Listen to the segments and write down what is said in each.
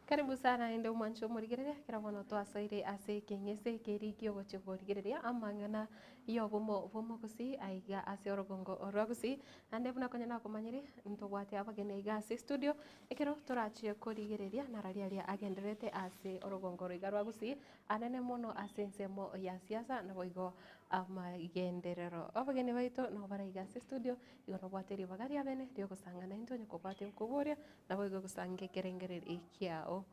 Karibu sana naende omwancho omorigereria ekero bono twasoire ase ekeng'ese ekeri kiogochia korigereria amang'ana y'obomo bw'omogusii aiga ase orogongo rwa Gusii. Naende buna konya nakomanyire ntobwate abageni aiga ase estudio ekero torachie korigereria narari aria agendererete ase orogongo roiga rwa Gusii anene mono ase ensemo ya siasa naboigo amagenderero. Abageni baito nabo bare aiga ase estudio igo nobwate ribaga riabene riogosang'ana intwe onye kobwate okoboria Naboigo gosanga ekerengererio kiao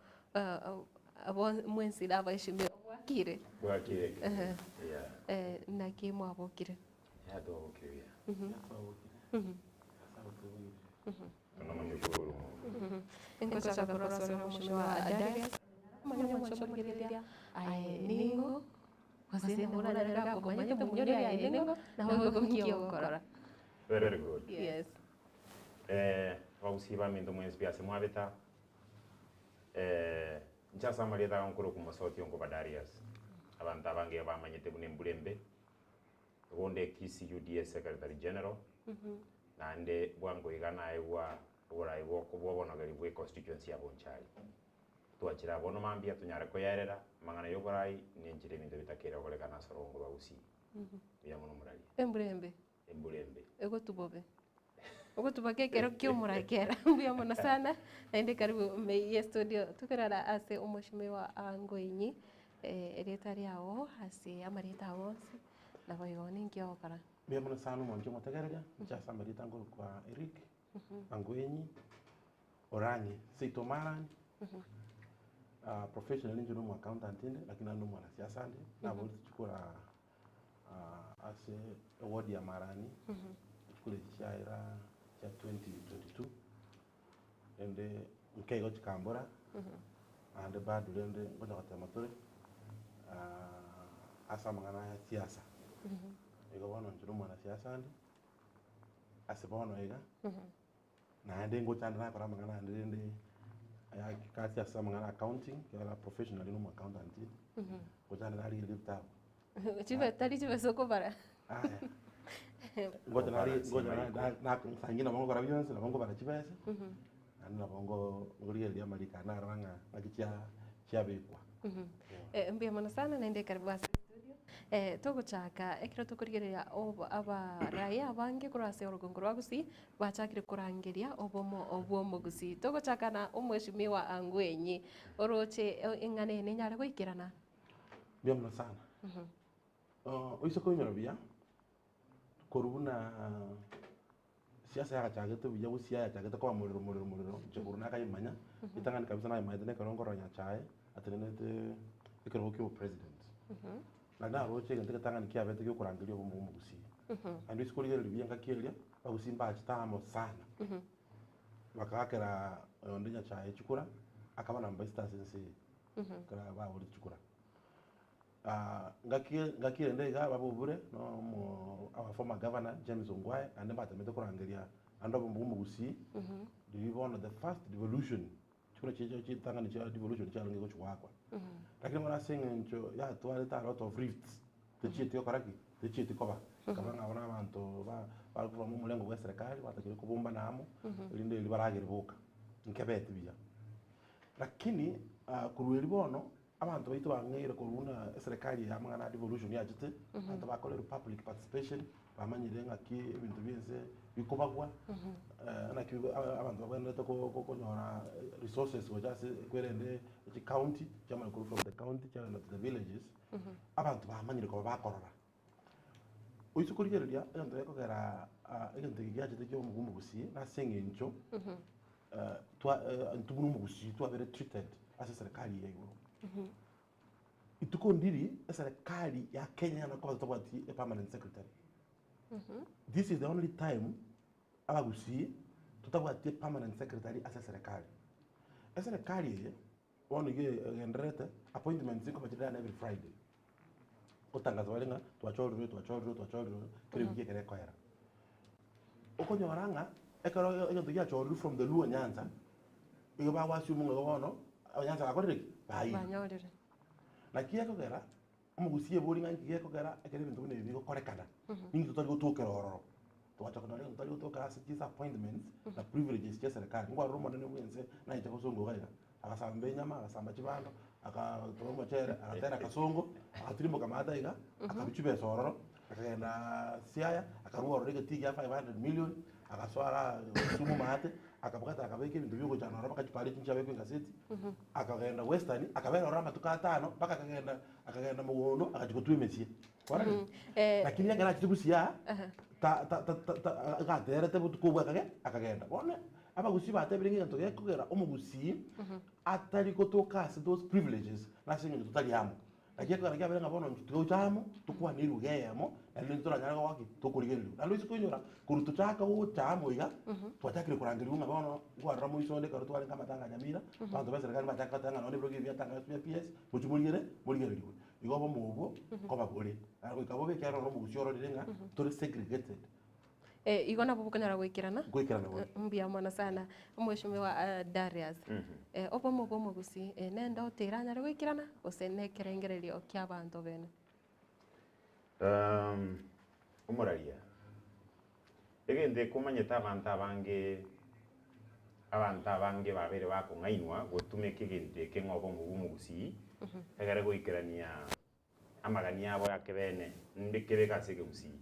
abo mwensi nabaheshimiwa bwakire? Bwakire ekeene, yeah. Eh, naki mwabokire? Yeah, twabokire buya. Twabokire. Nyasae otobogire. Tonamoshukuru Mungu. Ngochaka korwa ase omweshimiwa Darius, omanye omwancho omorigereria aye ning'o, gose nabo oranyare gakomanyete omonyoria aye ning'o, naboigo nki ogokora. Very good. Yes. Eh, abagusii baminto mwensi pi ase mwabeta, eh, inche ase amarieta aya nkorokwa Mosoti onkoba Darius. Abanto abange iga bamanyete buna embura embe, igo onde Kisii UDA Secretary General, naende bwango iga naegwa oborai bwoko bw'obonogeri bwe constituency ya Bonchari. Twachire abwo bono mambia tonyare koyaerera amang'ana ya oborai na enchera ebinto bitakeire gokorekana ase orogongo rwa Gusii. Mbuya mono moraria. Embura embe. Embura embe. Egotuba obe. Ogotuba kekero kia omorakera. Mbuya mono sana naende karibu ime ye studio tokerara ase omweshimiwa Angoinyi erieta riago ase amarieta ago onsi naboigo ninki ogokora? Mbuya mono sana omonto omotegereria, inche ase amarieta nkorokwa Eric Angwenyi Orang'e seito Marani, professionally inche nomo accountant inde lakini naende nomwanasiasa inde, naboreti chikura Ase eward ya Marani, chikura echi chiaera chia 2022, rende nkeigo chikambora, naende bado rende ngocha gotema tore ase amang'ana aya siasa. Igo bono inche na omwanasiasa ande, ase bono iga, Naende ngocha ande nakora amang'ana ande rende aya kasi ase amang'ana ya accounting ekiagera professionally nomo accountant ngocha ande narigereria ebitabu. Chibe tari chibesa okobara. Aya ngocha nari ngocha na- na- na saa ingine nabo ngokora bionsi nabo nkobara chibesa naende nabo ngo ngorigereria amariko aya narora ng'a ng'aki chia chiabekwa. Mbuya mono sana naende karibu ase studio. Togochaka ekero tokorigereria obo abarai abange korwa ase orogongo rwa Gusii bachakire korangeria obomo bw'omogusii. Togochaka na omweshimiwa Angwenyi oroche eng'ana eye nenyare goikerana? Mbuya mono sana. Oise koinyora buya, korwa buna siasa yagachagete buya gose yachagete koba morero morero morero, inche korwa nakaimanya, ritang'ani kabisa nayemanyete nekero nkorora Nyachae atenenete ekerogo kia obopresident. Naende naroche egento egetang'ani kiabete giokorangeria obomo bw'omogusii. Naende oise korigereria buya engaki eria, abagusii mbachete amo sana. Bakaakera oyonde Nyachae chikura, akaba number isito ase ense eye, ekero baborete chikura. Ngaki ngaki rende iga babobure na omo our former governor James Ongwae naende mbatemete korangeria naende obomo bwa omogusii, riria bono the first devolution chikura chiria chitang'ani chia devolution chiarenge gochi goakwa. Lakini bono ase eng'encho yatwarete a lot of rifts techieti gokora ki? Techieti koba. Ekaba ng'a bono abanto ba bakorwa omorengo bwa eserekari batakeire kobombana amo erinde erio baragere boka, nkebeti buya. Lakini korwa erio bono Abanto baito bang'eire korwa buna eserekari eye amang'ana a devolution yachete, abanto bakorerwe public participation, bamanyire ng'aki ebinto bia ense bikobagwa, naki abanto babwenerete ko- ko- konyora resources gocha ase kwerende chicounty, chiamanya korwa from the county chiagenda to the villages, abanto bamanyire koba bakorora. Oise korigereria egento gekogera egento eke giachete kia omokungu gusii nase eng'encho twa intwe buna omogusii twabere treated ase eserekari eye ya igoro. Rituko ndiri eserekari ya Kenya yane koba totabwati a permanent secretary. This is the only time abagusii totabwati a permanent secretary ase eserekari. Eserekari eye Bono iga egendererete, appointments nkoba chire done every Friday. Gotangaza bare ng'a twachorirwe twachorirwe twachorirwe kera ewiki ekero ekoera. Okonyora ng'a ekero egento giachorirwe from the Luo Nyanza, igo bago assume ng'a igo bono abanyanza bakorire ki? Bairwe. Banyorire. Naki ekogera, omogusii ebori ng'a nki gekogera ekero ebinto buna ebi bigokorekana, ninki totari gotokera ororo. Togacha konyora egento totari gotokera ase chis appointments na privileges chia eserekari. Nkwarora omonene bwa ense naete gosonga iga iga. Agasamba enyama, agasamba chibando, akatoa omochere, agatera akasongo, agatirimboka maate iga, akarwa chibesa ororo, akagenda Siaya, akarwa ororo egetii gia 500 million, agasoa ara Kisumu maate, akabwata akabeka ebinto bia ogochana ororo mpaka chipara echi nchiabekwa egaseti, akagenda Western, akabera ororo amatuko atano, mpaka akagenda akagenda mogondo agachia gotwa emesie. Kwarorire? Lakini ekero achete gusii aa, ta- ta- ta- ta- ta iga aterete botuko obwo akage akagenda. Bono Abagusii batebire ng'a egento gekogera omogusii atari gotoka ase those privileges nase eng'encho totari amo. Naki ekogera kiabere ng'a bono intwe tiga gocha amo, tokwane eruga eyemo, naende intwe toranyare goka ki? Tokorigererigwa. Naende oise koinyora, korwa tochaka gocha amo iga, twachakire korangerigwa ng'a bono nkwarora moiso onde ekero twarenge amatanga a Nyamira, abanto ba eserekari mbachake goteba ng'a nonye ebirogo ebi biatanga bia PS, mochie morigere morigererigwe. Igo obomo obwo nkoba bore. Naende goika bobe ekiagera noro omogusii ororire ng'a tore segregated. Eh, igo nabo bokonyara goikerana. Goikerana bore. Mbuya mono sana omweshimiwa ah, Darius. Eh, obomo bwa omogusii eh, nende otera anyare goikerana gose nekerengererio kia abanto bene? Um, omoraria, egento ekomanyete abanto abange abanto abange babeire bakong'ainwa gotumeka egento eke ng'a obomo bwa omogusii, egere goikerania amagani abo y'ekebeene mbekebeke ase ekegusii.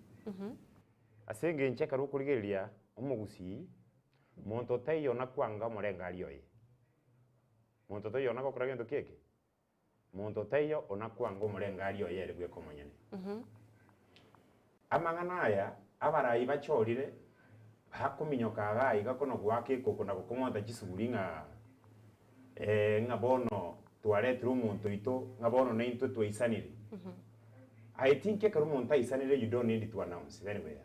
Ase engencho ekero okorigereria omogusii, monto taiyo nakwanga omorengari oye. Monto taiyo onagokora gento ki eke? Monto taiyo onakwanga omorengari oye ere bweka omonyene. Amang'ana aya abarai bachorire, bakominyoka iga aiga kono goaka ekoko na gokong'onta chisuguri ng'a ng'a bono twaretire omonto oito, ng'a bono naintwe twaisanire. I think ekero omonto aisanire you don't need to announce it anywhere.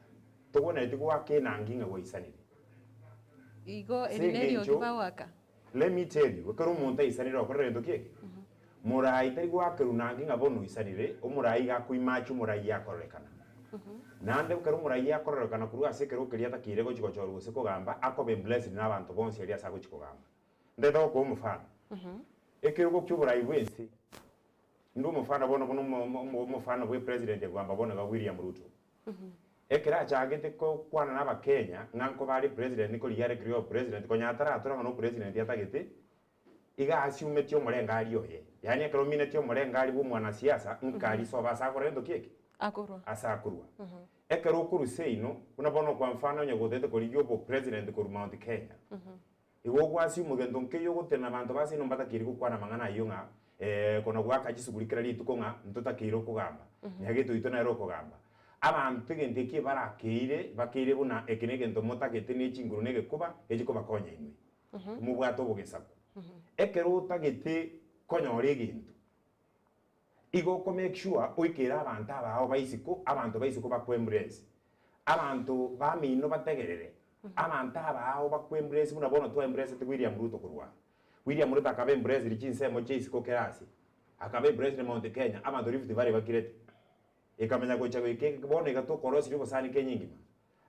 Togwenereti goaka enangi ng'a gwaisanire. Igo Ase eri neriogi engencho, bagoaka. let me tell you, ekero omonto aisanire okorire gento ki eke? Morai tari goakerwa nange ng'a bono oisanire, omorai iga akoimacha omorai akororekana. Naende ekero omorai akororekana korwa ase ekerogo keria atakeire gochia gochorwa gose kogamba, akoba emblessed na abanto bonsi aria ase agochia kogamba. Ntagete gokoa omofano, ekerogo kia oborai bwa ense, inde omofano bono buna omo omo omofano bwa epresident ekogamba bono iga William Ruto. Ekero achagete kokwana na abakenya ng'a nkoba are president nkorigia are ekerogo kia obopresident, konya ataratora ng'a nopresident atagete, Iga asiumetie omorengari oye, yaani ekero ominetie omorengari bw'omwanasiasa, nkarisa obe ase akora gento ki eke? Akorwa. Ase akorwa. Ekero okorwa seino, buna bono kwa mfano onye gotagete korigia obopresident korwa Mount Kenya, igo ogwasiuma gento nkeiyo ogotenena abanto ba seino mbatakeiri gokwana amang'ana ayio ng'a kona goaka chisuguri kera rituko ng'a ntotakeire okogamba, nyagete oito nere okogamba. Abanto egento eki barakeire, bakeire buna eke negento motagete ne chinguru na egekuba, gechikobakonya inwe. Mobwate obogesaku. Ekero otagete konyora egento, igo oko make sure oikere abanto abao ba isiko, abanto ba isiko bakwe embrace, abanto bamino bategerere, abanto abao bakwe embrace buna bono twa embracete William Ruto korwa aa. William Ruto akaba embraced chinsemo chia isiko kera ase, akaba embraced Mount Kenya, abanto Rift Valley bakirete. Ekamanya gocha goika bono iga tokorosirie obosani Kenya engima.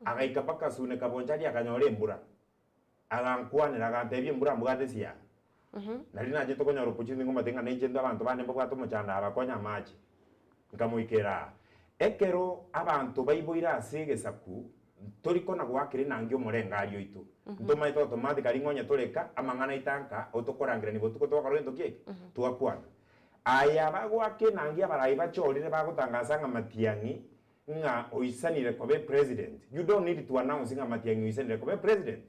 Agaika mpaka Sune Kabonchari akanyora embura. Agankwanera, agantebia, Embura mbwate esiara. Nario nachete konyora opportunity ngomate ng'a nainche intwe abanto bande mbabwate omochando aba bakonye amache. Nkamoikera aa. Ekero abanto baiboire ase egesaku, ntori kona goakera enangi omorengari oito. Ntomaete automatically ng'a onye toreka, amang'ana aito anka, otokorangerania botuko twakora gento ki eke? Twakwana. Aya bagoaka enangi abarai bachorire bagotangasa ng'a Matiang'i ng'a oisanire koba epresident, you don't need to announce ng'a Matiang'i oisanire koba epresident.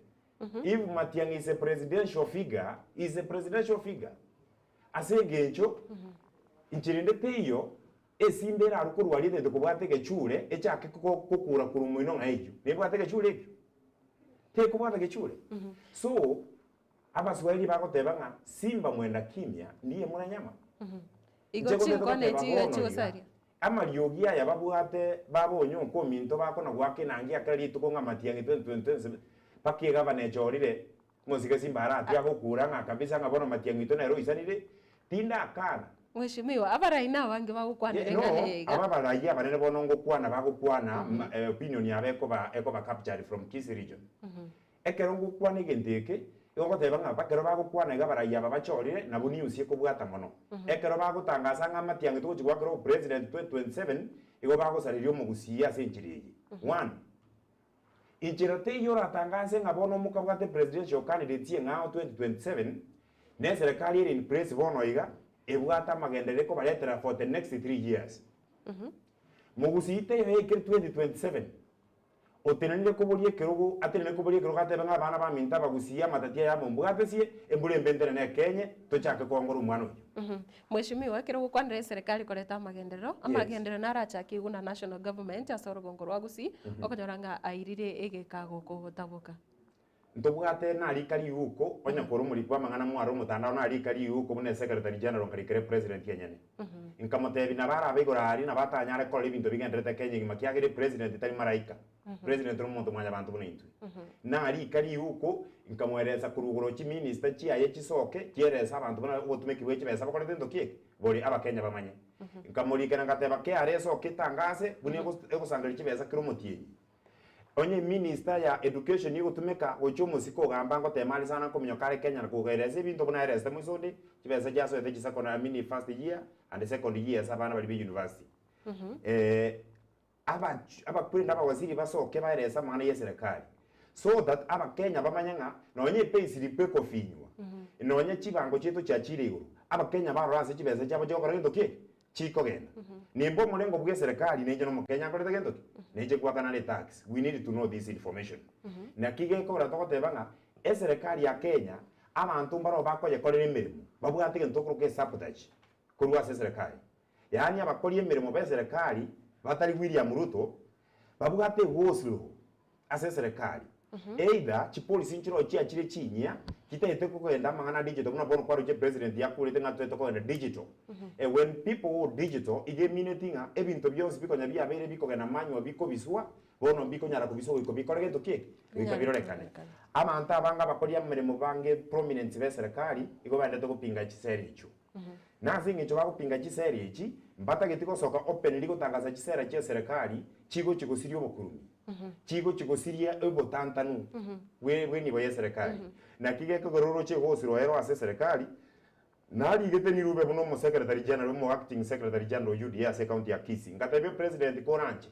If Matiang'i is a presidential figure, he is a presidential figure. Ase engencho, inche rende teiyo esimba erarwe korwa aria etagete kobwata egechure echake kokura korwa moino ng'a eyio. Nebwate egechure ekio? Tekobwata gechure. So, Abaswahili bagoteba ng'a simba mwenda kimya ndiye mura nyama. Igo Inche gotete chinkwana goteba echi iga bono iga, chigosaria. amariogi aya babwate babonyonka ominto bakona goaka enangi ya kera rituko ng'a Matiang'i 2027 mpaka egavana echorire mosike simba aratie agokura ng'a kabisa ng'a bono Matiang'i oito nere oisanire, tindakana. Mheshimiwa, abarai nabange bagokwanera Yeah, no, eng'ana eye iga. aba abarai abanene bono ngokwana bagokwana ma- eh, opinion yabo ekoba ekoba captured from Kisii region. Ekero ngokwana egento eke, igo ogoteba ng'a ekero bagokwana iga abarai aba bachorire, nabo news ekobwata mono. Ekero bagotangasa ng'a amatiang'i togochia goakera obopresident 2027, igo bagosareria omogusii ase enchera eye. One, inchera teiyo oratangase ng'a bono mokabwate presidential candidate eng'ao 2027, Na eserekari ere in place bono iga, ebwate amagenderero ekobaretera for the next 3 years. Mogusii teiyo yaikire 2027, otenenire koboria ekerogo, atenene koboria ekerogo atebe ng'a abana baminto abagusii amatati aya mombwatesie, embura embe ntenene ekenye, tochake koongora omwana oyio. Mheshimiwa, ekero ogokwanera eserekari koreta amagenderero, amagenderero narachakigwe na national government ase orogongo rwa Gusii, okonyora ng'a airire egeka gokotaboka. Ntobwate narika riuko, onye kore omoriki bw'amang'ana mware omotandao narika riuko buna esecretary general nkarikera epresident enyene. Nkamotebia nabo arabe igoro aria nabo atanyare korora ebinto bigenderete Kenya egima kiagera epresident tari malaika, president nomonto mwanyabanto buna intwe. Narika riuko nkamoeresa korwa igoro chiminister chiaye chisoke chierese abanto buna obotumeki bwe chibesa bokorete gento ki eke? Bori abakenya bamanye. Nkamorikera ngateba KRA esoke etangase buna egosangereria chibesa kera omotienyi. Onye minister ya education egotumeka gochia omosike ogamba ngotema are sana nkominyoka are Kenya na kogaeresa ebinto buna aeresete moiso onde, chibesa chiasoete chisecondary I mean first year and second year ase abana baria be university. Abach abakweri na abawaziri basoke baerese amang'ana ya eserekari so that abakenya bamanye ng'a nonye epayslip ekofinywa, nonye chibango chiaito chiachire igoro, abakenya barora ase chibesa chiabo chigokora gento ki eke? Chikogenda. Nimbe omorengo bw'eserekari nainche nomokenya nkorete gento ki? Nainche goakana are tax. We need to know this information. Naki gekogera togoteba ng'a eserekari ya Kenya abanto mbaroo bakoyekorera emeremo babwate egento tokoroka esabotage korwa ase eserekari. Yaani abakori emeremo b'eserekari batari William Ruto babwate egosiro ase eserekari. Either chipolicy nchiroo chiachire chinyia chitaete kogenda amang'ana a digital buna bono kwaroche president yakurete ng'a toete kogenda digital. When people go digital iga emineti ng'a ebinto bionsi bikonya biabeire bikogenda manual bikobiswa bono mbikonyara kobiswa goika bikore gento ki eke? Goika birorekane. Abanto abange abakori ameremo bange prominent b'eserekari igo baendete gopinga chisera echio. Na ase engencho bagopinga chisera echi, mbatageti gosoka openly gotangasa chisera chi'eserekari chigochia gosiria obokurumi, chigochia gosiria obotantanu bwe bw'enibo y'eserekari. Naki gekogera oroche gosirwa ero ase eserekari, narigete rirube buna omosecretary general, omo acting secretary general o UDA ase ecounty ya Kisii, ngatebia president koranche,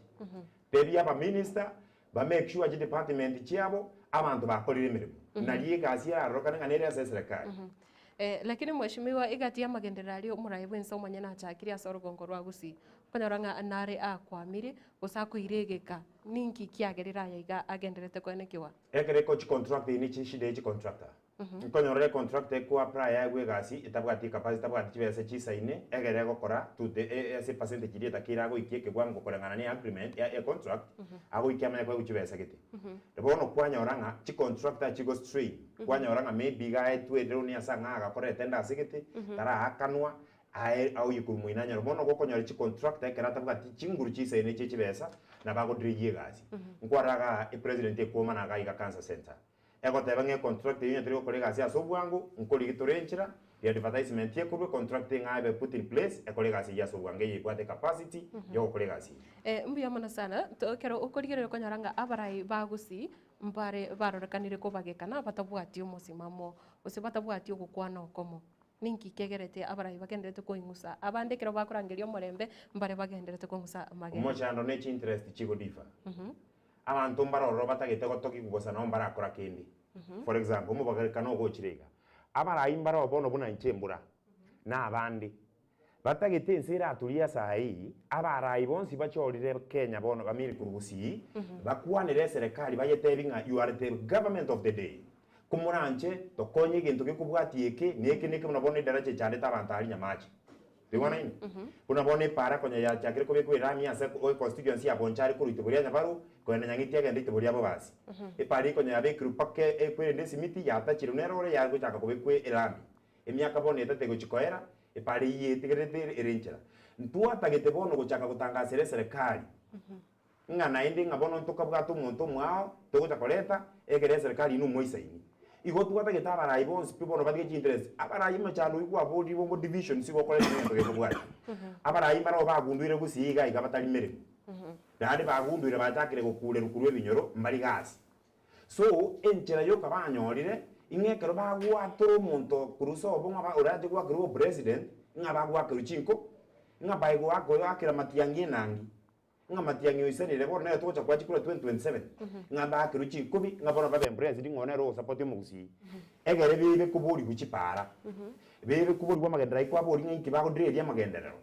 tebia abaminister ba make sure chidepartment chiabo abanto bakorire emeremo, nario egasi erarorokane ng'a nere ase eserekari. Lakini mheshimiwa, egati y'amagenderero aria omoraia bwense omonyene achakire ase orogongo rwa Gusii, okonyora ng'a nare akwamire, gose akoira egeka, ninki kiagerire aya iga agendererete koenekiwa? Ekero ekochi contract eye ne chishida ye chicontractor. Nkonyora ore econtractor eko apply aegwe egasi etabwati ecapacity etabwati chibesa chisaine egere egokora to the ase epercentage eria etakeire agoikia ekewango koreng'ana ne agreement ya econtract agoikia amanye koegwa chibesa gete. Bono kwanyora ng'a chicontractor chigo strain, kwanyora ng'a maybe iga aetwe eloan ase ang'e agakora etender ase gete, taraakanwa, aye aoyie korwa moino anyore. Bono gokonyora chicontractor ekero atabwati chinguru chisaine chie chibesa, nabo agodelay egasi. Nkwarora igaa epresident ekwomana igaa iga cancer centre, egoteba ng'a econtract eyio onye teri gokora egasi ase obwango, nkorigi tore enchera, ya advertisement ekorwa econtract ng'a ebe put in place ekore egasi eyio ase obwango eye ebwate capacity ya ogokora egasi eyio. Mbuya mono sana, to ekero okorigereria okonyora ng'a abarai ba Gusii mbare barorekanire kobagekana batabwati omosimamo gose batabwati ogokwana okomo. Ninki kegerete abarai bagenderete koing'usa abande ekero bakorangeria omorembe mbare bagenderete kong'usa amagena? Omochando ne chinterest chigodiffer. Abanto mbare ororo batagete gotogigwa gose nabo mbarakora kende. For example, omobagekano ogochire iga, abarai mbare bono buna inche embura, na abande, batagete ense eraturie ase ayio, abarai bonsi bachorire Kenya bono bamiri korwa Gusii, bakwanere eserekari bayetebi ng'a you are the government of the day, komoranche tokonye egento gekobwatia eke, na eke na eke buna bono edaracha echandete abanto aria Nyamache. Toigwana ime? Buna bono epaara konya yachakire kobekwa erami ase econstituency ya Bonchari korwa itibo ria Nyabaru kogenda Nyang'iti agende itibo ria Bobasi. Epaara eyio konya yabekirwe mpaka ekwerende esimiti yatachirwe nero ore yare gochaka kobekwa erami. Emiaka bono etato egochia koera, epaara eyio yetigerete ere enchera. Ntwatagete bono gochaka gotangasera eserekari ng'a naende ng'a bono ntokabwate omonto omwao togocha koreta ekero eserekari inwe moisaini. Igo twatagete abarai bonsi pi bono batige chiinterest. Abarai emechando oyio kwaborire bongo divisions igo okoreta egento gekobwatia. Abarai mbarabwo bagunduire gusii iga iga batari meremo. Naende bagunduire bachakire gokurerwa korwa ebinyoro mbari gasi. So, enchera yoka banyorire, ing'a ekero bagwatora omonto korwa sobo ng'a orache goakerwa obopresident, ng'a bagoakerwa chinko, ng'a by goakera matiang'i enangi. Ng'a Matiang'i oisanire bono nere togocha koa chikura 2027, ng'a mbakerwe chikobi, ng'a bono babe president ng'a nere ogosupport omogusii. Egere bebe koborigwa chipara, bebe koborigwa amagenderero ayio kwaboria ng'a inki bagodereria amagenderero,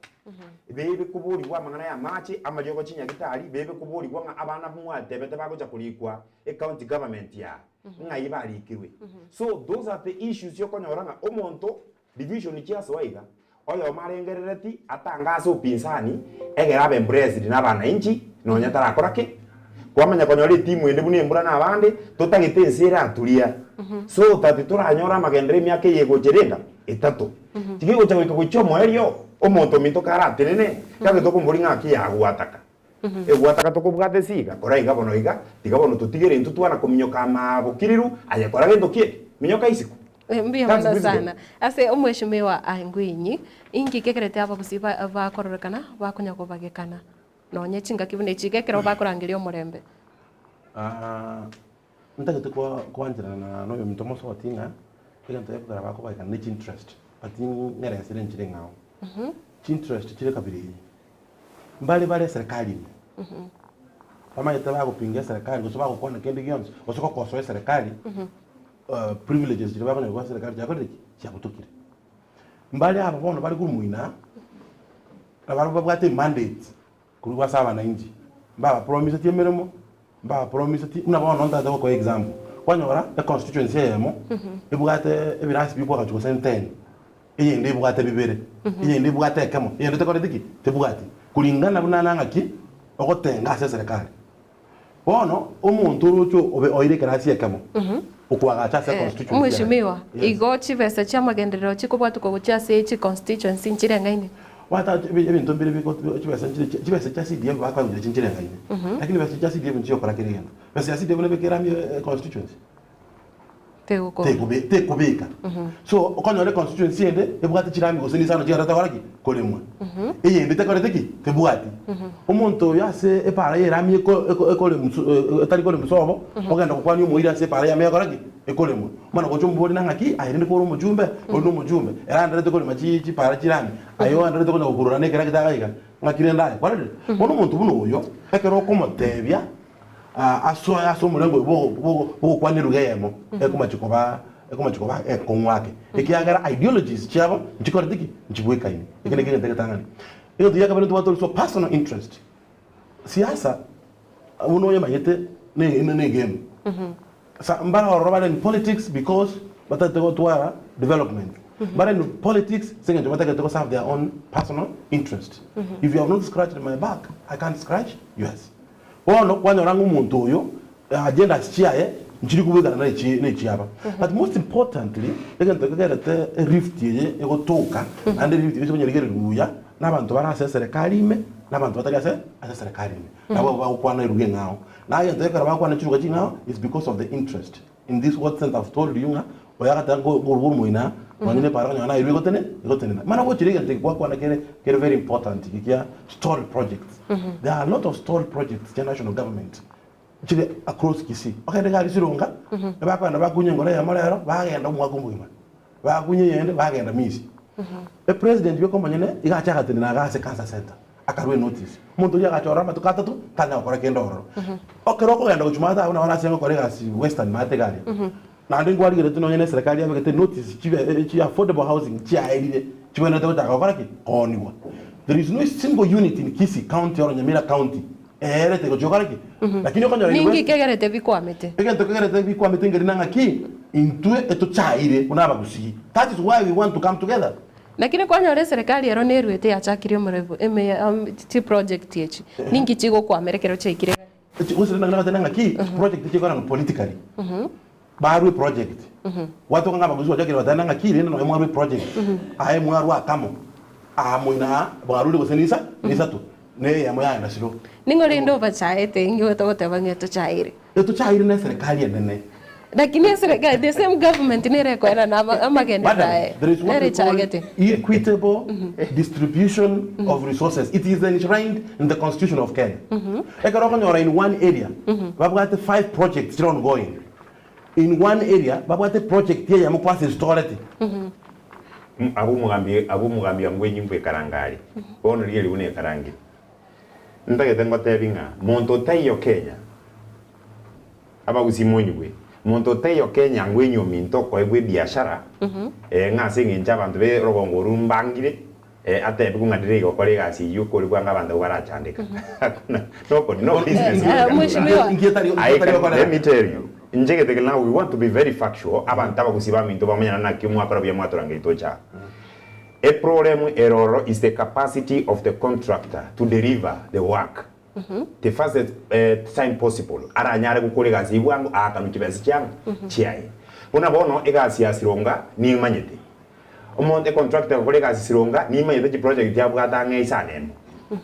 bebe koborigwa amang'ana ya amache, amariogo chinyagitari, bebe koborigwa ng'a abana mwatebete bagocha korikwa ecounty government yaa, ng'ai barikirwe. So those are the issues okonyora ng'a omonto Division chiasoa iga, oyomo arengerereti atange ase upinzani egere abe empressed na abanainchi nonya tarakora ki? Kwamanya konyora etimu ende buna embura na abande totagete ense eraturia so that toranyore amagenderero emiaka eye egocha ere enga? Etato. Tigegocha goika gochia omoerio omonto ominto karatenene gaki tokomoboria ng'aki yagwataka. Egwataka tokobwata ase iga, kora iga bono iga, tiga bono totigere intwe twana kominyoka amaabokiriru, aye kora gento ki eke? Minyoka isiko. Mbuya Thanks, mono President. sana ase omweshimiwa Angwinyi, inki kegerete abagusii ba- bakororekana bakonya kobagekana nonye chingaki buna echi iga ekero bakorangeria omorembe? Ah, ntagete kwa- koancherana na na oyominto mosoti ng'a egento gekogera bakobagekana ne chinterest but ng'eresere enchera eng'ao. Chinterest chire kabere eye. Mbare bare eserekari ime, bamanyete bagopinga eserekari gose bagokwana kende gionsi, gose gokosoa eserekari, privileges chiria bakonyora korwa ase eserekari chiakorire ki? Chiabutokire. Mbare aba bono bare korwa moino aa, nabarabwo babwate emandate korwa ase abananchi, mbabapromiseti emeremo, mbabapromiseti, buna bono ntagete gokoa example, kwanyora econstituency eyemo, ebwate ebirasi bikwagachwa gose ten, eyende ebwate bibere, eyende ebwate ekemo, eyende tekoreti ki? Tebwati. Kuringana buna nang'aki ogotenga ase eserekari. Bono omonto oroche obe oire ekerasi ekemo, okoagacha ase econstituency yaye. Mheshimiwa, Yes. igo chibesa chi'amagenderero chikobwatuka gochia ase chiconstituency nchireng'aine? Gwata ebinto mbire biko chibesa nchire chibesa chia CDF bakoa nchire nchireng'aine. Lakini besa chia CDF nchigokora kera egento. Besa ya CDF nebe keramie econstituency. Tegokora. Tekobe tekobeka. So okonyora econstituency ende ebwate chirami gose nisano chiarete gokora ki? Koremwa. Eyende tekorete ki? Tebwati. Omonto oyo ase epara ya erami eko eko ekoremwa so etari koremwa sobo, ogenda gokwania omoiri ase epara yame egokora ki? Ekoremwa. Omana gocha omobori na ng'aki, aye rende kore omochumbe, ore na omochumbe, ere aenderete korema chi chipara chirami, aye oenderete konya gokurura na ekeragita iga iga, ng'aki rende aye? Kwarorire? Bono omonto buna oyo, ekero okomotebia Asoe ase omorengo oyo bw'ogokwana eruga eyemo, ekomachi koba ekomachi koba ekong'u ake, ekiagera ideologies chiabo nchikoreti ki? Nchibwekaini. Eke nekio egento egetang'ani. Egento gia kabere ntobwate ore personal interest. Siasa buna oyemanyete ne ne egame. Sa mbare ororo bare in politics because batagete gotwara development. Bare in politics ase eng'encho batagete go serve their own personal interest. If you have not scratched my back, I can't scratch yours. Bono kwanyora ng'a omonto oyo agendas chiaye nchiri kobwekana na echi na echiaba. But most importantly, egento kegerete erift eye egotoka, naende erift eye konyerigereria buya, na abanto bare ase eserekari ime, na abanto batari ase ase eserekari ime. Nabo abwo bagokwana eruga eng'ao. Na egento ekero bagokwana chiruga ching'ao, it's because of the interest. In this what sense I've told you ng'a oyo agateba ngo ngorwa omoino aa, nonye na epara okonyora nairwe egotene egotenena. Mana gochire egento eke gwakwana kere kere very important eke kia stalled projects. There are a lot of stalled projects chia national government chire across Kisii. Ogende iga aria Sironga, ebakogenda bakunya engoro eyemo rero, bagenda omwaka omogima, bakunya eyende bagenda misi. Epresident bweka omonyene iga acha agatenena iga ase cancer center. Akarua enotice. Omonto oria agacha ororo amatuko atato, tanya gokora kende ororo. Ekero okogenda gochia maate abwo nabo nase ngokora egasi Western maate iga aria. Naende nkwarigeretie nonye na eserekari yabegete notice chibe chi affordable housing chiaerire chibwenerete gochaka gokora ki? Koonigwa. There is no single unit in Kisii county or Nyamira county eerete gochia gokora ki? Lakini okonyora in Ninki West kegerete bikwamete? Egento kegerete bikwamete nkeri na ng'aki? Intwe etochaire buna abagusii. That is why we want to come together. Lakini kwanyora eserekari ero neruete yachakirie omorembe ime chiproject echi ninki chigokwamera ekero chiaikire gati? Gose rende nagoteba ng'aki project chikorana politically barwe project gwatoka ng'a abagusi bachakire bateba ng'aki rende nonye mwarwe project aye mwarwa akamo aa moino aa mwarure gose nisa nisato na eyemo yaenda siro. Ning'o rende obachaete inwe togoteba ng'a etochaire? Etochaire na eserekari enene. Lakini eserekari, the same government nere ekoenana amagenderero Madam, aye, there is what nere we call echagete. equitable distribution of resources. It is enshrined in the constitution of Kenya. Ekero okonyora in one area babwate five projects chire ongoing. In one area babwate project eyemo kwasestoreti. Abwo omogambi abwo omogambi angwe enyimbo ekaranga aria. Bono rigereria buna ekarangire. Ntagete ngotebi ng'a monto otaiyo Kenya, abagusii monyigwe, monto otaiyo Kenya ngwenye ominto okoegwa ebiashara, ng'a ase eng'encho abanto be orogongo oru mbangire, atebigwe ng'a ndire iga okore egasi eyio okore bwango abanto abwo barachandeka. Hakuna, no, no business Mheshimiwa. Inki etari I etari can, gokoreka? let me tell you, inche gete now we want to be very factual, abanto abagusii baminto bamanyana naki omwakora buya mwatorangeria tocha aa. A problem ere ororo is the capacity of the contractor to deliver the work the fastest time possible aranyare gokora egasi eyio bwango aakanwe chibesa chiang'o chiaye. Buna bono egasi ya Sironga nimanyete omonto econtractor egokora egasi Sironga nimanyete chiproject abwate ang'e isano emo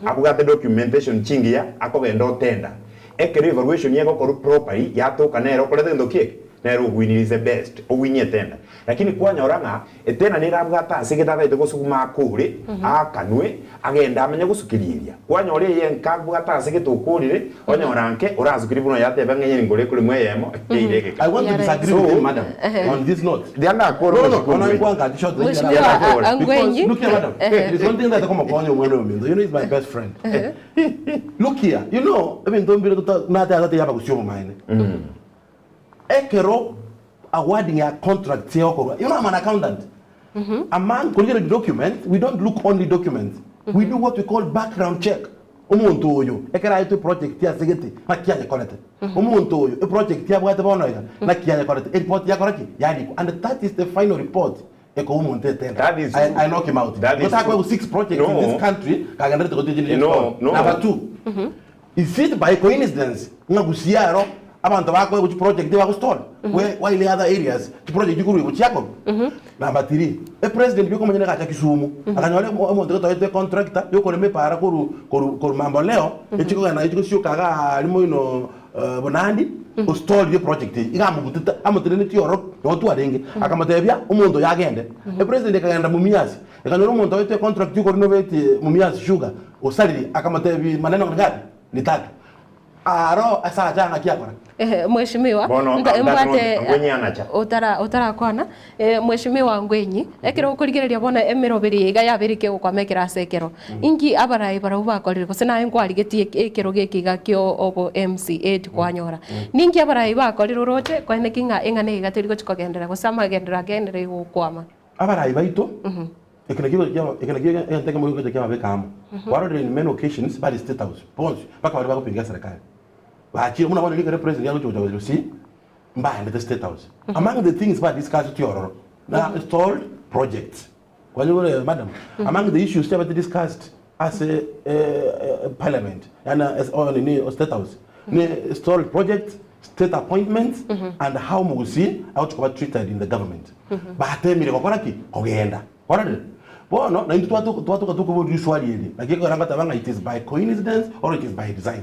abwate documentation chingiya akogenda otenda ekero evaluation egokorwa properly yatoka nere okorete gento ki eke nere ogwinire is the best ogwinie etenda Lakini kwanyora ng'a etena nerabwate ase egete ataete gosuguma akore, aakanwe, agende amenye gosukeria eria. Kwanyora eye nkabwate ase egete okorire, onyora nke orasukerie buna oyateba ng'a eye ngore ekoremwa eyemo, eire egeka. I want to disagree with him, madam, on this note. Riria ndakore No, no, no, omochiko ona Ongwenyi. nkwanga short Mheshimiwa, Ndakore. Angwenyi. Because, look here, madam, there is one thing that komokonya omwana oyo ominto. You know, he's my best friend. Look here, you know, ebinto mbire tota nate tate yaba gusio obomaene. Ekero awarding ya contracts egokorwa, you know I'm an accountant. Among korigereria documents, we don't look only documents. We do what we call background check. Omonto oyo ekero aetwe eproject ase gete naki ayekorete. Omonto oyo eproject abwate bono iga naki ayekorete. Eripoti yakora ki? Yarikwa. And that is the final report ekoa omonto etender. That is I, true. I knock him out. That is Gotakoegwa true. six projects in No. this country kagenderete gotiga No, no. Number two, Is it by coincidence ng'a Gusii aro abanto bakoegwa chiproject bagostall where while other areas chiproject chikorwa chiakorwa? Number three, epresident biokomanya nigo acha Kisumu akanyora omonto gete oete econtractor yokorema epaara korwa korwa korwa Mamboleo echikogenda echikosioka igaa aria moino Bonandi ostallire eproject eyio iga amogutete amotenenetie ororo nabo twarenge akamotebia omonto oyo agende. Epresident ekagenda Mumias Ekanyora omonto oetwe econtract y'okorenovate Mumias Sugar osaririe, akamotebia maneno ngapi? Ni tatu. Aro ase acha ng'aki akora? Ehe, Mheshimiwa, Bono, nta- I'm that mbwate not- Ngwenyi anacha. otara otarakwana eh, Mheshimiwa Ngwenyi, ekero okorigereria bono emeroberi eye iga yabeire kegokwama ekero ase ekero, inki abarai barabwo bakorire gose naye nkwarigetie ekero geke iga kio obo MCA tikwanyora. Ninki abarai bakorire oroche koeneki ng'a eng'ana eye iga teri gochi kogenderera gose amagenderero agenderere gokwama? Abarai baito, eke nakio eke nakio egento ekemo gegocha kiababeka amo. Kwarorire in many occasions bare state house bonsi mpaka baria bagopinga eserekari. Bachire buna bono riria ekero president agochia gocha gusii mbaendete state house. Among the things ba discussed ororo na stalled projects. Kwanyigure madam? Among the issues chiabete discussed ase parliament yaani ase oh nini state house ne stalled projects, state appointments and how Mugusii agochia koba treated in the government. Batemire gokora ki? Kogenda. Kwarorire? Bono naintwe twatoka twatoka tokoboria riswali eri, naki ekogera ngoteba ng'a it is by coincidence or it is by design.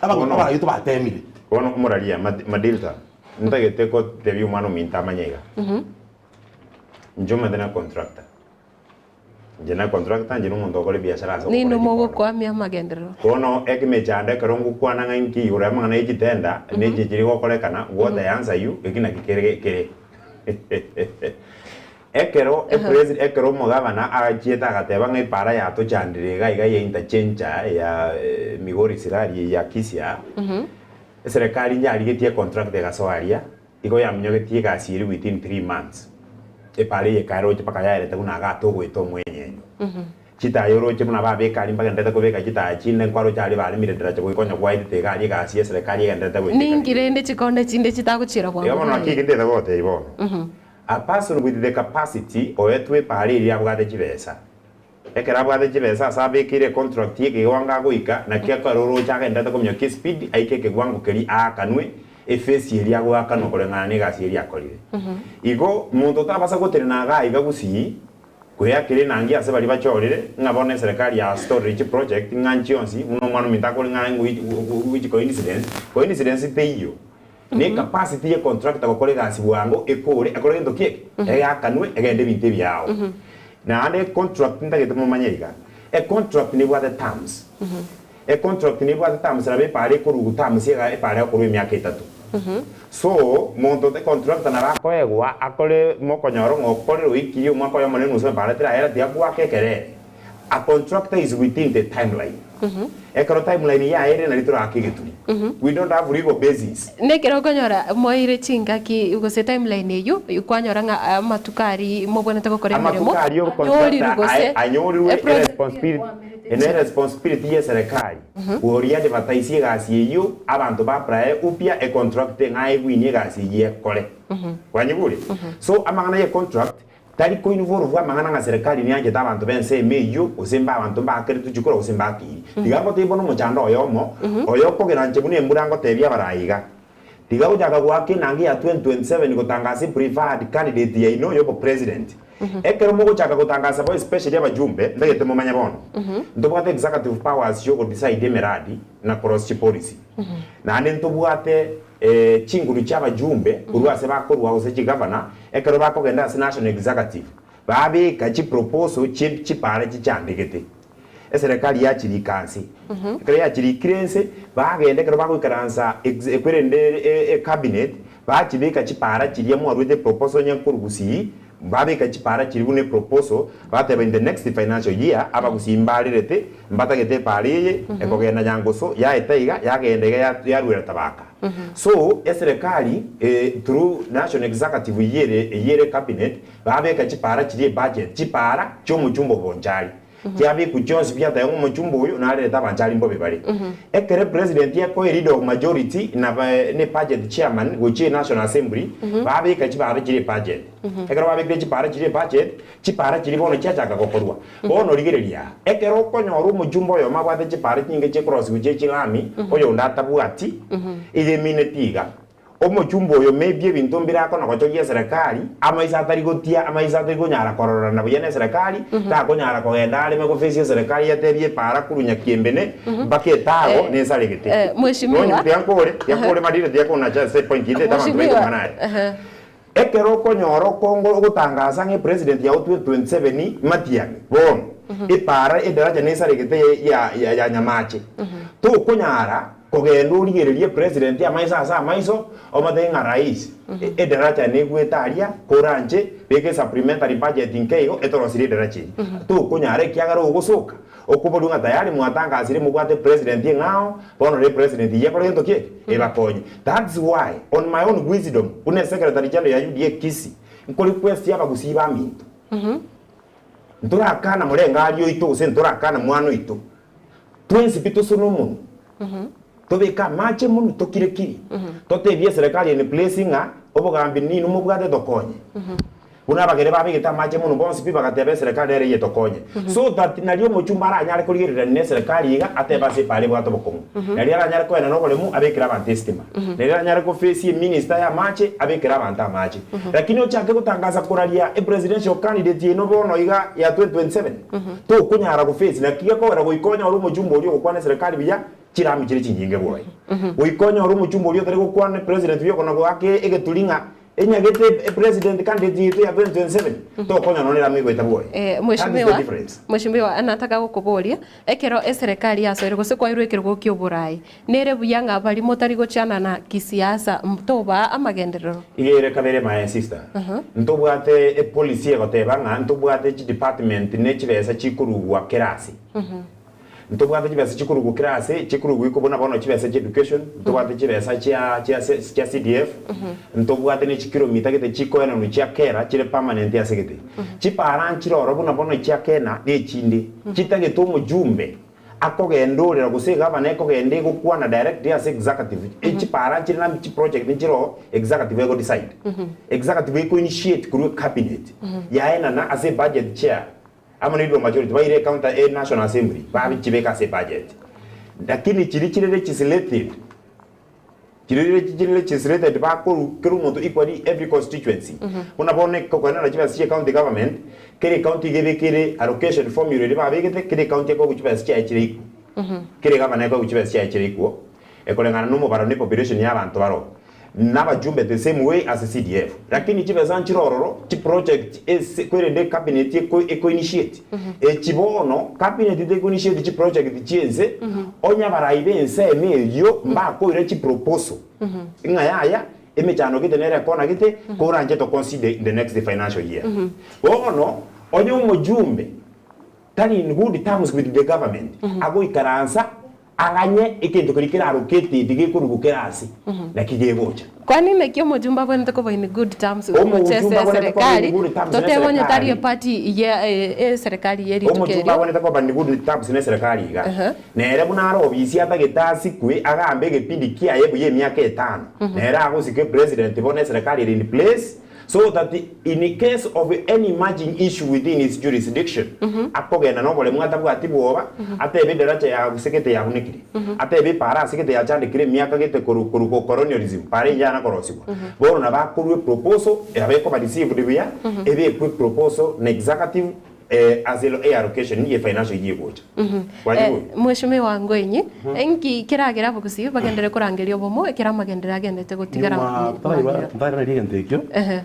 Abago Bono- abaraito batemire. Bono omoraria Madilta, ntagete gotebia omwana ominto amanye iga. Inche omanyete na contractor. Inche na contractor, inche nomonto ogokora ebiashara ase Ninde ogokora chikondo. mogokwamia amagenderero. Bono ekemechando ekero ngokwana ng'a inki igoro y'amang'ana ye chitenda, ne echi chiri gokorekana, what I answer you, eki naki kere kere. Ekero epresi ekero omogavana achiete agateba ng'a epara yatochandire iga iga ya interchange ya Migori Sirari eye ya Kisii aa, eserekari nyarigetie econtract egasoa aria, Igo yaminyogetie egasi eria within 3 months. Epara eye ekaeroche mpaka yaerete buna agate ogoeta omwenyenyo. Chitaya oroche buna babeka aria mbagenderete kobeka chitaya chinde nkwaroche aria baremire daraja goika onye gwaetete iga aria egasi y'eserekari egenderete goeteka Ninki riria. rende chikonde chinde chitagochiera Igo bwango bono buna naki eye? eke ntete gotebia bono. A person with the capacity oetwe epara eria abwate chibesa. Ekero abwate chibesa ase abekeire econtract y'ekewango agoika, naki ekero oroche agenderete kominyokia espeed aike ekewango keria aakanwe efesi eria agoakanwa koreng'ana negasi eria akorire. Igo monto tabasa gotenena igaa iga gusii koyakera enangi ase baria bachorire ng'a bono eserekari ya storire chiproject ng'a nchionsi buna omwana ominto akore ng'a which coincidence, coincidence teiyo. Ne capacity ye contractor gokora egasi bwango ekore ekore gento ki eke? Eakanwe egende ebinto ebiao. Naende econtract ntagete momanye iga, econtract nebwate terms. Econtract nebwate terms nabo epara ekorugu terms iga epara egokorwa emiaka etato. So, monto econtractor nabo akoegwa akore mokonyora ng'a okorire oikirie omwaka oyomo na enusu epara terahera tiga goaka ekerere. A contractor is within the timeline. Ekero timeline yaerire nari toraake egeturi. We don't have legal basis. Nekero okonyora moeire chingaki gose timeline eyio, kwanyora ng'a amatuko aria mobwenerete gokora emeremo, Amatuko aria anyorirwe contractor gose anyorirwe eproject eresponsibility ekwamerete ene responsibility ye serikali oria advertise egasi eyio abanto ba apply upya econtract ng'a egwinie egasi eyio ekore. Kwanyigure? So amang'ana ye contract Tari koinvolvwa amang'ana ng'a serikali neanchete abanto b'ensemo eyio, gose mbe abanto mbaakeretwe chikura gose mbakeiri. Tiga ngotebie bono omochando oyomo, oyo okogera inche buna embura ngotebia abarai iga, Tiga gochaka goaka enanga ya 2027 gotangasa epreferred candidate yaino y'obopresident. Ekero mogochaka gotangasa bo especially abajumbe, ntagete momanye bono, ntobwate executive powers chi'ogodecide emeradi na korosia chipolicy. Naende ntobwate chinguru chi'abajumbe korwa ase bakorua gose chigavana, ekero bakogenda ase National Executive, babeka chiproposal chie chipara chichandegete. Eserekari yachirika nse. Ekero yachirikire nse, bagenda ekero bagoikaransa ex kwerende ecabinet, bachibeka chipara chiria mwaruete eproposal onye nkorwa Gusii, Babeka chipaara chiria buna eproposal, bateba in the next financial year abagusii mbarerete, mbatagete epaara eye ekogenda Nyangoso, yaeta iga, yagenda iga yaruera Tabaka. So, eserekari through national executive eyio ere eyio ere cabinet, babeka chipaara chiria ebudget, chipaara chiomochumba o Bonchari. Chiabekwa chionsi pi atebe ng'a omochumba oyo narerete abanchari mbobe bare. Ekero epresident ekoa eleader of majority na ne budget chairman gochia enational assembly, babeka chipara chiria ebudget. Ekero babekire chipara chiria ebudget, chipara chiria bono chiachaka gokorwa. Bono rigereria aa, ekero okonyora omochumba oyomo abwate chipara chinyinge chikorosiwa chie chilami, oyonde atabwati, iga emineti iga. Omochumba oyo maybe ebinto mbire akona gochoria eserekari, amaiso atari gotia, amaiso atari konyara kororana buya neserekari, takonyara kogenda areme goface eserekari yatebie epaara korwa Nyakiembene mpaka Etago Eh, nensare gete. eh, mheshimiwa. Nonye tiga nkore, tiga nkore Madina tiga konacha ase epoint ende abanto Mheshimiwa, baigwe amang'ana aya. ehe. Ekero okonyora okongo ogotangasa ng'a epresident yao 2027 Matiang'i bono epaara edaraja nensare gete ya ya ya Nyamache, tokonyara Kogenda origererie president amaiso ase amaiso, omotebie ng'a rais, edaracha negwete aria, koranche beka esupplementary budget nke igo etorosirie edaracha eri. Tokonyara ekiagera ogosoka, okoborwa ng'a tayari mwatangasire mobwate president eng'ao, bono riria president eyio ekore gento ki eke? Ebakonye. That's why on my own wisdom, buna esecretary general ya UDA Kisii, nko request abagusii baminto, ntorakana morengari oito gose ntorakana mwana oito, Twensi pi tosone omonwa, tobeke amache monwe tokire kiri, totebie eserekari in place ng'a obogambi ninwe mobwate tokonye. Buna abagere babegete amache monwe bonsi pi bagateba eserekari nere eyetokonye. So that nario omochumba aranyare korigererania na eserekari iga atebe ase epara ebwate obokong'u. Nario aranyare koenana oboremu abekere abanto esitima. Nario aranyare koface eminister ya amache abekere abanto amache. Lakini ochake gotangasa koraria epresidential candidate yaino bono iga ya 2027, Tokonyara goface, naki gekogera goika onyore omochumba oria ogokwana eserekari buya, chirami chire chinyinge bwoye. Goika onyore omochumba oria otari gokwana epresident buya okona goaka egeturi ng'a enyagete epresident candidate yaito ya 2027, tokonyora nonya erami egoeta bwoye. Eh, That is the mheshimiwa, difference. mheshimiwa, nataka gokoboria, ekero eserekari yasoire gose kwairwe ekerogo kia oborai, nere buya ng'a baria motari gochanana kisiasa tobaa amagenderero? Iga ere kabere my sister, ntobwate epolicy egoteba ng'a ntobwate chidepartment ne chibesa chikorugwa kera ase. Ntobwate chibesa chikorugwa kera ase, chikorugwa iko buna bono chibesa chia education, ntobwate chibesa chia chia chia CDF, ntobwate ne chikilomita gete chikoenanwa chia kera chire permanent ase gete. Chipara nchire oro buna bono chia kena na echinde, chitagete omojumbe akogenda orera gose egavana ekogenda egokwana directly ase executive, chipara nchire na chiproject nchire oo executive ego decide. Executive eko initiate korwa ecabinet yaenana ase ebudget chair amo ne leader of majority baire ecounter e national assembly babichibeka ase ebudget. Lakini chiria chire legislated Chiria chire legislated bakorwa kera omonto equally every constituency. Buna bono ekoenana chibesa chia county government, kera ecounty iga ebekire allocation formula eria babegete, kera ecounty ekoegwa chibesa chiaye chire equal. Kera egavana ekoegwa chibesa chiaye chire equal, ekoreng'ana na omobaro na epopulation ya abanto baroo. Na abajumbe the same way ase CDF. Lakini chibesa nchire ororo, chiproject ase kwerende ecabinet eko eko initiate. Echi bono, cabinet teko initiate chiproject chi'ense, onye abarai b'ensemo eyio mbakoira chiproposal ng'a yaya emechando gete nere ekona gete koranche to consider in the next financial year. Bono, onye omojumbe. Tari in good terms with the government, agoikaransa aganye egento keria kera allocated gekorugwa kera ase, naki gegocha. Kwani naki omojumbe abwenerete koba in good terms gocha ase Omojumbe abwenerete koba in eserekari, good terms ne totebe onye tari eserekari. eparty ye eserekari ye rituko Omojumbe erio. abwenerete koba in good terms ne eserekari iga, nere buna are obisi atagete asikwe agambe egepindi kiaye buya emiaka etano, nere agosika epresident bono eserekari ere in place, So that in case of any emerging issue within his jurisdiction, akogenda noboremu atabwati bwoba, atebe edaracha yagusegete yabunekire, atebe epaara asegete yachandekire emiaka gete korwa korwa colonialism, paara eyio yana korosigwa. Bono nabo akorwa eproposal, nabo ekoba received buya, ebekwe eproposal na executive ase eallocation ye financial eyio egocha. Kwanyigure? Mweshimiwa Ngwenyi, inki keragere abagusii bagenderere korangeria obomo ekero amagenderero agenderete gotigara Nyuma magega? tarairaneria egento ekio, Ehe.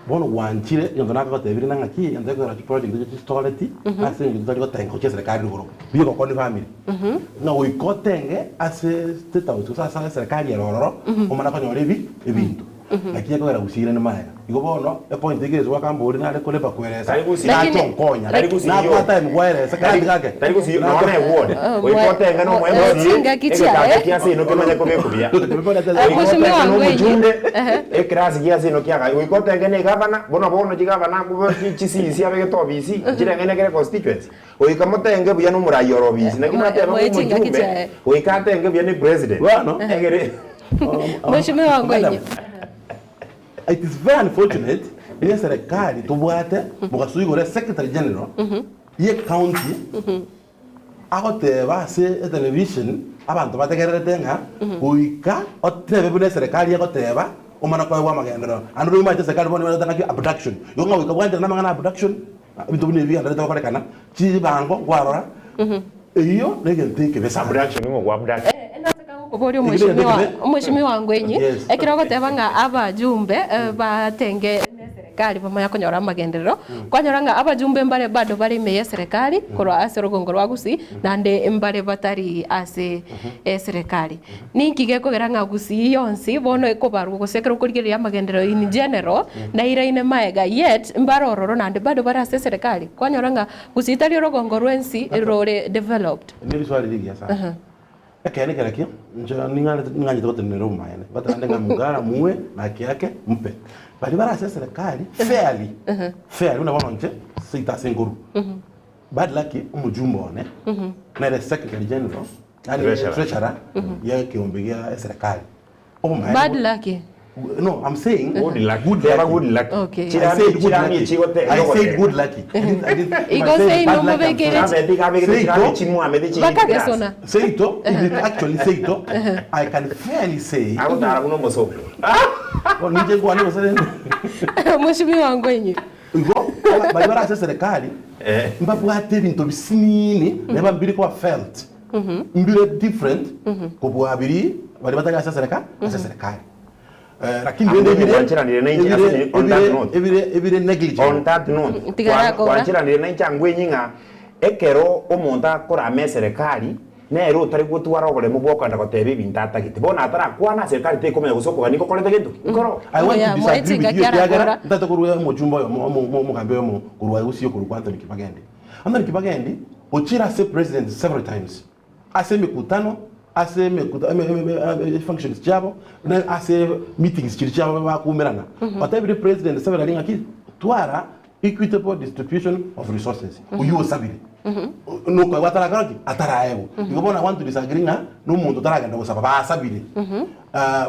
bono gwanchire egento nagotebirie na ng'aki egento ekero chiproject echi chistoreti ase eng'encho totari gotenga gochia eserekari igoro buya gokoni family. Ng'a goika otenge ase state house gose ase eserekari ere ororo omana konyora ebi ebinto. Naki ekogera gusii irane magega. Igo bono epoint eke Yeso akamboria nare korepa kweresa, Tari gusii Lakini- nacha onkonya. Tari gusii Nakoa yo. time gweresa, Tari gati gake. tari gusii Nakoa- nonya eward. Goika otenge na omo Eh, MCA, chingaki chiaye. egetanda kia ase ino kemanye kobekwa buya. Goika Mheshimiwa otenge na Ngwenyi. omojumbe, eclass gia ase ino kiaga. Goika otenge na egavana, bono bono chigavana abwo chi CEC abegete obisi, chireng'aine kere constituency. Goika motenge buya na omorai ore obisi. Naki nateba Moe chingaki omojumbe, chiaye. goika atenge buya na epresident. Bono, Egere. Mheshimiwa Ngwenyi. It is very unfortunate ng'a eserekari tobwate mogaso igoro secretary general ye county agoteba ase etelevision abanto bategererete ng'a goika otebe buna eserekari egoteba omana koegwa amagenderero. Naende noimanyete eserekari bono nigo ng'aki abduction. Igo ng'a goika bwanchera namang'ana a abduction ebinto buna ebi bigendererete gokorekana chibango nkwarora eyio negento ekebe sana. Abduction nigo gwa abduct. Koboria omweshimiwa omweshimiwa Ngwenyi, Yes. ekero ogoteba ng'a abajumbe batenge neserekari bamanya konyora amagenderero, kwanyora ng'a abajumbe mbare bado bare ime yeserekari korwa ase orogongo rwa Gusii, naende mbare batari ase eserekari. Ninki gekogera ng'a Gusii yonsi bono ekobarwa gose ekero okorigereria amagenderero in general, nairaine maega yet mbare ororo naende bado bare ase eserekari. Kwanyora ng'a Gusii tari orogongo rwensi rore developed. Neriswali rigiya sana. Ekeene kerekio, inche ning'arete ning'anchete gotenenera obomaene, batande ng'a mugara muwe na haki yake mpe. Baria bare ase eserekari fairly, fairly buna bono inche seito ase nkorwa. Bad lucky omojumbe one nere secretary general yaani Treasurer. treasurer ya ekeombe gia eserekari. Obomaene Bad bo- lucky. No, I'm saying Good luck. Good Teba lucky. good luck. Okay. I Chirami said good chirami lucky. chigote. I said good lucky. I didn't, I didn't, if Igo I said say bad no lucky, I'm mobekere sorry. Chirami tikabegete Say chirami it. chimwamete chiri Bakagesona. Say it, if it actually say it, I can fairly say, Agotara buna omosongo. oh, ninche nkwane gose rende. Mheshimiwa Ngwenyi. Igo, baria bare ase serikali, mbabwate ebinto bisinini, neba mbiri koba felt. Mbire different kobua biria baria batari ase esereka ase eserikali. Lakini rende Angwenyi ebire gwancheranire na inche ebire ase on that ebire note. ebire ebire negligible. On that note, Tiga nakora. gwancheranire na inche Angwenyi ng'a ekero omonto akorama eserekari, nere otari gotwara oboremu bwa okogenda goteba ebinto atagete. Bono atarakwana, serikali tekomanya gose okogania ngokorete gento ki, nkoro. I want Oya, to moe disagree with chingaki you ekiagera arakora. ntagete korwa omochumba oyomo omo omo omogambi oyomo korwa gusii okorwa kwa Anthony Kibagendi. Anthony Kibagendi ochire ase president several times ase emekutano ase emekuta eme eme eme functions chiabo na ase meetings chiria chiabo bakumerana otebire president severally ng'aki twara equitable distribution of resources oywo osabire nokoegwa atarakora ki ataraegwa igo bono I want to disagree ng'a na omonto otaragenda gosaba basabire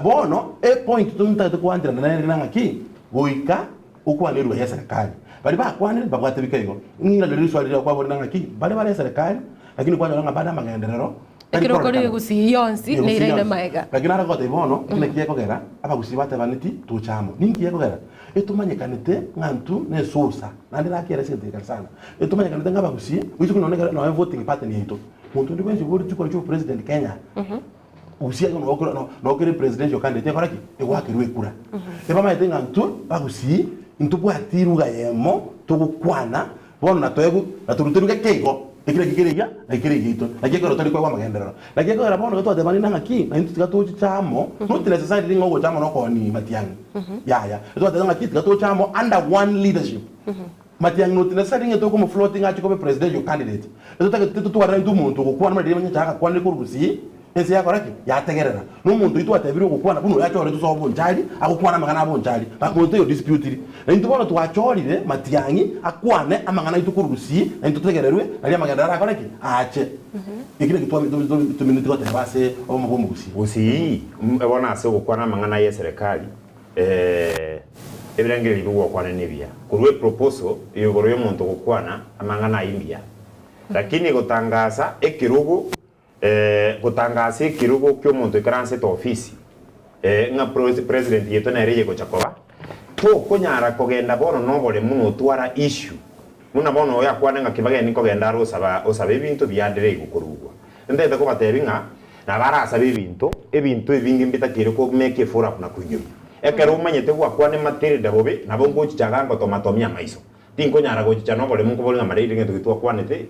bono epoint tontagete koancherana nere ng'aki goika Okwana erua y'eserekari. Baria bakwanire mbabwate bika igo. Ng'ina riria riswali riria kwaborire ng'aki, baria bare eserekari, lakini kwanyora ng'a bare amagenderero tari Ekero okore kororekana. egusii yonsi Egusii neiraine yonsi. maega. Lakini nare gotebia bono, eki naki gekogera, abagusii batebaneti toche amo. Ninki gekogera? Etomanyekanete ng'a intwe nesosa, naende nakere ase egento gekare sana. Etomanyekanete ng'a abagusii, gochia konyora nonye ekero nonye voting pattern yaito, monto onde bwensi oboreti chikura chia obopresident Kenya, Gusii aye nokore no nokere presidential candidate ekora ki? Egoakerwa ekura. Ebamaete ng'a intwe bagusii ntobwati lugha eyemo togokwana bono natoegwe natoruterwe geke igo eki naki kere egia naki kere egiaito naki ekero tori koegwa amagenderero. Naki ekogera bono iga twatebanire ng'a ng'aki naintwe tiga tochiche amo not necessarily ng'a ogocha amo nokoonia matiang'i yaya. Twateba ng'aki tiga toche amo under one leadership. Matiang'i not necessarily ng'a tokomofloat ng'a ache koba presidential candidate. Etotagete totwarane intwe omonto ogokwana buna riria Nyasae agakwanire korwa gusii, ense yakora ki? Yategerera. Na omonto oyio twatebire ogokwana buna oyo achoretwe sobo bonchari, agokwana amang'ana a bonchari. Monto oyo disputiri. Na intwe bono twachorire Matiang'i akwane amang'ana aito korwa gusii, na intwe totegererwe, nario amagenderero arakore ki? Aache. Eki nakio tomineti goteba ase obomo bw'omogusii. Gusii, bono ase ogokwana amang'ana y'eserekari, Ebirengererio bigokwana nebiya. Korwa eproposal igoro yomonto gokwana amang'ana ayio mbuya. Lakini gotangasa ekerogo gotangasa ekerogo kiomonto oikaransete ofisi ng'a president yaito nere eyegocha koba, tokonyara kogenda bono noboremu notwara issue buna bono oyo akwane ng'a kibageni nkogenda are osaba osaba ebinto biadire igo korugwa. Ntagete kobatebia ng'a Nabo arasabe ebinto, ebinto ebinge mbitakeire komeka eforamu na koinyoria. Ekero omanyete gwakwana ematerida bobe, nabo ngochicha iga ngotomatomia amaiso. Tinkonyara gochicha noboremu nkobore ng'a Mareiri egento eke twakwanete,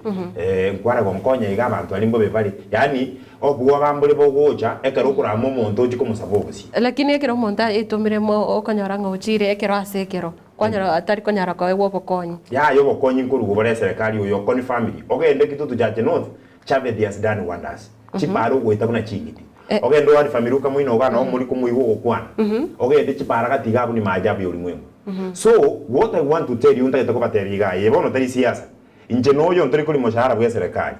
nkware gonkonya iga abanto aria mbobe bare. Yaani, obwoba mbore bogocha ekero okorama omonto ochie komosaba obosie. Lakini ekero omonto aetomire mo okonyora ng'a ochire ekero ase ekero, kwanyora atari konyara koegwa obokonyi. Yaya obokonyi nkorugwa bore eserekari oyo okoni family, ogende Kitutu Church North, Chavez has done wonders. Chipara ogoeta buna ching'iti. Ogende oare family okamoina oga nao mori komoigwa ogokwana. Ogende chipara gati iga abwo ni maajabu ya ulimwengu. So, what I want to tell you ntagete kobatebia iga eye bono tari siasa. Inche noyo ntori kori moshahara bwe eserekari.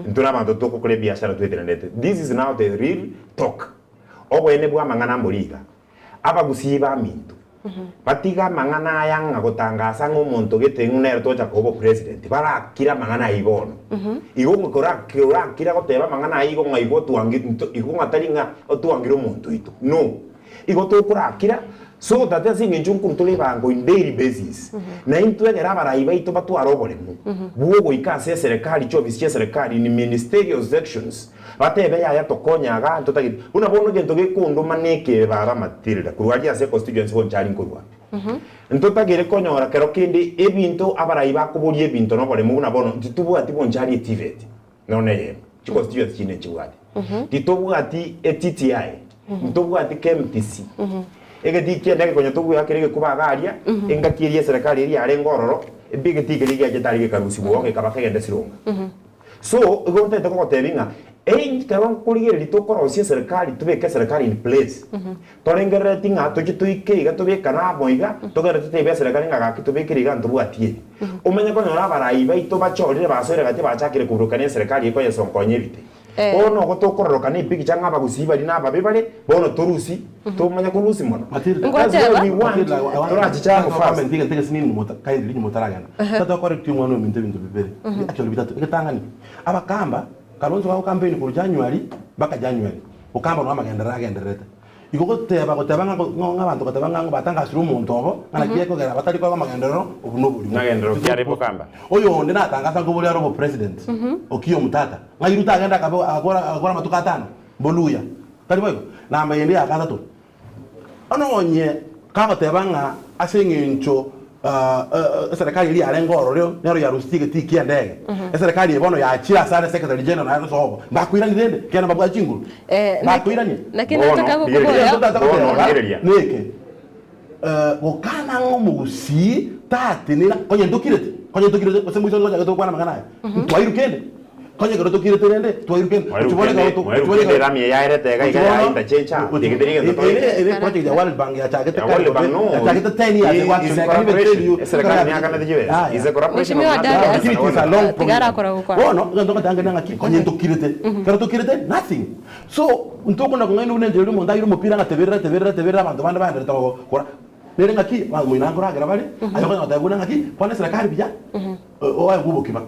Intwe nabanto togokora ebiashara twetenenete. This is now the real talk. Oboene bwa amang'ana mbori iga. Abagusii baminto, batige amang'ana aya ng'a gotangasa ng'a omonto gete ng'u nere tocha koba opresident, barakire amang'ana ayio bono. Igo ng'a korakira goteba amang'ana ayio igo ng'a igo otwangi nto igo ng'a tari ng'a otwangire omonto oito. No. Igo tokorakira so that ase eng'encho nkorwa tore ebango in daily basis, na intwe egere abarai baito batware oboremu bwogoika ase eserekari chiofisi chia eserekari in ministerial sections, Batebe, Yaya, tokonye aga, ntotageti. Buna bono egento gekondoma neke baba Matilda, korwa aria ase econstituency bonsi aria nkorwa. Ntotagere konyora kero kende ebinto abarai bakoboria ebinto noboremo buna bono ntitobwati bonsi aria eTVET nonya neyemo, chiconstituency chinde nchibwate. Titobwati eTTI, ntobwati KMTC. Egetii kiane egekonya togweakera egekuba iga aria, engaki eria eserekari eria yarenge ororo, egetii keria giachete aria gekarusigwa oo gekaba kegende Sironga. So, igo ntagete kogotebia ng'a einki ekero nkorigereria tokorosia eserikari tobeke eserikari in place, torengerereti ng'a tochie toike iga tobekane amo iga, togende totebie eserikari ng'a gaki tobekere iga ntobwati ebi. Omanye konyora abarai baito bachorire basoire gati bachakire koburukania eserikari ekoyesonkonya ebite. Bono igo tokororokana epikicha ng'a abagusii baria nababe bare, bono torusi, tomanya korusi mono. Matilda, That's why we want Matilda, I want torachiche amo to fast. comment egento egesinini nyuma kindly nyuma otaragenda. Tata correct omwana ominto ebinto bibere. Actually bitato. Egetang'ani, abakamba, Kalonzo bago campaign korwa January mpaka January. Okamba noo amagenderero agendererete. Igo goteba goteba ng'a ng'a abanto goteba ng'a batangasire omonto obo, ng'a naki ekogera batari koegwa amagenderero, obwo noborimo. Magenderero ki are bokamba? Oyonde natangasa nkoboria are obopresident, Okiya Omutata, ng'a Ruto agende akabe agakora agakora amatuko atano, mboluya. Tari boigo? Namba ende ya gatato, ononye kagoteba ng'a ase eng'encho eserekari eria yarenge ororo nero yarusirie egetii kia endege, eserekari eye bono yachire ase are secretary general naye ase obo, mbakoirani rende, ekiagera mbabwate chinguru, mbakoiranie. Naki Bono, nataka rigereria. gokoboria Egento tata Bono, goteba rigereria. neke, gokana ng'a omogusii tatenena, konya ntokirete, konya ntokirete, gose moiso ngochake tokwana amang'ana aya, ntwairwe kende, konya ekero tokirete rende, twairwe kende, Mwairu gochia bono kende, ekero to- mwairu gochia bono kende ekero- erami eye yaerete iga iga gochia ya bono- interchange aa, gochia- tiga teri egento ere- toike. ere project ya World Bank yachagete Ya kare World Bank bobe, no, yachagete 10 years i- ago is actually, I can even tell collaboration. you, Eserekari neakanete chibesa. Aya. Is a collaboration of Mheshimiwa National Darius. Government Lakini and it is a World long Bank. Tiga arakora gokwana. Bono egento ngotange ng'aki konye ntokirete ekero tokirete nothing so ntokona kong'aina buna enchera eria omonto aire omopira ng'a teberera teberera teberera abanto bande baenderete gokora nere ng'aki moino nkoragera bare aye okonya goteba buna ng'aki kwana eserekari buya oegwe obokima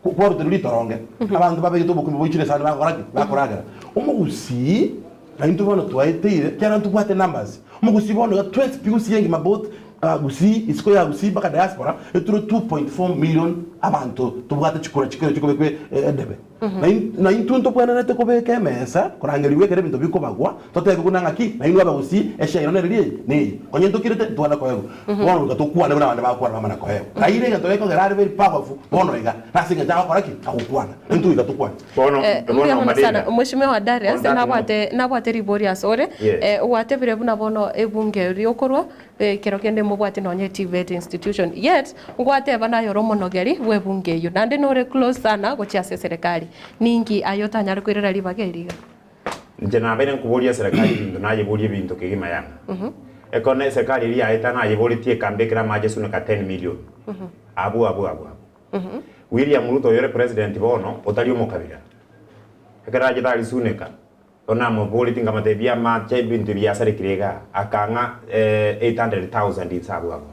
Kwaruterwe ritoronge, abanto babegete obokima boichire esani bagokora ki? Bakoragera. Omogusii, na intwe bono twaeteire, ekiagera ntobwate numbers. Omogusii bono iga twensi pi gusii engima both gusii, isiko ya gusii mpaka diaspora, etore 2.4 million abanto tobwate chikura chikere chikobekwa edebe. Na in- na intwe ntobwenerete kobeka emesa korangerigwa ekero ebinto bikobagwa, totebe buna ng'aki, nainwe abagusii, eshare ino nereri eye, neye. Konya ntokirete, ntwane koegwa. Bono goika tokwane buna abande bagokwana bamana koegwa. Raila egento gekogera are very powerful bono iga, nase engencho agokora ki? Agokwana. Naintwe goika tokwane. Bono, Eh, mbuya bono mono Matilda. sana Mheshimiwa Darius On that nabwate nabwate ribori asore Yes. eh, gwatebire buna bono ebunge riokorwa Ekero kende mobwate nonya TVET institution yet ngwateba naye ore omonogeri bw'ebunge eyio naende nore close sana gochia ase eserekari. Ninki aye otanyare koirera ribaga eri iga? Inche nabeire nkoboria eserekari ebinto nayeboria ebinto kegima yana. Ekero ne eserekari eria yaeta nayeboretie ekambekera amache esuneka 10 million. Abwo abwo abwo abwo. William Ruto oyo ore president bono otari omokabira. Ekero achete aria Suneka Bono namoboretie nkamotebia amache ebinto ebi biasarekire igaa, akang'a 800,000 inse abwo abwo.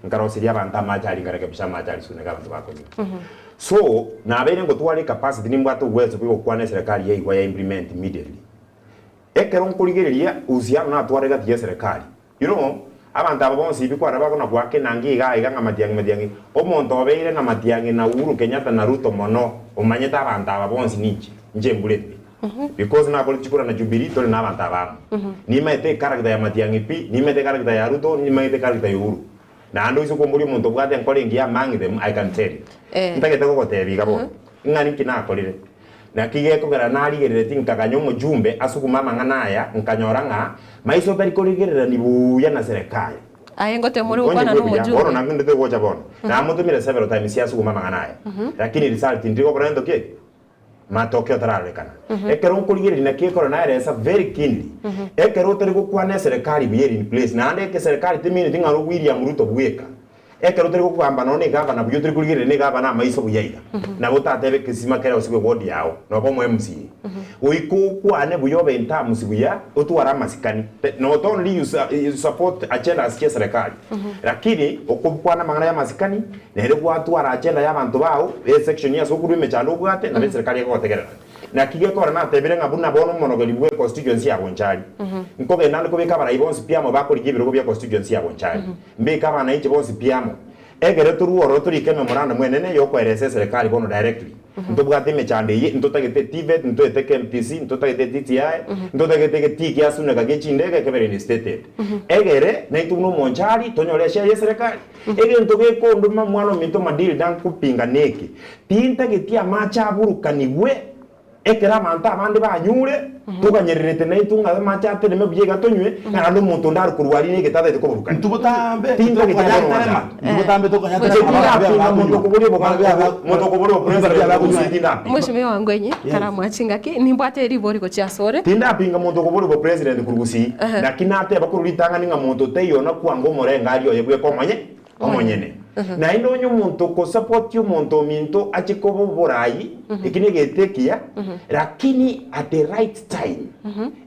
Nkaroseria abanto amache aria nkarekebisha amache aria Suneka abanto bakonywa. So, nabeire ngotwara ecapacity nimbwate obweso bwa gokwana eserekari yaigwa ya implement immediately. Ekero nkorigereria uhusiano natwara egati ya eserekari, you know, abanto aba bonsi ebi kwarora bakona goaka enanga igaa iga ng'a Matiang'i Matiang'i, omonto obeire na Matiang'i na Uhuru Kenyatta na Ruto mono, omanyete abanto aba bonsi ninche, inche mbure pi. Because nakorete chikura na Jubilee tore na abanto aba amo. Nimaete echaracter ya Matiang'i pi, nimaete echaracter ya Ruto, nimaete echaracter ya Uhuru. Naende oise komboria omonto obwate enkoro engiya among them, I can tell you. Ntagete gogotebia iga bono, ng'a ninki nakorire. Naki gekogera narigereretie nkaganya omojumbe asugume amang'ana aya, nkanyora ng'a maiso tari korigererani buya na serekari. Aye ngotemore Onye gokwana buya, bono nomojumbe. nang'endete gocha bono. Namotomire several times asugume amang'ana aya. Lakini result ndiri gokora gento ki eke? Matokeo tararorekana. Ekero nkorigereria naki ekero naeresa very keenly, ekero otari gokwana eserekari buya ere in place, naende eke serekari temineti ng'a oro William Ruto bweka. Ekero otari gokogamba nonya na egavana buya otari korigereria na egavana amaiso buya iga, nabo otatebe ekesima kere gose eward yao, noba omo MCA. Goika okwane buya obe in terms buya, otware amasikani. Not only you you support agendas chia eserekari, lakini okobkwana amang'ana ya amasikani, Nere gwatwara agenda y'abanto bao, esection ase okorua emechando obwate, nabo eserekari egogotegerera. Naki gekogera natebire ng'a buna bono omonogeri bwe constituency ya Bonchari, nkogenda ande kobeka abarai bonsi pi amo bakorigia ebirogo bia constituency ya Bonchari, mbeke abananchi bonsi pi amo, egere torue ororo torike ememorandum enene yokoeresa eserekari bono directly. Ntobwate emechando eye, ntotagete TVET, ntoete KMTC, ntotagete TTI, ntotagete egetii gia Suneka gie chindege kebere reinstated. Egere naintwe buna omonchari tonyore eshare y'eserekari. Egento gekondoma mwana ominto Matilda nkopinga neke, tintageti amache aburukanigwe ekero abanto abande banyure, toganyererete naintwe ng'a amache atereme buya iga tonywe, ng'a naende omonto onde are korwa aria negete atagete koburukania. Intwe botambe Tintageti tokonyara abwo terema, abanto. intwe botambe tokonyara Inche terema, barabwo tindapinga abakunywa. monto okoboria obogambi Barabwo obo, monto okoboria barabwo obopresident abakunywa. gose tindapinga. Mheshimiwa Wangwenyi, Yes. karamwa chingaki, nimbwate ribori gochia asore. Tindapinga monto okoboria obopresident korwa gusii, naki nateba korwa ritang'ani ng'a monto taiyo ona kwanga omorengari oye bweka omonye omonyene. Naende onye omonto okosupport omonto ominto ache koba oborai, eki negento ekiya, lakini at the right time,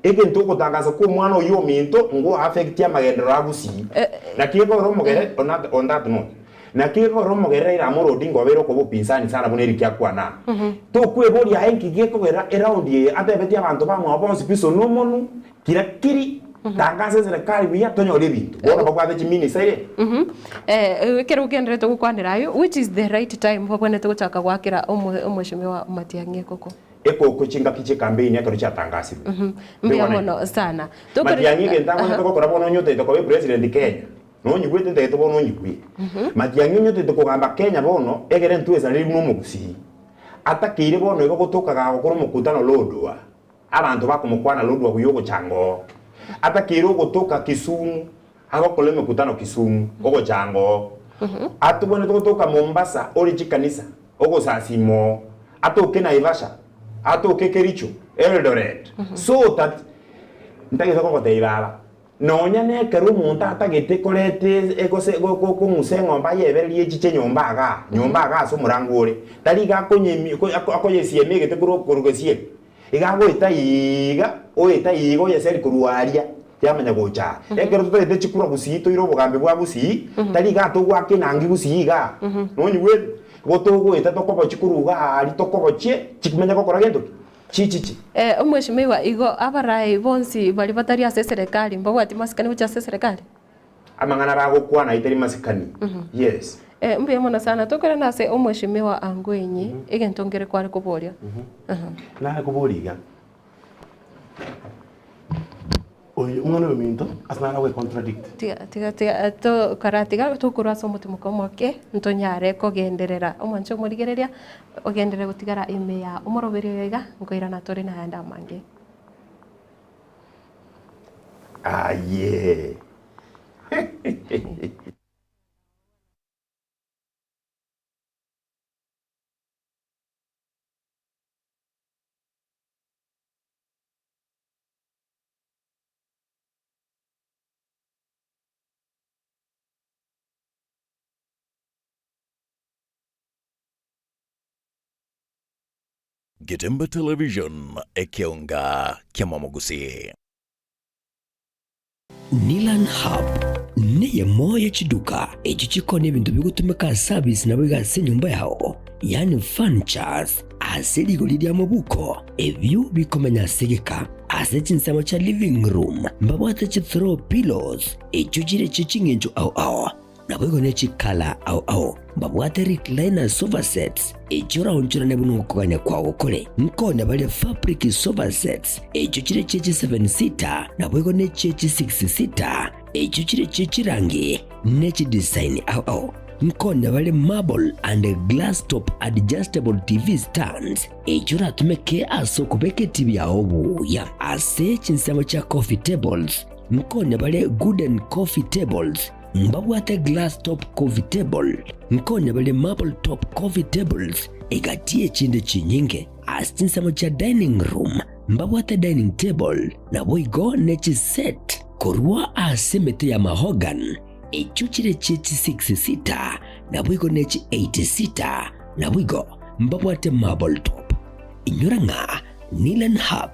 egento ogotangasa kwa omwana oyio ominto ngo affect amagenderero a gusii. Naki ekogera omogere on that on that note, naki ekogera omogere Raila Amolo Odinga obeire okoba upinzani sana buna Eric akwana aa. Tokweboria aye nki gekogera eround eye atebetie abanto bamwabo bonsi pi sonwa omonu, Kira kiri, tangasa eserekari buya tonyore ebinto. Bono babwate chiminista ere. Eh, ekero ogendererete gokwanera ayio, which is the right time babwenerete gochaka goakera omo- omweshimiwa Matiang'i ekoko? Ekoko chingaki chie campaign ekero chiatangasirwe. Mbuya Mbigwana mono sana. Tokore- Matiang'i egento agwenerete gokora bono onye otagete koba epresident Kenya, nonyigwete ntagete bono onyigwe. Matiang'i onye otagete kogamba Kenya bono, egere ntwesareri buna omogusii. Atakeire bono igo gotoka gagokora omokutano Lodwar. Abanto bakomokwana Lodwar buya ogochanga oo. Atakeire ogotoka Kisumu agokora emekutano Kisumu ogochanga oo. Atobwenerete gotoka Mombasa ore chikanisa ogosasima oo. Atoke Naivasha, atoke Kericho, Eldoret. So that ntagete kogotebia baba, Nonya nekero omonto atagete koreta gose kong'usa eng'ombe ayebererie echiche nyomba igaa, nyomba igaa ase omorango ore, tari iga akonyemi akoyesiema egete korwa korwa gesieri, iga agoeta iiga, oeta iiga oyeseri korwa aria, yamanya gocha aa. Ekero totagete chikura gusii toire obogambi bwa gusii, tari igaa togoaka enangi gusii igaa, nonyigwete? Igo togoeta tokobochia korwa igaa aria tokobochie, chimanye gokora gento ki? Chichichi. Eh, omweshimiwa, igo abarai bonsi baria batari ase eserekari mbabwati masikani gochia ase eserekari? Amang'ana bagokwana ayio tari masikani. Yes. Eh, mbuya mono sana. Tokorana ase omweshimiwa Angwenyi, egento nkere kware koboria. Aha. Nare koboria iga, oyo omwana oyominto ase nare agoe contradict. Tiga tiga tiga tokora tiga tokorwa ase omotimoko omoke ntonyare kogenderera. Omwanche omorigereria, ogenderere gotigara ime ya omoroberi oyo iga, nkoirana tore nayande amange. Aye. Getembe Television, ekeonga ki'amamogusii. Nilan Hub neyemo ye chiduka echio chikoonia ebinto bigotumeka ase service naboigo ase enyomba yao, yaani furnitures, ase rigori ria mobuko, ebio bikomenya ase egeka. Ase chinsemo chia living room mbabwate chi throw pillows echio chire chie ching'encho ao ao. Naboigo ne chikala ao ao mbabwate recliner sofa sets, echio oraonchorane buna okogania kwao kore. Nkonya bare fabric sofa sets, echio chire chie chi seven seater, naboigo ne chie chi six seater, echio chire chie chirangi ne chidesign ao ao. Nkonya bare marble and glass top adjustable TV stands, echio oratumeke ase okobeka etibi yao buya. Ase chinsemo chia coffee tables, nkonya bare gooden coffee tables, Mbabwate glass top coffee table, nkonya bare marble top coffee tables, egati y'echinde chinyinge. Ase chinsemo chia dining room mbabwate dining table, naboigo ne chiset korwa ase emete ya mahogany, echio chire chie chi six seater, naboigo ne chi eight seater, naboigo mbabwate marble top. Inyora ng'a Nilan Hub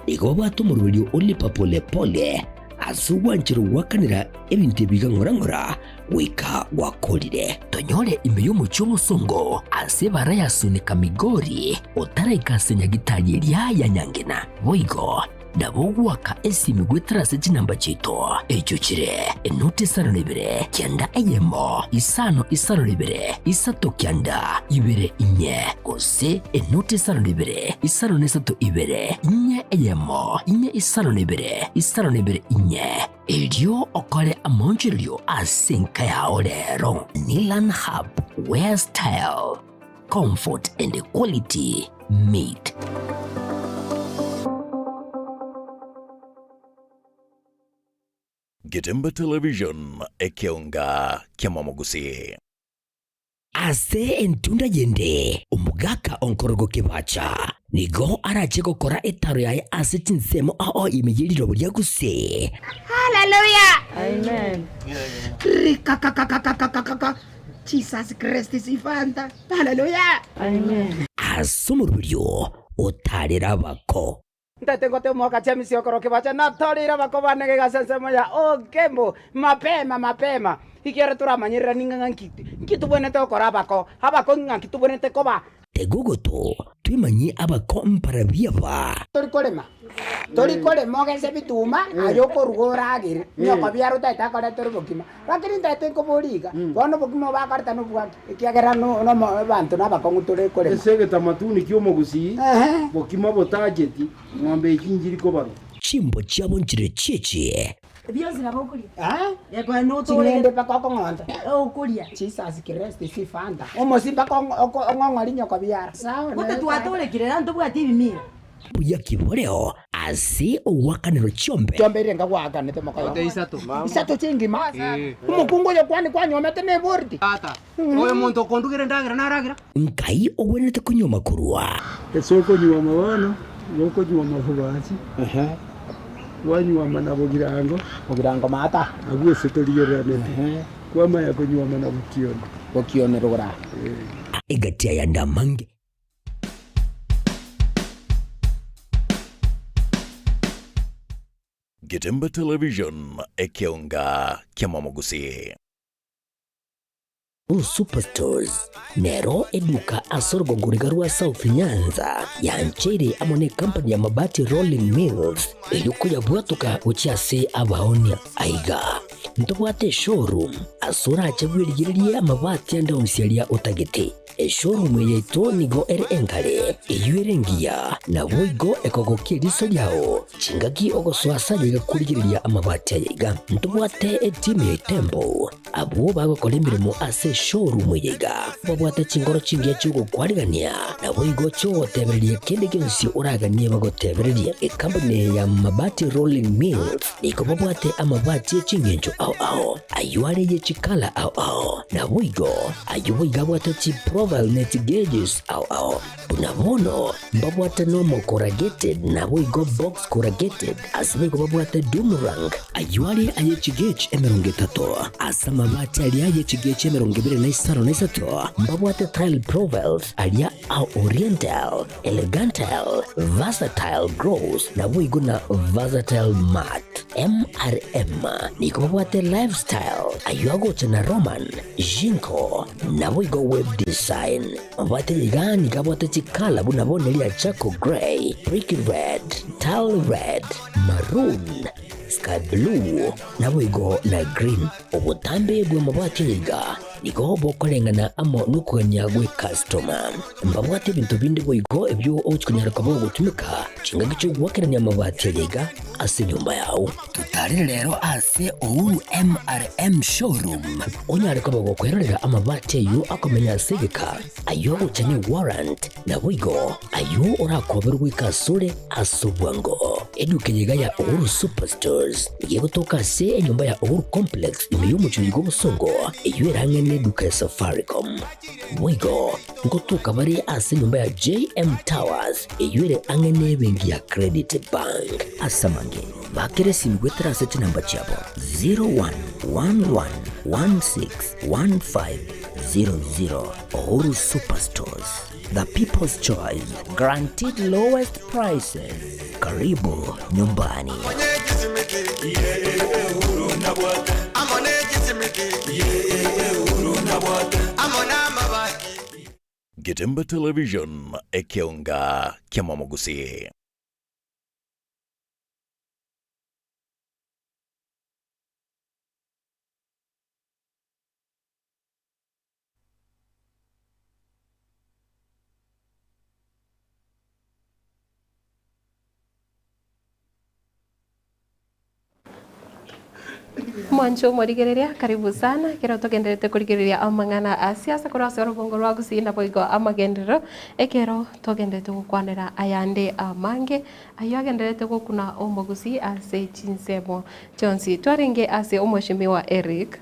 nigo babwate omoroberio o lipa pole pole ase ogwancherwa gwakanera ebinto ebi iga ng'ora ng'ora goika gwakorire. Tonyore ime y'omochie omosongo ase ebara ya Sunika Migori otaraika ase nyagitari eria ya Nyangena. Boigo nabo ogoaka esimi goetera ase chinamba chiaito echio chire enoti isano na ibere kianda eyemo isano isano na ibere isato kianda ibere inye gose enoti isano na ibere isano na isato ibere inye eyemo inye isano na ibere isano na ibere inye erio okore amaonchorerio ase enka yao rero. Nilan Hub where style, comfort and quality meet. Getembe Television, ekeonga ki'amamogusii. Ase entunda yende, omogaka o Nkorogo Kebacha nigo arache gokora etaro yaye ase chinsemo ao ime ye rirobo ria Gusii. Hallelujah. Amen. Rikakakakakakakaka. Jesus Christ is Fanta. Hallelujah. Amen. Ase omoroberio otarere abako. Ntaete ngote omwaka James okoro kebacha natoreire abako bane gega ase ensemo ya Ogembo mapema mapema ekiagera toramanyererani ng'a ng'aki nki tobwenerete gokora abako abako ng'aki tobwenerete koba. Tega ogoto twemanyie abako mbarabwo aba. Tori korema tori korema ogese bituma aye okoruga oragere nyoko biara otaete akoretere obokima Lakini ntaete nkoboria iga, bono obokima obo bakoreta nobwaki, ekiagera nomo abanto nabakong'u tore korema. Ase egetamatuni ki'omogusii, Ehe. bokima botacheti, ng'ombe echi nchiri kobarwa. Chimbo chiabo nchire chiechie. Bionsi nabo okoria. Eh? Gekogera notooreke. Ching'ende mpaka okong'onta. Okoria. Jesus Christ si fanta. Omosi mpaka ong'ong'ori nyoko biara. Sawa Gote twatorekire na ntobwati ebimira. Buya ki boreo ase ogoakanerwa chiombe? Chiombe eria nkagoakanete mokoyo. Gote isato. Isato chingima. Omokungu oyo kwani kwanyomete neboriti. Tata, oyo omonto okondugera endagera naragera? Nkai ogwenerete konyuoma korwa? Ase okonyuoma bono, nigo okonyuoma bobachi, kwanyuoma na bogirango, Bogirango maata. abwo ase torigereranete, kwamanya konyuoma na bokioni. Bokioni rogora. Egati ayande amange. Getembe Television, ekeonga ki'amamogusii. Superstores nero eduka ase orogongo riga rwa South Nyanza yancheire amo ne company ya Mabati Rolling Mills erio koyabwatoka gochia ase abaonia. Aiga. Ntobwate eshowroom ase orache bwerigererie amabati ande onsi aria otagete. Eshowroom eye yaito nigo ere engare, eyio ere engiya, naboigo ekogokia eriso riao chingaki ogosoa ase aye iga korigereria amabati aya iga. Ntobwate etimu ya Itembo Abwo bagokora emeremo ase eshowroom eye iga babwate chinkoro chingiya chi'ogokwarigania, naboigo chi'ogotebereria kende gionsi oraganie bagotebererie. Ekampuni eye ya Mabati Rolling Mills nigo babwate amabati e chingencho ao ao, ayio are ye chikala ao ao, naboigo ayio boigo abwate chiprofile ne chigeges ao ao. Buna bono mbabwate normal corrugated naboigo box corrugated, ase boigo babwate doomerang. Ayio are aye chigech 30, ase amabati aria aye chigech 25 na isato mbabwate tile profiles aria a oriental, elegantile, versatile gross naboigo na versatile matte. MRM nigo babwate lifestyle, ayio agocha na Roman, Jinko, naboigo web design. Mabwate iga nigo abwate chikala buna bono eria charcoal grey, brick red, tile red, maroon, sky blue, naboigo na green. Obotambe bw'amabati aya iga nigo bokoreng'ana amo nokogania gw'ecustoma. Mbabwate ebinto binde boigo ebio ogochi konyara koba ogotumeka chingaki chi'ogoakerania amabati aya iga ase enyomba yao. Totarere rero ase Uhuru MRM Showroom onyare koba gokwerorera amabati ayio akomenya ase egeka, ayio agocha ne warrant, naboigo ayio orakoberwe goika asore ase obwango. Eduka eye iga ya Uhuru Superstores nigo egotoka ase enyomba ya Uhuru Complex ime y'omochie oiga obosongo, eyio ere ang'e neduka ya Safaricom. Boigo ngotoka bare ase enyomba ya JM Towers eyio ere ang'e nebenki ya Credit Bank. Ase amange, bakera esimi goetera ase chinamba chiabo 0111161500. Uhuru Superstores, the people's choice, guaranteed lowest prices. Karibu nyumbani. Getembe Television, ekeonga ki'Amamogusii. Mwanche omorigereria, karibu sana ekero togendererete korigereria amang'ana a siasa korwa ase orobongo rwa Gusii naboigo amagenderero ekero togendererete gokwanera ayande amange ayio agendererete gokuna omogusii ase chinsemo chionsi. Twarenge ase omweshimiwa Eric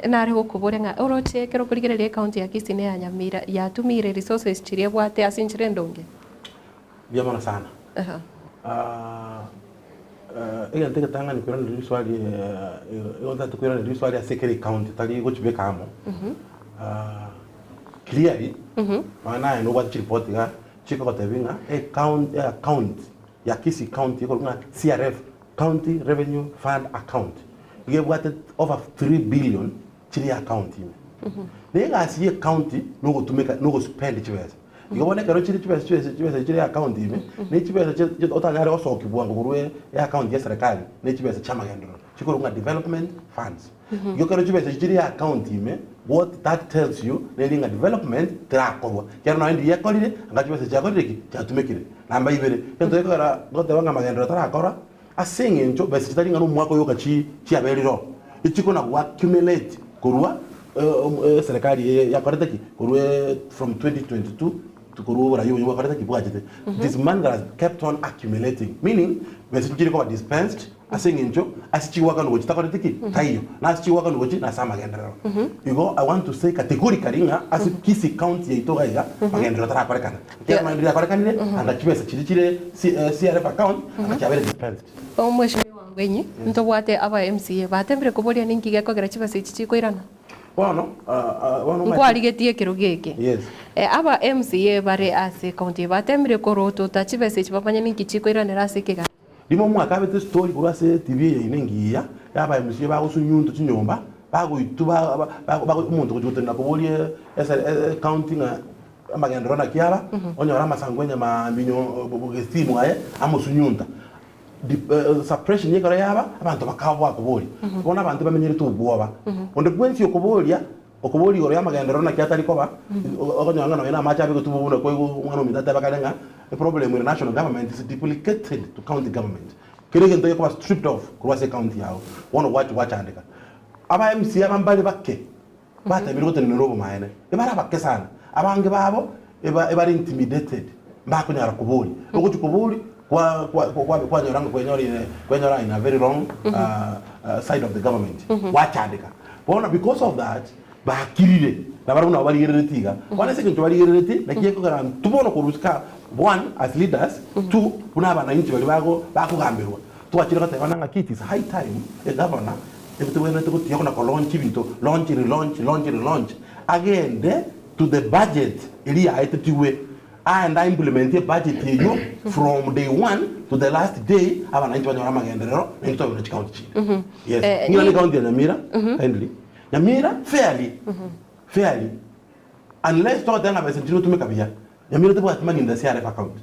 nare gokoboria ng'a oroche ekero okorigereria ecounty ya Kisii na eya Nyamira yatumire resources chiria ebwate ase enchera endonge? Mbuya mono sana. Egento egetang'ani koiraneria riswali igo ntagete koiraneria riswali ase kera ecounty tari gochibeka amo. Clearly, nonya naye nobwate chiripoti iga chikogotebia ng'a ecounty eaccount ya Kisii county ekorokwa ng'a CRF, County Revenue Fund Account, iga ebwate over 3 billion chire account ime. Na egasi ya ecounty nogotumeka nogospend chibesa. Igo bono ekero chire chibesa chibesa chibesa echi chire account ime, ne chibesa chi chi otanyare gosokia bwango korwa e account ya eserekari, ne chibesa chia amagenderero, chikorokwa ng'a development funds. Igo ekero chibesa echi chire account ime, what that tells you, neri ng'a development terakorwa, ekiagera nonye ndiria ekorire, anga chibesa chiakorire ki? Chiatumekire. Namba ibere, egento gekogera goteba ng'a amagenderero tarakora, ase eng'encho besa chitari ng'a nomwaka oyo oka chi chiaberire oo, echikona go accumulate korwa eserekari eye yakorete ki? Korwa from 2022 to korwa oboraia obo bwakorete ki? Bwachete. It is money that has kept on accumulating, meaning besa nchiri koba dispensed ase eng'encho ase chigoakanwa gochia chitakoreti ki? Taiyo. Na ase chigoakanwa gochia nase amagenderero. Igo I want to say categorically ng'a ase Kisii county yaito iga iga, magenderero tarakorekana. Ekiagera magenderero yakorekanire, anga chibesa chiria chire CRF account, anga chiabeire dispensed. Omweshimiwa Ngwenyi, ntobwate aba MCA batebire koboria ninki gekogera chibesa echi chikoirana? Bono, bono omanyete. Nkwarigetie ekerogo eke. Yes. Aba MCA bare ase ecounty eye batemire korotota chibesa echi bamanye ninki chikoiranera ase ekeganda. Rimo omwaka abete story korwa ase TV eye ine engiya, ya aba MCA bagosunyuntwa chinyomba, bagoitwa ba ba omonto gochia gotenena koboria ecounty ng'a amagenderero naki aba, onyore amasango enyama mbinyo gesimu aye amosunyunta. Suppression ekero yaba, abanto bakaba bakoboria. Bono abanto bamenyerete obwoba. Onde bwensi okoboria, okoboria igoro y'amagenderero naki atari koba, okonyora ng'a nonya na amache abe gotuba buna kwaigwa omwana ominto ateba kare ng'a eproblem ere national government is duplicated to county government. Kera egento gekoba stripped off korwa ase ecounty yago, bono gwachi gwachandeka. Aba MCA aba mbare bake batebirie gotenenera obomaene, ebare abake sana, abange babo eba ebare intimidated, mbakonyara koboria. Ogochia koboria kwa kwa kwa kwanyora ng'a kwenyorire kwenyora in a very wrong side of the government, gwachandeka. Bono because of that, bakirire, nabarabwo nabo barigereretie iga. Bono ase eng'encho barigereretie, naki gekogera intwe bono korwa isiko aa, one as leaders, two buna abananchi baria bago bakogamberwa, twachire gotebana ng'aki it is high time egavana Ebio tobwenerete gotiga buna kolaunch ebinto, launch, relaunch, launch, relaunch, agende to the budget eria yaetetigwe, aende a implement ebudget eyio from day one to the last day, abananchi banyore amagenderero naintwe tobe buna chicounty chinde. Yes. Eh, Ng'ina ni- ne county ya Nyamira, kindly. Nyamira fairly, fairly, unless togoteba ng'a besa nchirotumeka buya, Nyamira tebwati money in the CRF account.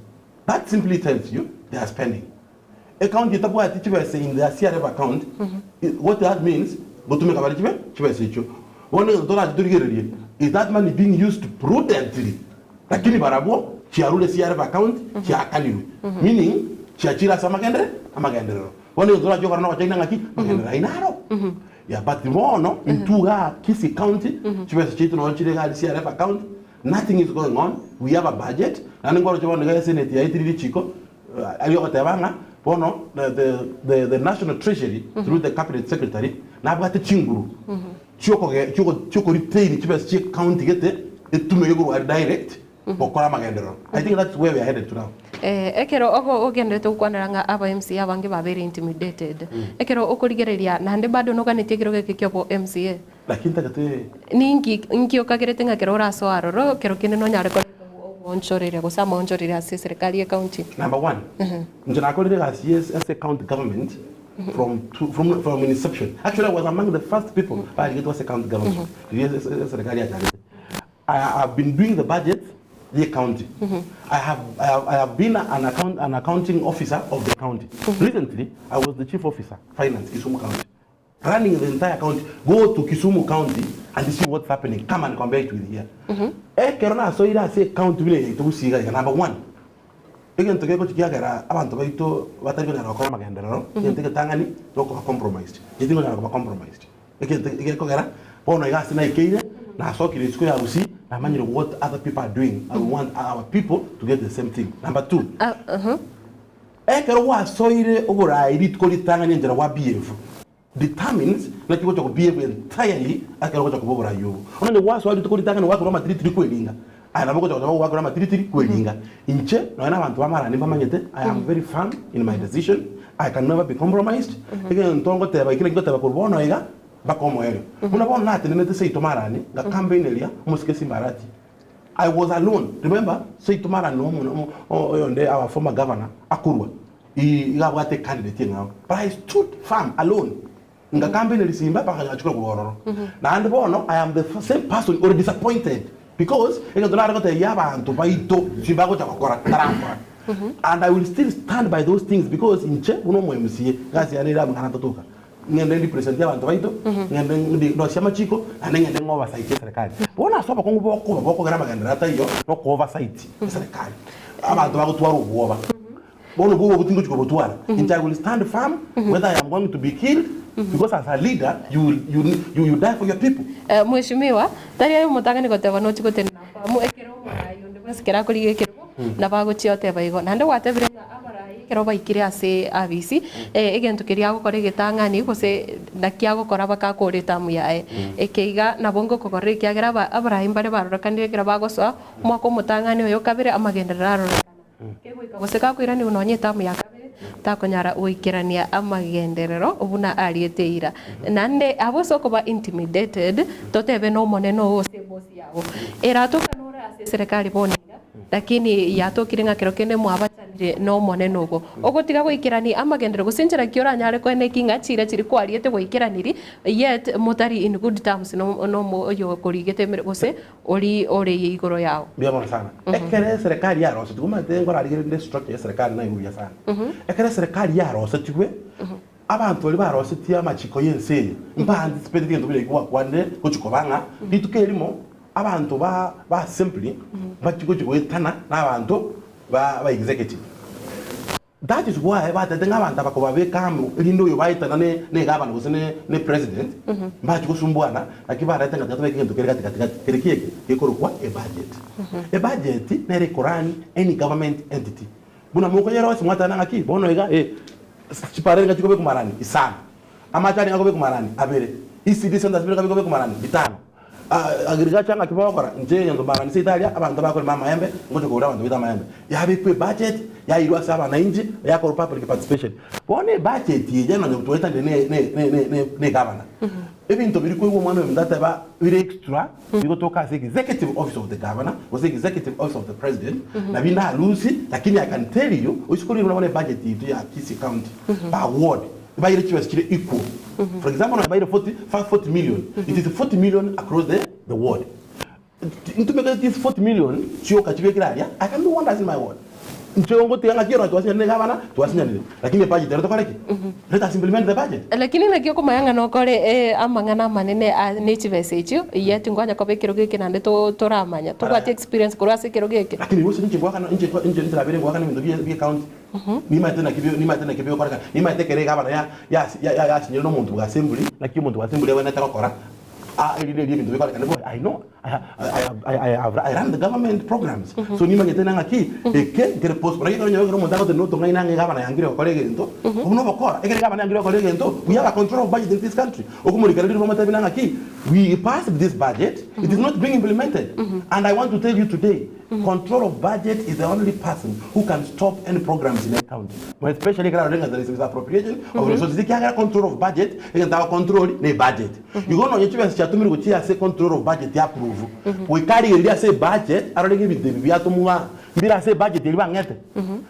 That simply tells you they are spending. Ecounty etabwati chibesa in their CRF account, what that means, gotumeka bare chibe chibesa echio. Bono egento torache torigererie, is that money being used prudently? Lakini barabwo chiarure CRF account chiakanirwe, meaning chiachire ase amagendere amagenderero. Bono egento torache gokora nogochaki ng'aki magenderero aino aro. Yeah, but bono intwe igaa Kisii County, chibesa chiaito nonye chire igaa CRF account, nothing is going on, we have a budget, naende nkoroche bono iga esenate yaetire richiko, Aria ogoteba ng'a bono the the national treasury through the cabinet secretary nabwate chinguru chiokoge chioko retain chibesa chie county gete etumeke korwa aria direct gokora amagenderero. I think that's where we are headed to now. Ekero ogo ogenderete gokwanera ng'a aba MCA abange babeire intimidated, ekero okorigereria naende bado noganetie ekerogo eke kia obo MCA? Lakini ntagete. Ninki inki okagerete ng'a ekero orasoe aroro, kero kende nonyare koreta oboonchoreria gose amaonchoreria ase eserekari y'ecounty? Number one, inche nakorire egasi ye ase county government from two, from, from inception. Actually I was among the first people barigetwe ase county government riria eserekari yachagete. I have been doing the budget ye county. I have, I have, I have been an, account, an accounting officer of the county. Recently, I was the chief officer, finance, Kisumu County. Running the entire county, go to Kisumu county and see what's happening, come and compare it with here. Ekero nasoire ase ecounty buna eye yaito Gusii iga iga, number one, egento gegochi kiagera abanto baito batari konyara gokora amagenderero, egento egetang'ani nokoba compromised. Inche tingonyara koba compromised. Egento gekogera bono iga ase naikeire, nasokire isiko ya Gusii, namanyire what other people are doing, I want our people to get the same thing. Number two, Ekero gwasoire oboraai rituko ritang'ani enchera gwa behave determines naki ogocha ko behave entirely ekero ogocha koba oboraai obo. Onye gwasoa rituko ritang'ani gwakorwa amatiritiri kweringa, aye nabo ogocha gocha goakerwa amatiritiri kweringa. Inche nonya na abanto b'amarani mbamanyete I am very firm in my decision, I can never be compromised, egento ngoteba eki naki ngoteba korwa bono iga mpaka omoerio. Buna bono natenenete seito marani nga campaign eria omosike Simba Arati. I was alone remember seito mara no omo oyonde our former governor akorwa iga abwate ecandidate eng'ao but I stood firm alone ngacampaineria Simba mpaka akanyora korwa ororo naende bono I am the same person ore disappointed because egento nare gotebia abanto baito Simba agocha gokora tarakora and I will still stand by those things because inche buna omo MCA egasi yane ere amang'ana atotoka Ng'ende ndipresente abanto baito, ng'ende ndi ndosie amachiko, naende ng'ende ng'oversight eserekari. Bono ase obokong'u bokoba bokogera amagenderero ataiyo, nokoversight eserekari. Abanto bagotwara obwoba. Bono obwoba obwo tingochi kobotwara. Inche I will stand firm whether I am going to be killed, because as a leader you will you you you die for your people. Mheshimiwa, tari aye omotang'ani goteba nochi gotenena firm ekero omoraai onde bwensi kera akorigia ekerogo, Nabo agochia oteba igo. Naende gwatebire ng'a abarai ekero baikire ase abisi, egento keria agokora egetang'ani gose naki agokora mpaka akore etamu yaye. Eke iga nabo ngokogorera ekiagera aba abarai mbare barorekanire ekero bagosoa omwaka omotang'ani oyo okabere amagenderero arorekana. Kegoika gose gakoiranigwa nonye etamu ya kabere takonyara goikerania amagenderero buna ariete eira. Naende abwo ase okoba intimidated totebe nomonene oo gose ebosi yago eratoka nore ase eserekari bono iga. Lakini yatokire ng'a kero kende mwabachani. Nomonene obo. Ogotiga goikerania amagenderero gose enchera ki oranyare koeneki ng'a chiira chiria kwariete gwaikeraniri yet motari in good terms nomo oyokorigete emere gose ori ore igoro yao. Mbuya mono sana. Ekero eserekari yarosetigwe, omanyete nkorarigereria nde structure ya eserekari naigwe buya sana. Ekero eserekari yarosetigwe, abanto baria barosetie amachiko y'ense eye, mba anticipateti egento buna ekio gwakwanire gochia koba ng'a rituko erimo abanto ba ba assembly mbachie gochia goetana na abanto ba ba executive. That is why batete ng'a abanto aba kobabeka amo erinde oyo baetana ne ne egavana gose ne ne president mbachi gosumbuana naki barete ng'a tiga tobeke egento kere gati gati gati kere ki eke gekorokwa ebudget. Ebudget nere ekorun any government entity buna mokoyerosia mwatebana ng'aki bono iga eh chiparere ng'a chikobekwa marani isano amache aria ng'a akobekwa marani abere ECD centers bire ng'a bikobekwa marani bitano. Agriculture ng'aki bagokora? Inche egento mbarani seito aria, abanto bakorema amaembe, ngocha kogora abanto baito amaembe. Yabekwa ebudget, yairwa ase abananchi, yakorwa public participation. Bono ebudget eye nonye twaetanire ne ne ne ne ne ne egavana, ebinto biria koigwa omwana oyominto ateba bire extra, bigotoka ase executive office of the governor, gose executive office of the president, nabio ndarusie, lakini I can tell you, oise korigia buna bono ebudget yaito ya Kisii county, per ward, Baire chibesa chire equal. For example, nonye baire 40, 40 million, it is 40 million across the, the ward. Ntumeke this 40 million chioka chibekire aria, I can do wonders in my ward. Inche ngotiga ng'aki ero twasinyanire gavana, twasinyanire. Lakini ebudget ero tokore ki? Let us implement the budget. Lakini naki okomanya ng'a nokore amang'ana amanene ne chibesa echio, yet nkonya koba ekerogo eke naende toramanya. Tobwati experience korwa ase ekerogo eke. Lakini gose inche ngoakana, inche inche nabere ngoakana ebinto bie bie county. Nimanyete naki bi nimanyete naki bigokorekana, nimanyete ekero egavana ya yasi ya ya yasinyire na omonto bwa assembly, naki omonto bwa assembly abwenerete gokora a erinde erio ebinto bikorekane bobe. I know, I ha I have I I have I run the government programs, so nimanyete na ng'aki eke nkere possible. Lakini ekero onyore ekero omonto agotenena otong'aine ang'e egavana yangire gokora egento, obwo na obokora. Ekero egavana yangire gokora egento, we have a control of budget in this country. Okomorikera riroba omotebi na ng'aki, we passed this budget, it is not being implemented. And I want to tell you today, Control of budget is the only person who can stop any programs in a county more especially ekero arorire ng'a there is misappropriation of resources ekiagera control of budget egento ago control ne budget. Igo nonye chibesa chiatomirwe gochia ase control of budget ya approve goika arigererie ase ebudget arore ng'a ebinto ebi biatomwa mbire ase ebudget eria bang'ete.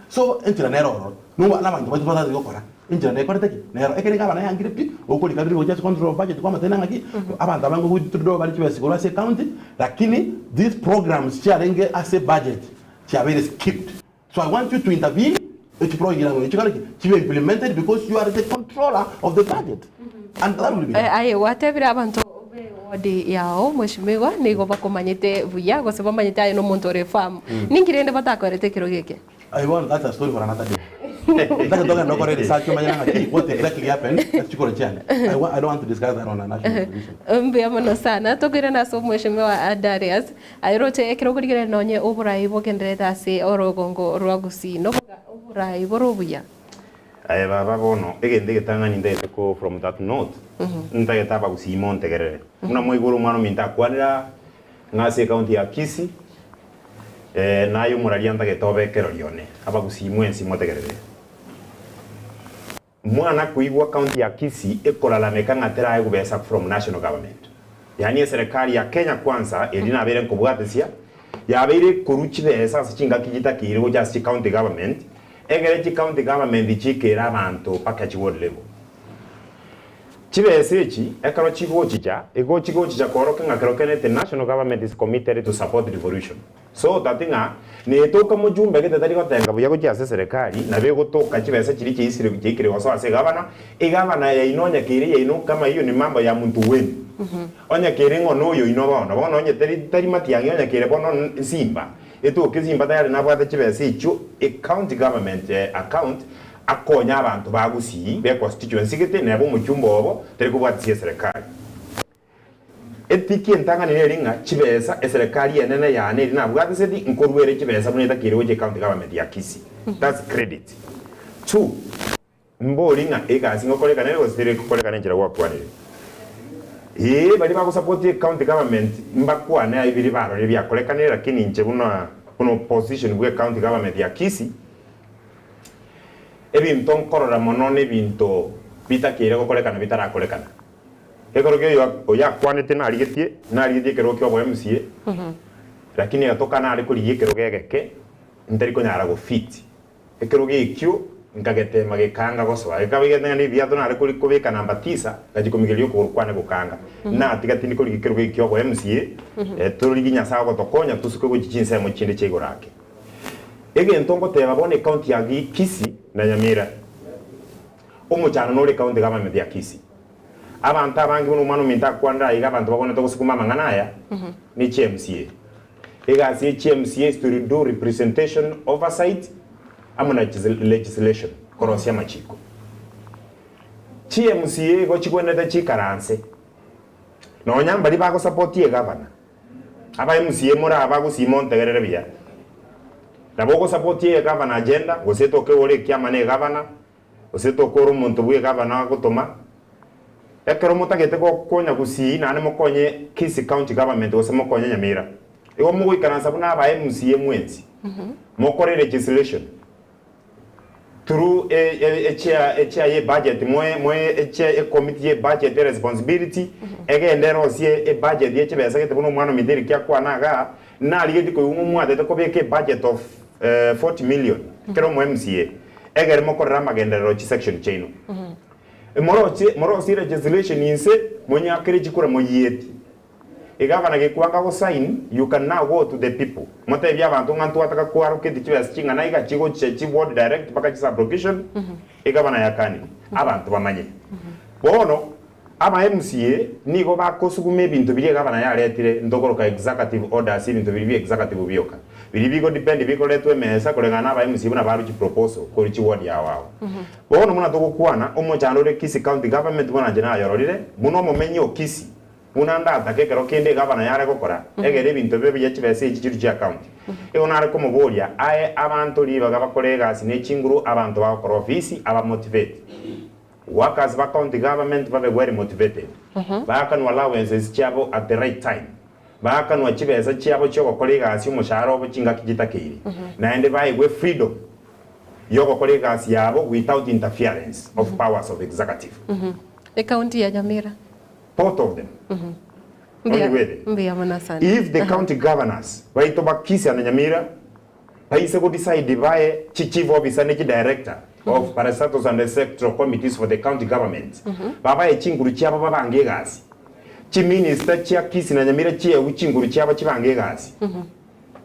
So enchera nere ororo noba nabanto baito batari gokora enchera nekorete ki? Nero ekero egavana yangire pi okorika riri gochia ase control of budget kwamotebia ng'aki abanto abange goitudoo bare chibesa igoro ase ecounty Lakini these programs chiarenge ase budget chiabeire skipped so I want you to intervene echi program echi chikore ki? Chibe implemented because you are the controller of the budget and that will be done. Aye gwatebire abanto be ward yao mweshimiwa nigo bakomanyete buya gose bamanyete aye nomonto ore firm. Ninki rende batakorete ekerogo eke? Aye bono that's a story for another day. Ntake togende okore research omanye ng'aki what exactly happened ase chikoro chiane. I, wa, I don't want to discuss that on a national television. Mbuya mono sana. Tokoirana ase omweshimiwa Darius. Aye roche ekero okorigereria nonye oborai bogendererete ase orogongo rwa Gusii. Noboga oborai bore obuya. Aye baba bono egento egetang'ani ntagete ko from that note ntagete abagusii montegerere buna mwaigure omwana ominto akwanire ng'a ase ecounty ya Kisii Naye omoraria ntagete obe ekerori one, abagusii mwensi motegerere. Mwana koigwa county ya Kisii ekolalameka ng'a teraegwe besa from national government. Yaani eserekari ya Kenya Kwanza eria nabeire nkobwatesia, yabeire ekorwa chibesa ase chingaki chitakeire gocha ase chicounty government, egere chicounty government chikere abanto mpaka chiward level. Chibesa echi ekero chigochicha, igo chigochicha koorokia ng'a kero kende the national government is committed to support devolution. So that ng'a netoka mojumbe gete tari gotenga buya gochia ase eserekari, nabo egotoka chibesa chiria chiaisire chiaikire gosoa ase egavana, egavana yaino onye keire yaino kama hiyo ni mambo ya muntu wenu. Onye kere ng'o noyoino bono, bono onye tari tari matiang'i onye kere bono simba, etoke simba tayari nabwate chibesa echio ecounty government account Akonye abanto ba Gusii be constituency gete neba omochumba obo tari kobwatisia eserekari. Etiki entang'ani neri ng'a chibesa eserekari enene yane eri nabwatiseti nkorwa ere chibesa buna etakeire gocha ecounty government ya Kisii. That's credit. Two, mbori ng'a egasi ngokorekana ere gose teri gokorekana enchera gwakwanire. Ee baria bagosupport ecounty government mbakwane aye biria barorire biakorekanire lakini inche buna buna opposition bwe county government ya Kisii, Ebinto nkorora mono nebinto bitakeire gokorekana bitarakorekana. Ekero kia oyo oyakwanete narigetie, narigetie ekerogo kia obo MCA, lakini egatoka nare korigia ekerogo egeke, ntari konyara go fit. Ekerogo ekio nkagetema gekaanga gosoa. Gekaba egento ng'a nebiato nare kori kobeka namba tisa, ngachia komigereria okogoro kwane gokaanga. Natiga tindi korigia ekerogo ekio obo MCA, torigie Nyasae ogotokonya tosuke gochia chinsemo chinde chia igoro ake. Egento ngoteba bono ecounty ya Kisii na Nyamira, omochando nore ecounty government ya Kisii. Abanto abange buna omwana ominto akwanire aiga abanto bagwenerete gosukuma amang'ana aya ne chi MCA. Egasi ye chi MCA is to do representation, oversight amo na legislation, korosia amachiko. Chi MCA igo chigwenerete chikaranse nonya mbaria bagosapotia egavana. Aba MCA more aba bagosii montegerere buya. Nabo ogosapotia egavana agenda gose etoke ore ekiama na egavana Gose tokore omonto bw'egavana agotoma, ekero motagete gokonya Gusii naende mokonye Kisii County Government gose mokonye Nyamira, igo mogoikaransa buna aba MCA mwensi, mokore legislation through echair echair ye budget moe moe echair ecommittee ye budget responsibility egende erosie ebudget ye chibesa gete buna omwana ominto Eric akwana igaa, Narigetie koigwa ng'a omwatete kobeka ebudget of 40 million kera omo MCA egere mokorere amagenderero chisection chiaino. Moroche morosie legislation inse monyakere chikura moyieti. Egavana gekwanga go sign you can now go to the people motebie abanto ng'a ntwataka koallocate chibesa ching'ana iga chigochia chi ward direct mpaka chi sub location egavana yakanire abanto bamanye. Bono Aba MCA nigo bakosuguma ebinto biria egavana yaretire ntokoroka executive orders ebinto biria bia executive bioka. Biria bigo depend bikoretwa emesa koreng'ana na aba MCA buna baruchi proposal korwa chi ward ao ao. Bono buna togokwana omochando ore Kisii county government buna inche nayororire buna omomenyi o Kisii buna ndatake ekero kende egavana yare gokora egere ebinto bibe buya chibesa echi chiru chia county. Igo nare komoboria ae abanto ribaga bakore egasi ne chinguru abanto bagokora ofisi aba motivate. Workers ba county government babe well motivated, baakanwe allowances chiabo at the right time, baakanwa chibesa chiabo chiogokora egasi omoshahara obo chingaki chitakeire, naende baegwe freedom yogokora egasi yabo without interference of powers of executive. Ecounty ya Nyamira. Both of them. Mbuya Onyigwete? mbuya mono sana. If the county governors baito ba Kisii and Nyamira Baise go decide bae chi chief officer ne chi director of parastatals and sectoral committees for the county governments babae chinguru chiabo babange egasi. Chi minister chia Kisii na Nyamira chiegwe chinguru chiabo chibange egasi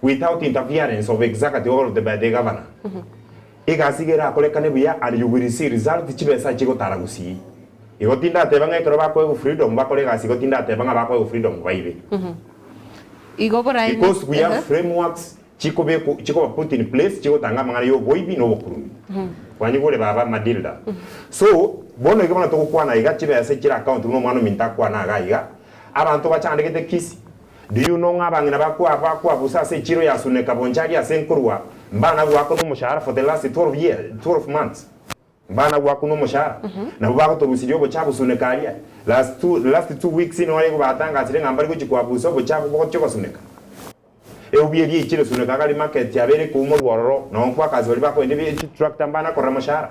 without interference of executive or the by the governor. Egasi iga erakorekane buya and you will see results chibesa chigotara gusii. Igo tindateba ng'a ekero bakoegwa freedom bakore egasi igo tindateba ng'a bakoegwa freedom baibe. Igo boraini. Because we have frameworks Chikobekwa, chikoba put in place, chigotanga amang'ana y'oboibi na obokurumi. Kwanyigure baba Madilda. So, bono iga bono togokwana iga, chibesa echire account buna omwana ominto akwana iga iga, abanto bachandegete Kisii. Do you know ng'a abang'ina bakwa bakwabusa ase echiro ya Suneka Bonchari ase nkorwa mbana goakwa nomoshahara for the last 12 years, 12 months. Mbana goakwa nomoshahara. Nabwo bagotorusiria obochafu Suneka aria. Last two, last 2 weeks nore igo batangasire ng'a mbari gochia kwabusa obochafu bogochia gosuneka. Eubi eria eichire suneka gari market yabeire koumorwa ororo, nao nkwakasi baria bakoenda ebi chitractor mbana korora moshahara.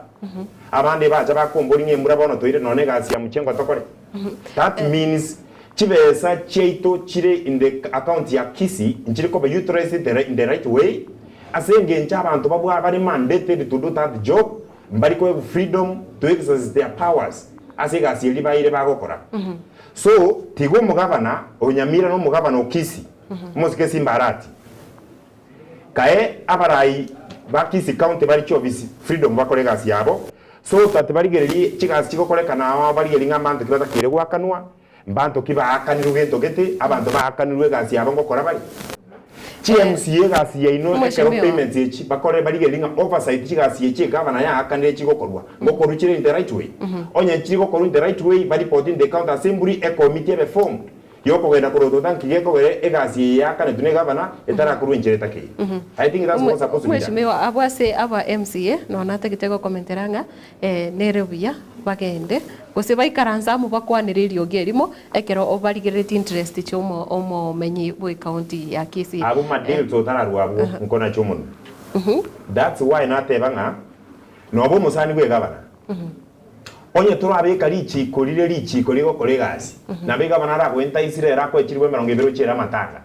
Abande bacha bakombori ng'a embura bono toire nonya egasi ya mchengo tokore. That means chibesa chiaito chire in the account ya Kisii nchiri koba utilized the in the right way ase engencho abanto babwa bare mandated to do that job mbari koegwa freedom to exercise their powers ase egasi eria baeire bagokora. So tiga omogabana o Nyamira na omogabana o Kisii Omosike Simba Arati, kae abarai ba Kisii County bare chiofisi freedom bakore egasi yabo so that barigererie chigasi chigokorekana ao barigererie ng'a mbanto ki batakeire goakanwa, mbanto ki baakanirwe gento gete, abanto baakanirwe egasi yabo ngokora bare. Chi MCA egasi yaino ekero Mheshimiwa. payments echi bakore barigererie ng'a oversight chigasi echi egavana yaakanire chigokorwa ngokorwa chire in the right way. Onye nchirigokorwa in the right way ba report in the county assembly ecommittee ebe formed Y'okogenda korotota nki gekogera egasi eye yakanetwe negavana etarakorwa enchera etakeire. I think that's what's supposed to be done. Mheshimiwa, abwo ase aba MCA nonya natagete gokomentera ng'a nere buya bagende gose baikaranse amo bakwanere eriogi erimo ekero barigereretie interest chia omomenyi bwe county ya Kisii. Abwo madeal totararwa abwo nkonache omonwe. That's why nateba ng'a noba omosani bwegavana Onye torabeka richiiko rire richiiko rigokora egasi, nabo egavana aragoentaisire ere akoe chilifu 20 ochiere amatanga.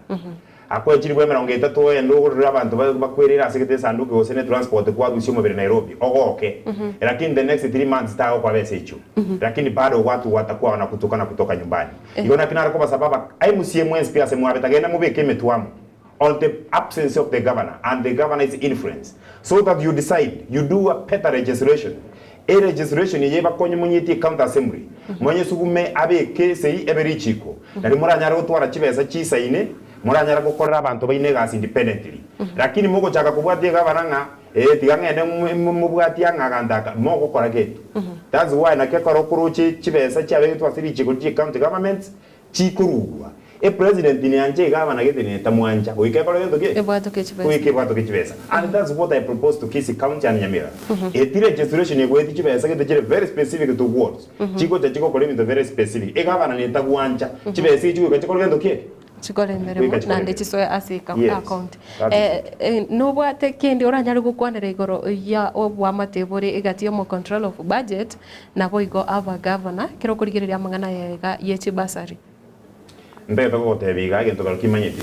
Akoe chilifu emerongo etato ogende ogorere abanto bakwereire ase gete esanduki gose ne transport kwarusia omobere Nairobi ogoke lakini the next 3 months tagokoa besa echio lakini bado watu watakuwa wanakutukana kutoka nyumbani. Igo naki nare kobasaba aba MCA mwensi pi ase mwabete genda mobeke emetwe amo on the absence of the governor and the governor's influence so that you decide you do a better legislation. E legislation eye ebakonye monyetie county assembly monyesugume abeke esei ebe richiko nari moranyare gotwara chibesa chisaine moranyare gokorera abanto baine egasi independently. Lakini mogochaka kobwatia egavana ng'a eh tiga ng'ende mobwatie ang'a aganto aka mogokora gento. That's why naki ekero okoroche chibesa chiabegetwe ase richiko chie county governments chikorugwa. E president nianche egavana gete netamwancha goika ekore gento ki? Ebwatoke chibesa. Goika ebwatoke chibesa. And that's what I propose to Kisii County and Nyamira. Eti legislation egoeti chibesa gete chire very specific to wards. Chigocha chigokora ebinto very specific. Egavana netagwancha chibesa echi goika chikore gento ki? Chikore emeremo Goika chikore naende emeremo. chisoe ase Yes, account. that is Nobwate kende oranyare gokwanera igoro ya obwamate bore egati ya omo control of budget nabo igo abagavana kero okorigereria amang'ana aya iga ye chibasari? Ntagete gogotebia iga egento kero kimanyeti.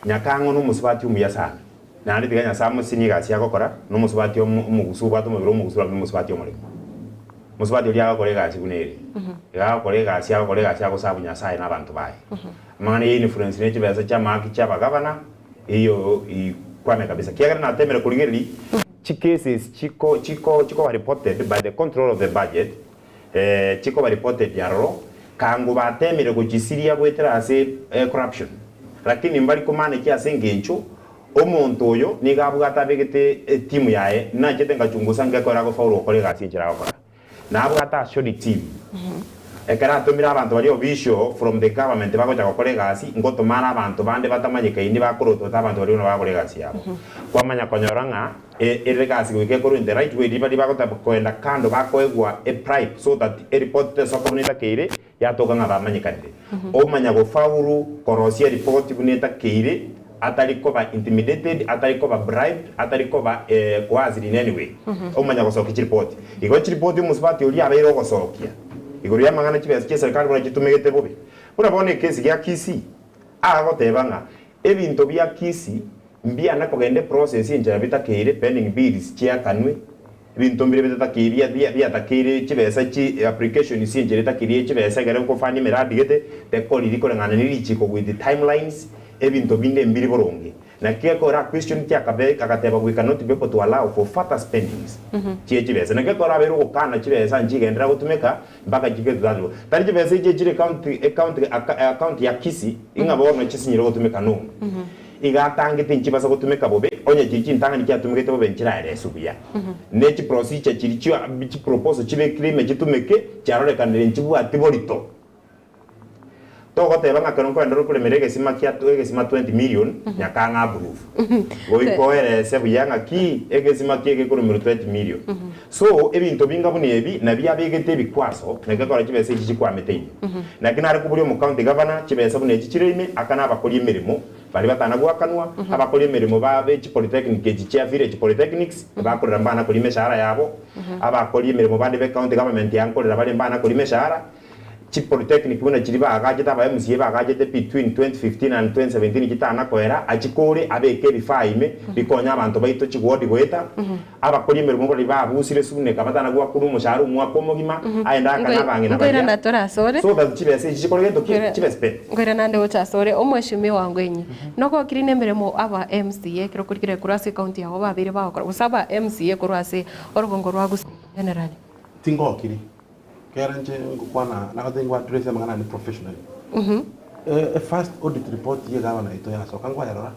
Nyakang'o nomosubati omuya sana. Naende tiga Nyasae amosinie egasi agokora, nomosubati omogusu obwate omobere omogusu lakini nomosubati omoremu. Mosubati oria agokora egasi buna ere. Iga agokora egasi agokora egasi agosabu Nyasae na abanto baye. Amang'ana ya influence ne chibesa chi'amaaki chi'abagavana, eyo ikwame kabisa. Kiagera natemire korigereria chicases chiko chiko chikoba reported by the control of the budget, chikoba reported aroro, kango batemire gochisiria goetera ase corruption. Lakini mbari komaneki ase engencho omonto oyo nigo abwate abegete etimu yaye, nachete ngachungusa ngekora agofaulu gokora egasi enchera agokora. Nabwate assured team. Ekero atomire abanto baria official from the government bagocha gokora egasi, ngotoma are abanto bande batamanyekaini bakorotota abanto baria buna bagokora egasi yabo. Kwamanya konyora ng'a ere egasi goika ekorwe in the right way, ribaria bagoteba koenda kando bakoegwa e bribe so that ereport tesoka buna etakeire, yatoka ng'a bamanyekanire. Omanya gofaulu korosia ereport buna etakeire, atari koba intimidated, atari koba bribed, atari koba coerced in any way. Omanya gosokia chiripoti. Igo chiripoti omosubati oria abeire ogosokia igoro y'amang'ana chibesa chi'eserikari buna chitumegete bobe. Buna bono ekesi gia Kisii, agoteba ng'a ebinto bia Kisii mbiana kogenda eprocess enchera bitakeire pending bills chiakanwe, ebinto mbire bitatakeire biatakeire chibesa chi applications enchera etakeire chibesa ekero okofund emiradi gete tekoriri koreng'ana ne richiko with timelines ebinto binde mbiri boronge. Naki ekora question ki akabe agateba we cannot be able to allow for further spendings chie chibesa. Naki ekero abeire ogokana chibesa nchigenderera gotumeka mpaka chike to that level. Tari chibesa echi echire county ecounty account ya Kisii ing'a bono chisinyire gotumeka no. Iga atangete nchibasa gotumeka bobe onye chiri chintang'ani chiatumegete bobe nchiraereswe buya. Ne chiprocedure chiri chia chiproposal chibekire ime chitumeke chiarorekanire nchibwati borito. Togoteba ng'a ekero nkoenda ore koremera egesima kia egesima 20 million nyakang'a approve. Goika oerese buya ng'aki egesima ki egekoremerwa 20 million. So ebinto binga buna ebi nabio abegete ebikwaso naki ekero chibesa echi chikwamete ime. Naki nare koboria omo county governor chibesa buna echi chire ime akane abakori emeremo baria batana goakanwa, abakori emeremo ba be chipolytechnic echi chia village polytechnics bakorera mbana koria emeshahara yabo, abakori emeremo bande be county government yankorera bare mbana koria emeshahara, Chipolytechnic buna chiria baagachete aba MCA baagachete between 2015 and 2017 chitana koera, achikore abeke ebifaa ime bikonye abanto baito chiward goeta, abakori emeremo baria babusire suneka batana goakorwa omoshahara omwaka omogima, aende aakane abang'ina baria Nkoirana tore asore. so that chibesa echi chikore gento ki? Chibe spent. Nkoirana nde gocha asore omweshimiwa Ngwenyi. Nogokiri na emeremo aba MCA ekero okorikire korwa ase ecounty yabo babeire bagokora gose aba MCA korwa ase orogongo rwa Gusii generally. Tingokiri. Kera inche ngokwana nagotebia ngwa address amang'ana ane professionally. E first audit report ye gavana yaito yasoka nkoyerora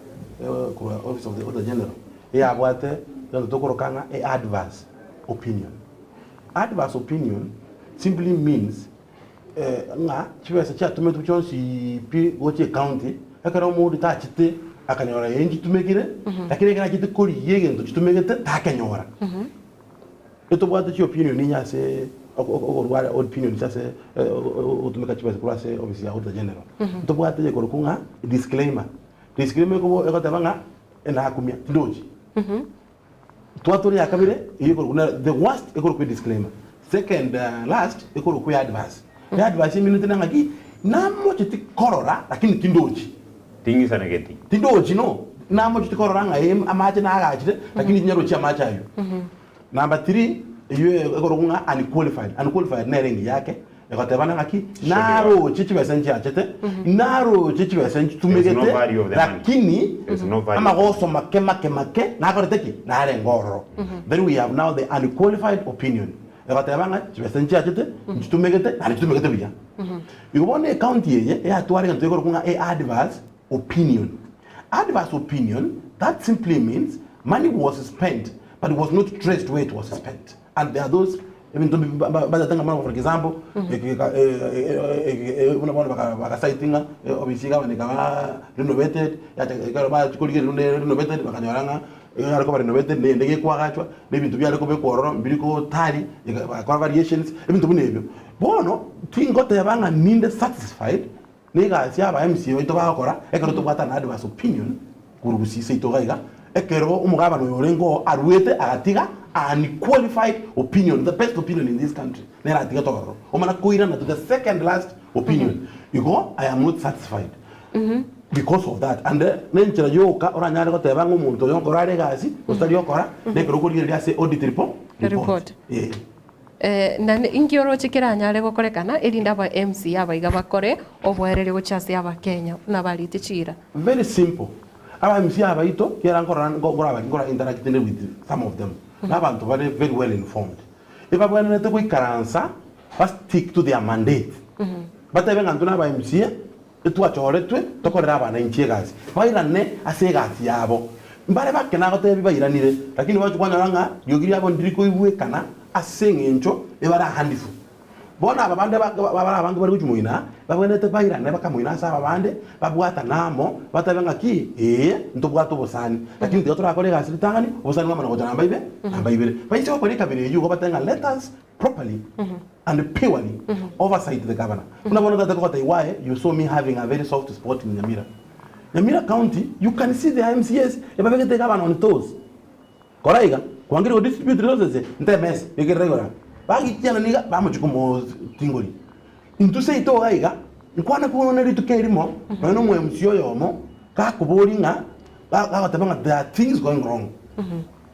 korwa office of the auditor general eyabwate egento tokoroka ng'a e adverse opinion. Adverse opinion simply means ng'a chibesa chiatumetwe chionsi pi gocha ecounty, ekero omoauditor achete akanyora ee nchitumekire, lakini ekero achete korigia egento chitumegete takenyora. Etobwate chiopinion inye ase okorwara opinions ase ogotumeka chibesa korwa ase ofisi ya Auditor General. Ntobwate eyekorokwa ng'a disclaimer. Disclaimer ekobo egoteba ng'a enakumia tindochi. Twatore ya kabere eywo ekorokwa na the worst ekorokwa edisclaimer. Second last ekorokwa eadverse. Eadverse eminete na ng'aki namocheti korora lakini tindochi. Ting'isanegeti. Tindochi no, namochete korora ng'a ee amache nagachire, lakini tinyarochi amache ayio. Number three, eyio ekorokwa ng'a unqualified. Unqualified nere engiya ake, egotebana ng'aki, naroche chibesa nchiachete, naroche chibesa There is no nchitumegete, value of the money. lakini There is no value of the amagoso make make make nakorete ki? Narenge ororo. Then we have now the unqualified opinion. Egoteba ng'a chibesa nchiachete, nchitumegete, naende nchitumegete buya. Igo bono ecounty eye eyatwara egento gekorokwa ng'a e adverse opinion. Adverse opinion, that simply means money was spent but was not traced where it was spent. And there are those ebinto mbachete ng'a bono for example, buna bono baka cite ng'a ofisi ya gavana ekaba renovated, ekero bachia korigereria buna ere renovated bakanyora ng'a Enyare koba renovated na eyende gekoagachwa, na ebinto biare kobekwa ororo mbiri gotari, bagakora variations, ebinto buna ebio. Bono, tingoteba ng'a ninde satisfied na egasi ya aba MCA baito bagokora, ekero tobwate an adverse opinion korwa gusii seito iga iga, ekero omogabana oyo orenge oo aruete agatiga unqualified opinion, the best opinion in this country, nere atigete ororo. Omana koirana to the second last opinion. Igo, I am not satisfied. Because of that and nenchera yoka oranyare goteba ng'a omonto oyo nkora are egasi gose tari okora, nekero okorigereria ase audit report. Report. Eh. Eh, na inki oroche keranyare gokorekana erinde aba MCA aba iga bakore oboereria gochia ase abakenya buna barite chiira? Very simple. Aba MCA abaito kiagera nkorora nkoraba nkora interact with some of them, na abanto bare very well informed. Ebabwenerete goikaransa ba stick to their mandate. Batebe ng'a intwe na aba MCA Etwachoretwe tokorere abananchi egasi, bairane ase egasi yabo. Mbare bake nagotebi bairanire, lakini bagochia kwanyora ng'a riogi riabo ndiri koigwekana ase engencho ebare ahandifu. Bono aba bande bare abange bare gochia moina, babwenerete bairane bakamoina ase aba bande, babwatane amo, batebe ng'aki, Ee, ntobwate obosani, lakini tiga torakore egasi ritang'ani, obosani bwamana gocha namba ibe, namba ibere. Baise gokora ekabira eyio igo batebe ng'a let us properly and purely oversight the governor. Buna bono tata kogotebia why you saw me having a very soft spot in Nyamira. Nyamira county you can see their MCAs ebabegete governor on toes. Kora iga, kwangire go distribute resources nte emesa bekerera igoro aa. Bagichiana niga bamochia komotingori. Intwe seito iga iga nkwane kwane rituko erimo nonya na omo MC oyomo gakoboria ng'a gagoteba ng'a there are things going wrong.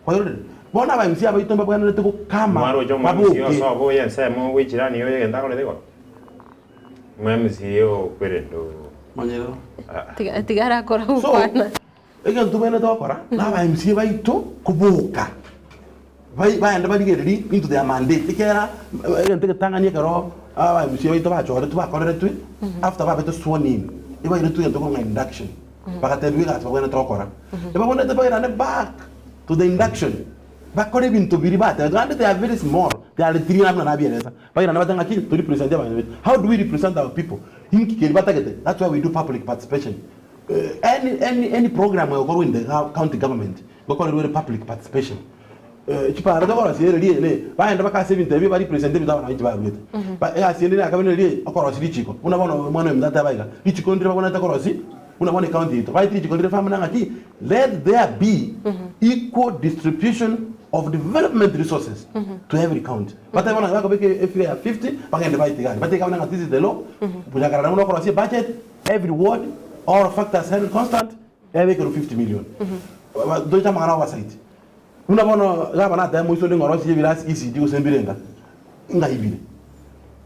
Kwairorire? Bono aba MC abaito mbabwenerete gokama Mwaroche omo MC baboke. osoba oyo ensemo bw'echirani oyo egento akorete igoro? Omo MC okwerende oo. Manyerero. Tiga tiga arakora So, gokwana. egento tobwenerete gokora, na aba MC baito koboka, bai baende barigererie into their mandate, ekiagera egento egetang'ani ekero aba MC baito bachoretwe bakoreretwe, after babete sworn in, ebairetwe egento korwa ng'a induction, bagatebiwa egasi babwenerete gokora. Ebabwenerete bairane back to the induction, bakore ebinto biria batebetwe, naende they are very small, they are three buna nabieresa, bairane batebe ng'aki to represent abanto baito, how do we represent our people, inki keria batagete, that's why we do public participation, any any any program egokorwa in the county government, ngokorerwa ere public participation, chipara tokorosia ere riaye ne, bagende bakase ebinto ebio ba represent ebinto abana baito baruete, egasi ende nakabere neri eye, okorosia richiko, buna bono omwana oyo ominto ateba iga, richiko ndire babwenerete korosia. Buna bono ecounty yaito, baete richiko rire firm ng'a ki? Let there be equal distribution of development resources to every county. Batebe bono bakobeka efigure ya 50, bagende baitigane. Batebe gavana ng'a this is the law, gochakera buna okorosia ebudget, every ward, all factors held constant, ebekerwe 50 million. Toche amang'ana oversight. Buna bono gavana atebe moiso onde ng'a orosie ebirasi ECD gose mbirenga, ng'aibire.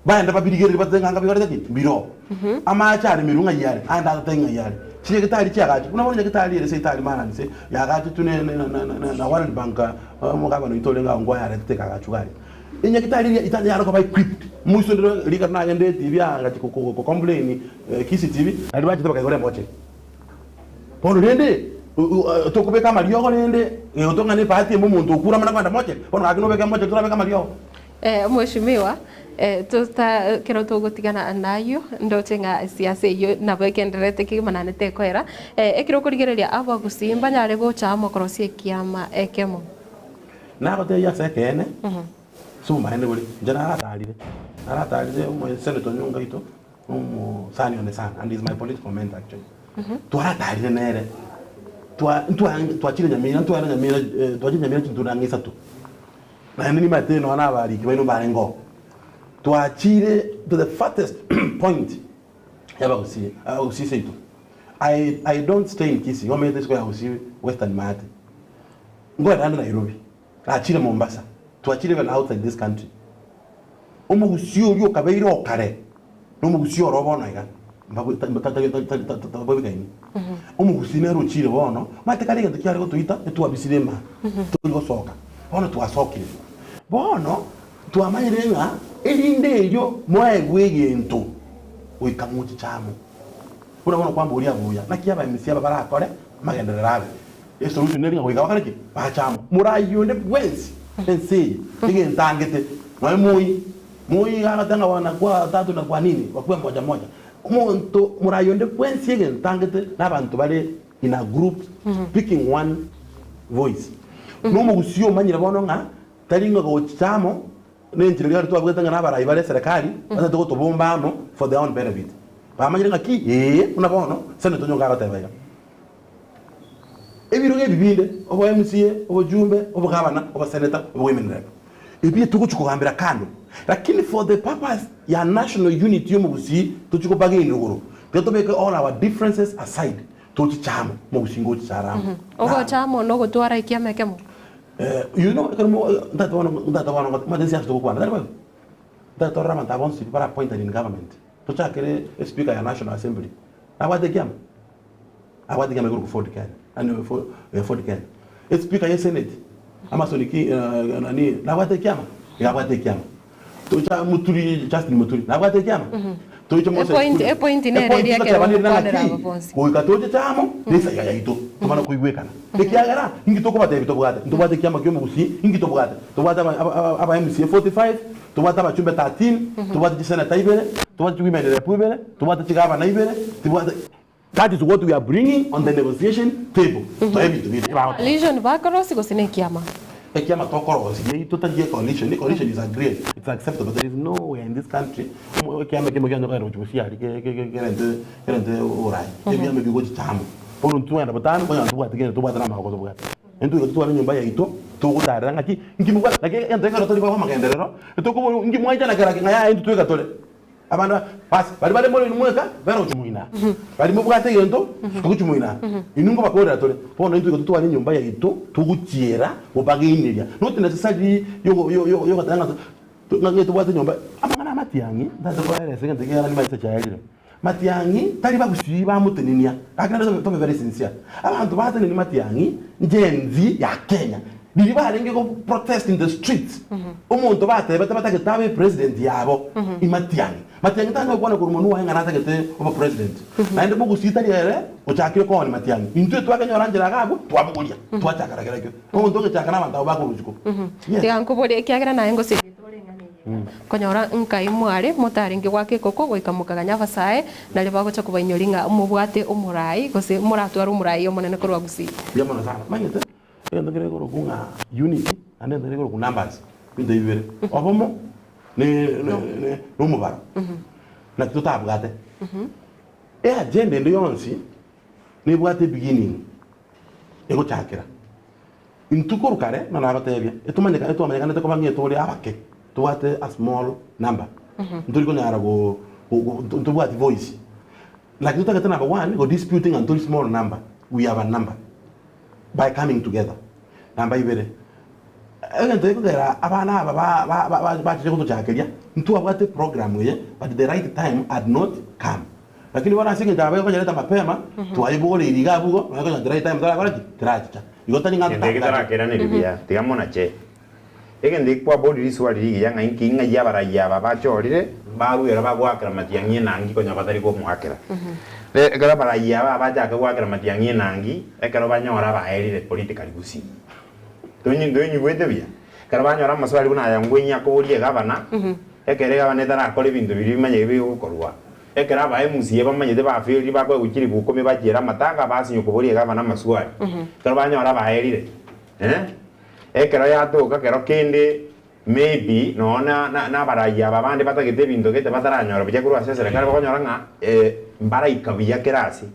Baende babirigererie batebe ng'a anga bigorete ki? Mbiroo. Amache aremerwe ng'ai are? Aende atatebe ng'ai are. Chinyagitari chiagachwa, buna bono nyagetari ere seitari marani se, yagachetwe ne ne na na na World Bank omogabana oito orenge agwo nkwayaretete ekagachwa iga aria. Enyagitari eria itari yare koba equipped, moiso ndire rikero nagende etibi agachi ko ko complain Kisii TV, naende bachete bakaigora embocheri. Bono rende, tokobeka amariogo rende, egotong'ana ebahati ime omonto okure amana kogenda mocheri, bono gaki nobeke mocheri torabeke amariogo. Mweshimiwa, tota ekero togotigana nayio, ndoche ng'a siasa eyio nabo egendererete kegima naende tekoera, ekero okorigereria abagusii mbanyare gocha amo korosia ekiama ekemo. Nagotebia ase ekeene, ase obomaene bore, inche naratarire, naratarire omosenator Onyonka oito, Omosani one sana and is my political mentor actually. Twaratarire nere, twa ntwa twachire Nyamira, ntwaera Nyamira eh, twachire Nyamira chintura ang'e isato. Naende nimanyete nonya na abariki baino mbarenge oo. Twachire to the farthest point y'abagusii, abagusii seito. I I don't stay in Kisii, omanyete isiko ya Gusii Western maate. Nkoenda ande Nairobi, nachire Mombasa, twachire even outside this country. Omogusii oria okabeire okare, na omogusii oro bono iga, tabwebikaini. Omogusii nere ochire bono, omanyete kare egento kiare gotoita, etwabisire emaa, tori gosoka. Bono twasokire. Bono, twamanyire ng'a erinde erio moegwe egento, goika mochiche amo. Buna bono kwamboria buya, naki abaemisi aba barakore amagenderero abe? Esolution neri ng'a goika bakore ki? Bache amo. Morayi onde bwensi ense eye egentangete, nonya moi, moi iga agoteba ng'a wanakuwa watatu na kwa nini, wakuwe moja moja. Omonto morayi onde bwensi egentangete na abanto bare in a group speaking one voice. Na omogusii omanyire bono ng'a tari ng'a gochicha amo Nenchera eria twabwate ng'a nabarai bare eserekari batagete gotobomba amo for their own benefit. Bamanyire ng'a ki? Ee, buna bono Senator Onyonka agoteba iga. Ebirogo ebi binde, obo MCA, obojumbe, obogavana, obosenator, obo women rep. Ebi togochia kogambera kando. Lakini for the purpose ya national unity y'omogusii tochie kobargain rogoro, tiga tobeke all our differences aside tochiche amo, omogusii ngochicha are amo. Ogocha amo nogotwara ekiama ekemo. You know, ekero mo ntagete bono ntagete bono ngote omanyete siasa togokwana, tari boigo? Ntagete torore abanto aba bonsi bare appointed in government, tochakere espeaker ya National Assembly, nabwate ekiama? Abwate ekiama ekorokwa Ford Kenya, yaani Ford Ford Kenya. Espeaker ya esenate, Amason Ki nani, nabwate ekiama? Iga abwate ekiama. Tocha Muturi, Justin Muturi, nabwate ekiama? Toche Moses Epoint Kuria. epoint nere Epoint eria ekero totebanirie ogokwanera nang'aki, aba bonsi. goika tochete amo nesaiga yaito, tomane koigwekana. Ekiagera inki tokobatebia tobwate? Ntobwate ekiama ki'omogusii, inki tobwate? Tobwate aba aba aba MCA 45, tobwate abachumbe 13, tobwate chiseneta ibere, tobwate chiwomen rep ibere, tobwate chigavana ibere, tibwate That is what we are bringing on the negotiation table. Toe ebinto bire ebagoteba. Coalition bakorosia gose nekiama? Ekiama tokorosia yaito tari e coalition. E coalition is agreed, it's acceptable. There is nowhere in this country omo ekiama ekemo kianyu kogenda gochia gosiaria ke ke ke kerente kerente oborai. Ebiama ebi gochicha amo. Bono intwe twagenda botambe okonyora ntobwati kende tobwate na amagoko tobwate. Intwe igo totware enyomba yaito togotarera ng'aki nki mobwate naki egento ekero tori koba amagenderero etokobora nki mwaichana kera ki ng'a yaya intwe tweka tore. Abande basi baria bare more inwe mweka bera gochia moina, baria mobwate egento gochia moina, inwe nkobakorera tore. Bono intwe igo totware enyomba yaito togochiera kobageineria, not necessarily yogo yo yo yogoteba ng'a to ng'a tobwate enyomba. Amang'ana a matiang'i ntagete koeresa egento ekiagera nimanyete chiaerire. Matiang'i tari bagusii bamotenenia, gaki naende tobe tobe very sincere. Abanto batenenia matiang'i Gen Z ya Kenya, riria barenge go protest in the streets, omonto batebete batagete abe president yabo, imatiang'i. Matiang'i tari gokwana korwa monwe oye ng'a natagete obo president. Naende mogusii tari ere ochakire kooni matiang'i. Intwe twakenyora nchera iga abwo, twabogoria, twachaka na kerekio. Omonto ogechaka na abanto abwo bakorwa isiko. Yes. Tiga nkoborie ekiagera naye ngosegete ore eng'ana eye. Konyora nkai mware motarenge goaka ekoko goika mokaganya abasae, nario bagocha kobainyoria ng'a mobwate omorai, gose moratware omorai omonene korwa Gusii. Mbuya mono sana. Omanyete, egento kere korokwa ng'a unity, naende egento kere korokwa numbers, ebinto ebi bibere, obomo ne ne na omobaro, naki totabwate. Eagenda ende yonsi, nebwate ebeginning, egochakera. Intwe korwa kare, buna nabatebia, etomanyeka etwamanyekanete koba ng'a etore abake, tobwate a small number, ntori konyara go go ntobwati voice. Lakini totagete number one, go dispute ng'a ntori small number, we have a number by coming together. Namba ibere, egento gekogera abana aba ba ba ba bachire gotochakeria, ntwabwate eprogram eye but the right time had not come. Lakini bono ase engencho aba bakonyereta mapema, twaibogoreirie iga abwo igo, nonya konya the right time torakora ki? Terachicha. Igo tari ng'a Egento eke totabwati. torakeraneri buya, tiga monache. Egento eke kwaborire riswali rigiya ng'a inki ng'ai abarai aba bachorire baruera bagoakera matiang'i enangi konya batari komoakera. Ekero abarai aba bachaka goakera matiang'i enangi, ekero banyora abaerire politically gusii. Tonyi tonyigwete buya? Ekero banyora amaswali buna aya ngwenyi akoboria egavana, ekero egavana etarakora ebinto biria bimanyire bigokorwa. Ekero aba MCA bamanyete baferire bakoegwa chilifu ikomi bachiere amatanga basinywa koboria egavana amaswali. Ekero banyora baerire eh, ekero yatoka kero kende maybe nonye na na nabarai aba bande batagete ebinto gete bataranyora buya korwa ase eserekari bakonyora ng'a mbaraika buya kera ase.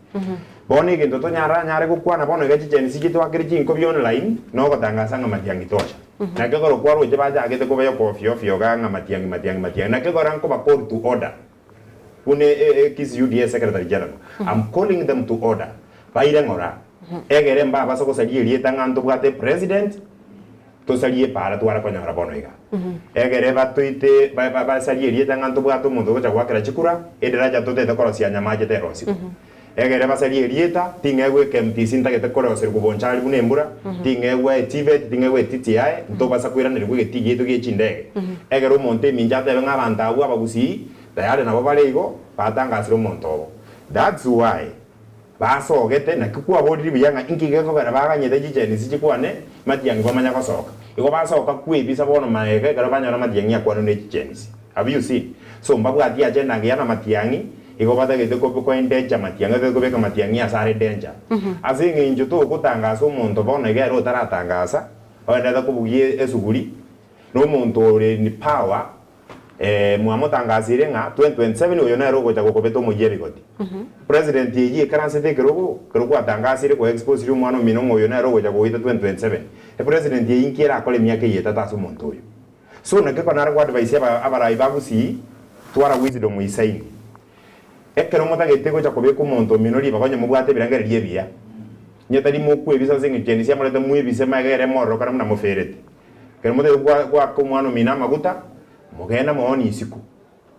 Bono egento tonyaranyare gokwana bono iga chiGen-Z chitwakire chinkobi online nogotangasa ng'a matiang'i tosha. Naki ekero kwaroche bachagete koba yoka ofio ofio igaa ng'a matiang'i matiang'i matiang'i naki ekero nkoba call to order. Buna e Kisii UDA secretary general, am calling them to order, baire ng'ora, egere mbabase gosaria erieta ng'a ntobwate president, tosarie epaara tware konyora bono iga. Egere batoite basarie erieta ng'a ntobwate omonto ogocha goakera chikura, edaraja totete korosia nyamache terosigwa. Egere basarie erieta, ting'egwa eKMTC ntagete koroserigwa bonchari buna embura, ting'egwa eTVET, ting'egwa eTTI, ntobasa koiranerigwa egetii giaito gie chindege. Egere omonto emincha atebe ng'a abanto abwo abagusii tayari nabo bare igo, batangasire omonto obo. That's why basogete, naki kwaborire buya ng'a inki gekogera baganyete chichenisi chikwane matiang'i bamanya gosoka. Igo basoka kwebisa bono magega ekero banyora matiang'i akwanwe ne chichenisi. Have you seen? So mbabwati agenda engiya na matiang'i, igo batagete ko koendanger matiang'i, batagete kobeka matiang'i ase are danger. Ase eng'encho togotangasa omonto bono iga ere otaratangasa, oendete kobugia esuguri, na omonto ore in power, mwamotangasire ng'a 2027 oyo nere ogocha gokobeta omoyio ebigoti. President eyio ekaransete ekerogo, ekero gwatangasire kwa exposire omwana omino ng'a oyo nere ogocha goita 2027, epresident eyio inki erakore emiaka eye etato ase omonto oyo? So naki ekero nare goadvise aba abarai ba Gusii, twara wisdom isaini. Ekero motagete gocha kobeka omonto omino ribaga onye mobwate ebirengererio ebiya, onye tari mokwebisa ase eng'encho chiaino chiamorete mwebise magega ere mororokane buna moferete. Ekero motagete gwa goaka omwana omino amaguta, mogende mooni isiko.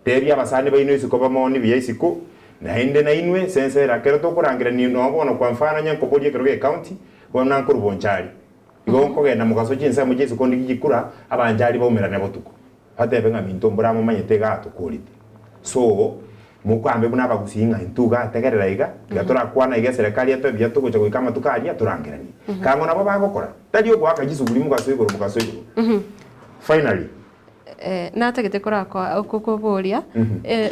Tebia abasani baino isiko bamooni buya isiko, naende nainwe sensera ekero tokorangerania noo bono kwa mfano onye nkoboria ekero gie county, bono nankorwa Bonchari. Igo nkogenda mogaso chinsemo chi'isiko ndigie chikura, abanchari baumerane botuko, batebe ng'a minto mbora momanyete iga atokorete. So, mokambe buna abagusii ng'a intwe iga tegerera iga, tiga torakwana iga eserekari etoe buya togocha goika amatuko aria torangeranie. Kang'o nabo bagokora, tari ogoaka chisuguri mogaso igoro mogaso igoro. Finally. Natagete korakoa kokoboria,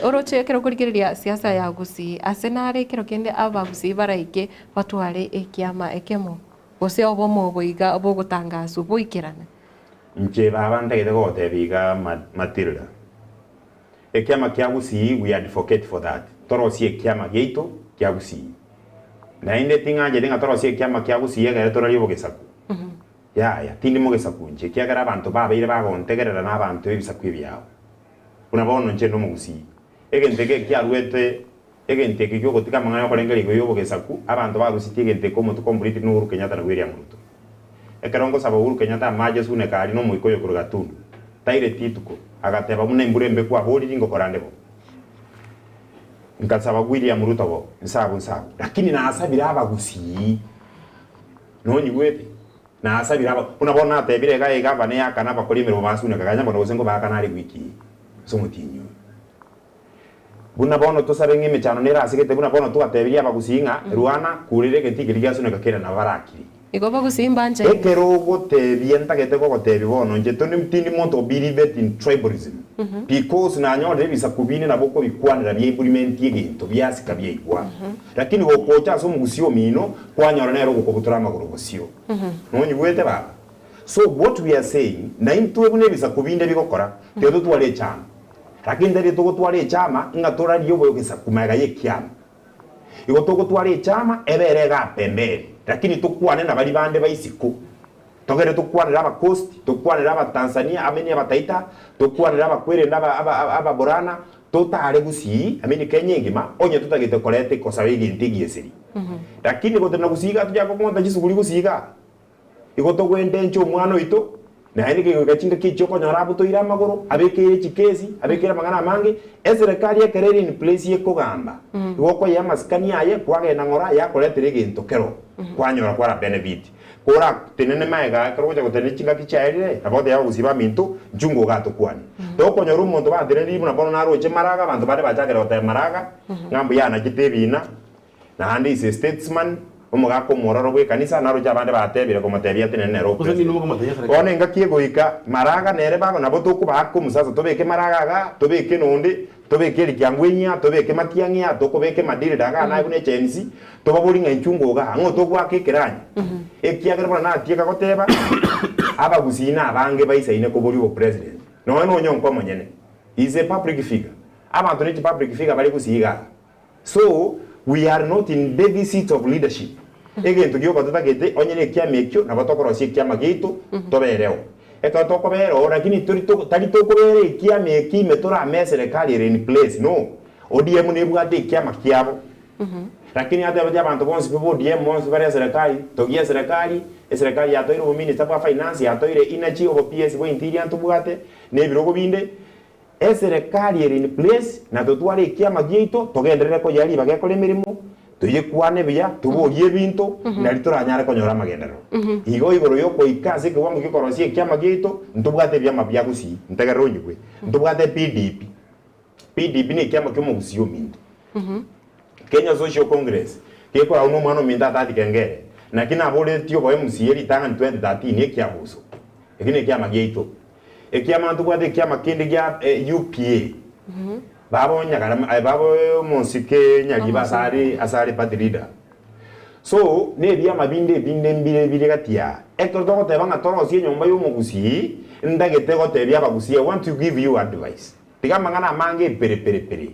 oroche ekero okorigereria siasa ya Gusii, ase nare ekero kende abagusii baraike batware ekiama ekemo? Gose obomo obo iga bogotangaswa boikerane. Inche baba ntagete gogotebia iga Matilda, ekiama kia Gusii we advocate for that, torosie ekiama giaito kia Gusii. Naende ting'ancheti ng'a torosie ekiama kia Gusii ekere torarie obogesaku. Yaya, tindi mogesaku inche, ekiagera abanto babeire bagontegerera na abanto b'ebisaku ebiao. Buna bono inche nomogusii. Egento eke kiaruete Egento eke gi'ogotiga amang'ana y'okorengereria igoro y'obogesaku, abanto barusetie egento eke omotwe completely na Uhuru Kenyatta na William Ruto. Ekero ngosaba Uhuru Kenyatta amache esuneka aria nomoika oyo korwa Gatundu, taireti rituko, agateba buna embura embe kwaboriri ngokora nde bo. Nkasaba William Ruto bo, nsabu nsabu. Lakini nasabire abagusii, nonyigwete? Nasabire aba, buna bono natebire iga egavana eyakana abakori emeremo basuneka, ganya bono gose nkobaakana are wiki eye, ase omotienyi oyo. Buna bono tosabe ng'a emechando nerasegete, buna bono twatebirie abagusii ng'a, Rwana, kurera egetii keria giasuneka kera nabo barakire. Igo abagusii mbanchaine. Ekero ogotebia, ntagete kogotebia bono, inche tindi tindi monto o believeth in tribalism, because nanyorire ebisaku binde nabo okobikwanera bia implement egento, biasika biaigwa. Lakini gokocha ase omogusii omino, kwanyora nere ogokobutora amagoro bosio. Nonyigwete baba? So what we are saying, naintwe buna ebisaku binde bigokora, tiga totware echama. Lakini tari togotwara echama ng'a torarie obogesaku magega y'ekiama. Igo togotwara echama ebe ere igaa pembeni, lakini tokwane na baria bande ba isiko. Togende tokwanere Abacoast, tokwanere Abatanzania, I mean Abataita, tokwanere Abakwerende, aba aba Ababorana, totare Gusii, I mean Kenya engima, onye totagete koreta ekosaba egento egieseri. Lakini gotenena Gusii igaa tochake kong'ota chisuguri Gusii igaa. Igo togwendencha omwana oito, naende kegoika chingaki echi okonyora abutoire amagoro, abekeire chikesi, abekeire amang'ana amange, eserekari ekero ere in place ekogamba, igo okoyea amasikani aye, kwagenda ng'ora, yakoretera egento kero, kwanyora kwara benefit. Koratenene magega ekero ogocha gotenena chingaki chiaerire, nabo ogotebia abagusii baminto, nchunga ogatokwane. Tokonyora omonto bateneniri buna bono naroche maraga, abanto bande bachakire goteba maraga, ng'a mbuya anachete ebina, Naende is a statesman, omogaka omwororo bw'ekanisa, naroche abande batebire komotebia atenene nere Gose opresident. ninwe mokomotebia serikali. Bono engaki egoika, maraga nere bago nabo tokobaaka omusasa tobeke maraga igaa, tobeke nonde, tobeke erikiangw'enyia, tobeke matiang'i aa, tokobeke madilda igaa naye buna echensi, tobaborie ng'a inchunga igaa, ng'o togoaka ekeranya? Ekiagera bono natieka goteba, abagusii nabange baisaine koboria obopresident. Nonya nonyonka omonyene, he is a public figure. Abanto ne chipublic figure bare gusii igaa. So we are not in deficit of leadership. Egento gioka totagete onye ne ekiama ekio nabo tokorosia ekiama giaito tobereo. Ekero tokobera oo lakini tori tari tokobera ekiama eki ime torame eserekari ere in place no. ODM nebwate ekiama kiabo. Lakini atebetie abanto bonsi pi ba ODM bonsi bare eserekari, togia eserekari, eserekari yatoeire obominister bwa finance, yatoeire energy, obo PS bwa interior ntobwate, na ebirogo binde. Eserekari ere in place, na totware ekiama giaito, togenderere koyea ribaga ekore emeremo, toyekwane buya, toborie ebinto, nari toranyare konyora amagenderero. Igo igoro yokoika ase ekewango giokorosia ekiama giaito, ntobwate ebiama bia gusii, ntegerere onyigwe, ntobwate PDP, PDP na ekiama kia omogusii ominto. Kenya Social Congress, gekoragwa na omwana ominto Atati Kengere, naki naboretie obo MCA ritang'ani 2013 ekiabuso. Eki nekiama giaito. Ekiama ntobwate ekiama kende gia UPA. Baba Onyagara, baba omosike Nyaribo asare asare party leader. So, nebiama binde ebinde mbire bire gati yaa. Ekero togoteba ng'a torosie enyomba ya omogusii, ndagete gotebia abagusii, I want to give you advice. Tiga amang'ana amange pere pere pere.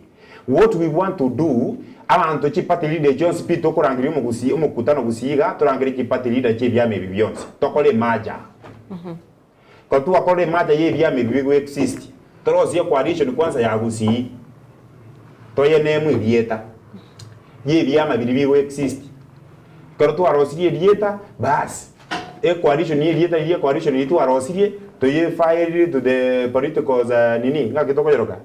What we want to do, abanto chiparty leader chionsi pi tokorangeria omogusii omokutano gusii iga, torangerie chiparty leader chiebiama ebi bionsi, tokore emerger. Ko twakora emerger ya ebiama ebi bigo exist, torosie ecoalition kwanza ya gusii, toyenemu erieta ya ebiama biria bigo exist. Ekero twarosirie erieta, baas, ecoalition ya erieta riria ecoalition eria twarosirie, toye file to the politicals nini, ng'aki tokoyeroka?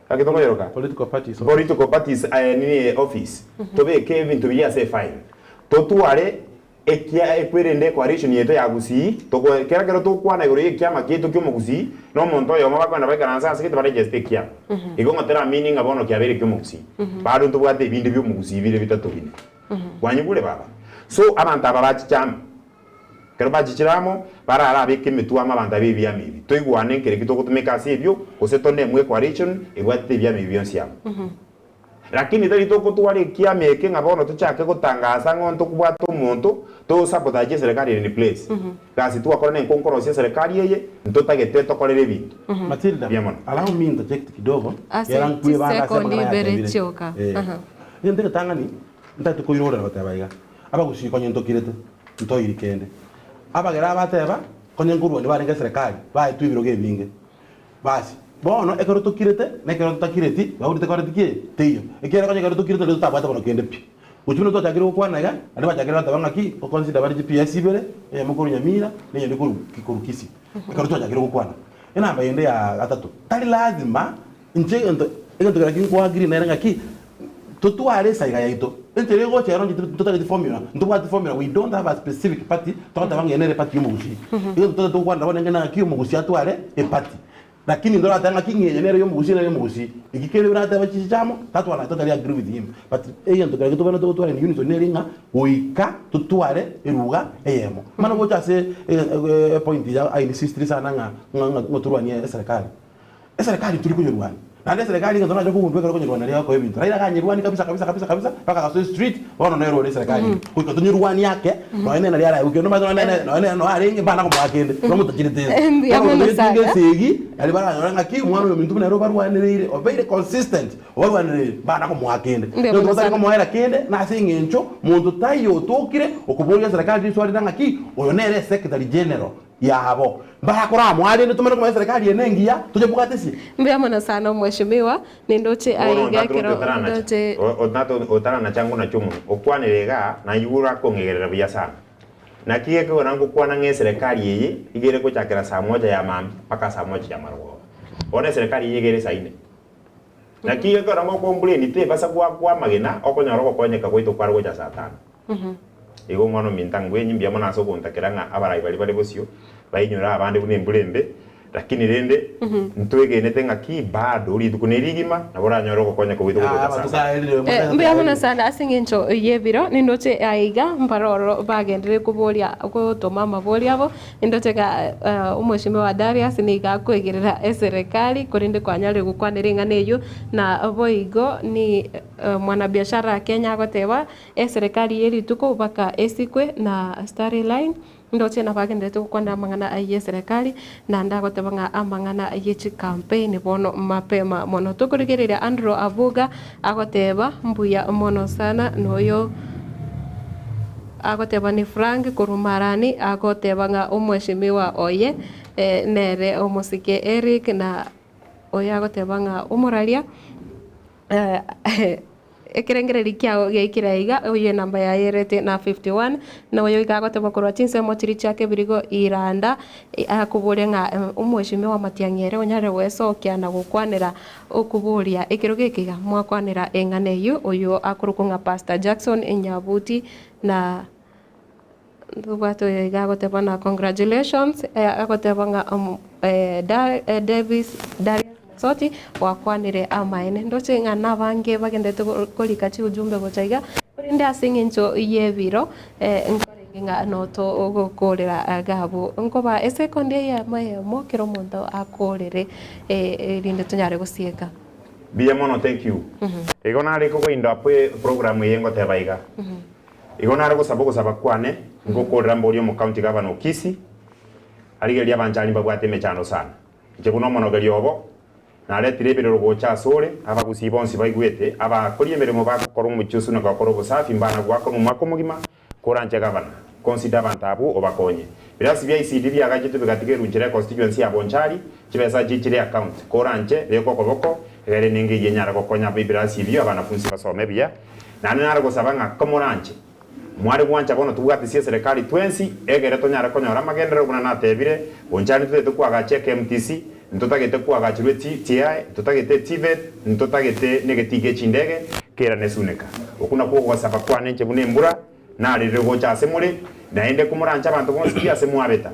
Ng'aki tokoyeroka? Political parties office. Political parties nini office. Tobeke ebinto biria ase efile. Totware ekia ekwerende ecoalition yaito ya Gusii, toko kera ekero tokwana igoro ya ekiama kiaito kia omogusii, na omonto oyomo bakoenda baikaranse ase gete baregister ekiama. Igo ng'a teramini ng'a bono kiabeire ekia omogusii. Bado ntobwate ebinde bia omogusii bire bitato bine. Kwanyigure baba? So abanto aba bachiche amo. Ekero bachichire amo, bararabeke emetwe amo abanto aba ebiama ebi. Toigwane nkere ki togotumeka ase ebio, gose tonemwe ecoalition ebwatete ebiama ebi bionsi amo. Lakini tari togotwara ekiama eke ng'a bono tochake gotangasa ng'a ntokobwata omonto to sabotage eserekari ere in place. Gasi twakora nenko nkorosia eserekari eye, ntotagete tokorere ebinto. Matilda, Mbuya mono. allow me interject kidogo, Ase era nkwe bande ase chisekondi amang'ana ibere yatebire. chioka. Eh. Aha. Egento egetang'ani, ntagete koirorera goteba iga, abagusii konya ntokirete, ntoiri kende. Abagere aba bateba, konya nkorwania barenge eserekari, baetwe ebirogo ebinge. Basi, bono ekero tokirete, na ekero totakireti, bauri tekoreti ki? Teiyo. Ekiagera konya ekero tokirete nario totabwate bono kende pi. Gochia buna twachakire gokwana iga, nario bachakire goteba ng'aki, goconsider bare chiPS ibere, eyemo korwa Nyamira, na eyende korwa korwa Kisii. Ekero twachakire gokwana. Enamba ende ya gatato, tari lazima inche egento egento keria nkoagree nere ng'aki, totware esaiga yaito. Enchera egocha ero inche ntotageti formula, ntobwati formula, we don't have a specific party togoteba ng'a eye nere eparty ya omogusii. Egento totagete gokwanera bono ng'a ng'aki omogusii atware eparty. Lakini ntoratebe ng'aki ng'a eye nere ya omogusii nere ya omogusii. Eki kere oratebe chichamo, that one I totally agree with him. But egento keria tobwenerete gotwara in unison neri ng'a goika totware eruga eyemo. Mani gocha ase epoint ya I insist sana ng'a ng'a torwanie eserekari. Eserekari tori konyerwania, naende eserekari egento nacha kogundua ekero okonyerwania naria egokoa ebinto. Raila akanyerwania kabisa kabisa kabisa kabisa mpaka agasoa estreet bono nere ore eserekari ime. Goika tonyerwanie ake nonya nere naria araigwe kende omanyete nonya nere nonya nere nonya arenge mbana komoa kende nomotachirete ense. Mbuya Bono mono goika toyetinge sana. esegi naria baranyore ng'aki omwana oyo ominto buna ere obarwanereire obeire consistent obarwanereire mbana komoa kende. Mbuya Egento mono batari sana. komoera kende nase eng'encho monto taiyo otokire okoboria eserekari riswali rire ng'aki oyo nere esecretary general yabo. Mbarakore amo rende tomanye komanya eserekari eye nengiya, toyebwate ase. Mbuya mono sana omweshimiwa, nindoche Bono aiga ontatire ekero otaranacha, ndoche. otaranacha ngonache omonwa, okwanire igaa, naigure orakong'egerera buya sana. Naki gekogera ngokwana ng'a eserekari eye iga ere gochakera saa moja ya mambia mpaka saa moja ya marogoba. Bono eserekari eye iga ere saa ine. Naki gekogera ngokomplain tebasa goakwa amagena okonyora ogokonyeka gwaito kware gocha saa tano. Igo omwana ominto angwenye mbuya mono ase ogontakera ng'a abarai baria bare bosio bainyore abande buna embura embe, lakini rende ntwegenete ng'a ki bado rituko ne rigima nabo oranyore ogokonya kogoita gotoka sasa. Mbuya mono sana ase eng'encho y'ebiro, nindoche aiga mbaroro bagenderere koboria gotoma amaborio abo, nindoche ng'a omweshimiwa Darius nigo akoegerera eserekari korende kwanyarire gokwanera eng'ana eyio, na boigo ni mwanabiashara Kenya agoteba Eserekari ye rituko baka esikwe na starry line, ndoche nabagenderete gokwanera amang'ana ayio y'eserekari, na ndagoteba ng'a amang'ana ye chicampaign bono mapema mono. Tokorigereria Andrew Abuga agoteba mbuya mono sana noyo agoteba ni Frank korwa Marani agoteba ng'a omweshimiwa oye nere omosike Eric na oyo agoteba ng'a omoraria. Ekerengererio kiao giaikire aiga, oyio enamba yaye erete na 51, na oyo iga agoteba korwa chinsemo chiria chia kebirigo iranda, akoboria ng'a omweshimiwa Matiang'i ere onyare goesokia na gokwanera okoboria ekerogo eke iga mwakwanera eng'ana eyio, oyio akorokwa ng'a Pastor Jackson Nyabuti na Ntobwate oyo iga agoteba ng'a congratulations, agoteba ng'a Davis Darius Mosoti gwakwanire amaene. Ndoche ng'a nabange bagenderete korika chiujumbe gocha iga, korende ase eng'encho y'ebiro nkorenge ng'a notogokorera iga abwo. Nkoba esekondi eyemo eyemo kera omonto akorere erinde tonyare gosieka. Mbuya mono thank you. Igo nare kogoindo up program eye ngoteba iga. Igo nare gosaba ogosaba kwane, ngokorera mborie omocounty governor o Kisii, arigererie abanchani mbabwate emechando sana. Inche buna omonogeri obo, naretire ebirero gocha asore, abagusii bonsi baigwete, abakori emeremo bagokora omochiosu na gokora obosafi mbana goakanwa omwaka omogima, koranche gavana, consider abanto abwo obakonye. Birasi bia ICD biagachetwe bigatiga erunchera econstituency ya Bonchari, chibesa chichire account, koranche, beka okoboko, egere nenge eyio enyare gokonya ebirasi ebio abanafunsi basome buya. Naende nare gosaba ng'a komoranche, mware gwancha bono tobwate ase eserekari twensi, egere tonyare konyora amagenderero buna natebire, bonchari ntotagete koagacha eKMTC, ntotagete koagachirwa eTTI, ntotagete eTVET, ntotagete negetii gie chindege, kera nesuneka. Okwo nakwo ogosaba kwane inche buna embura, narerire gocha ase more, naende komoranche abanto bonsi pi ase mwabeta.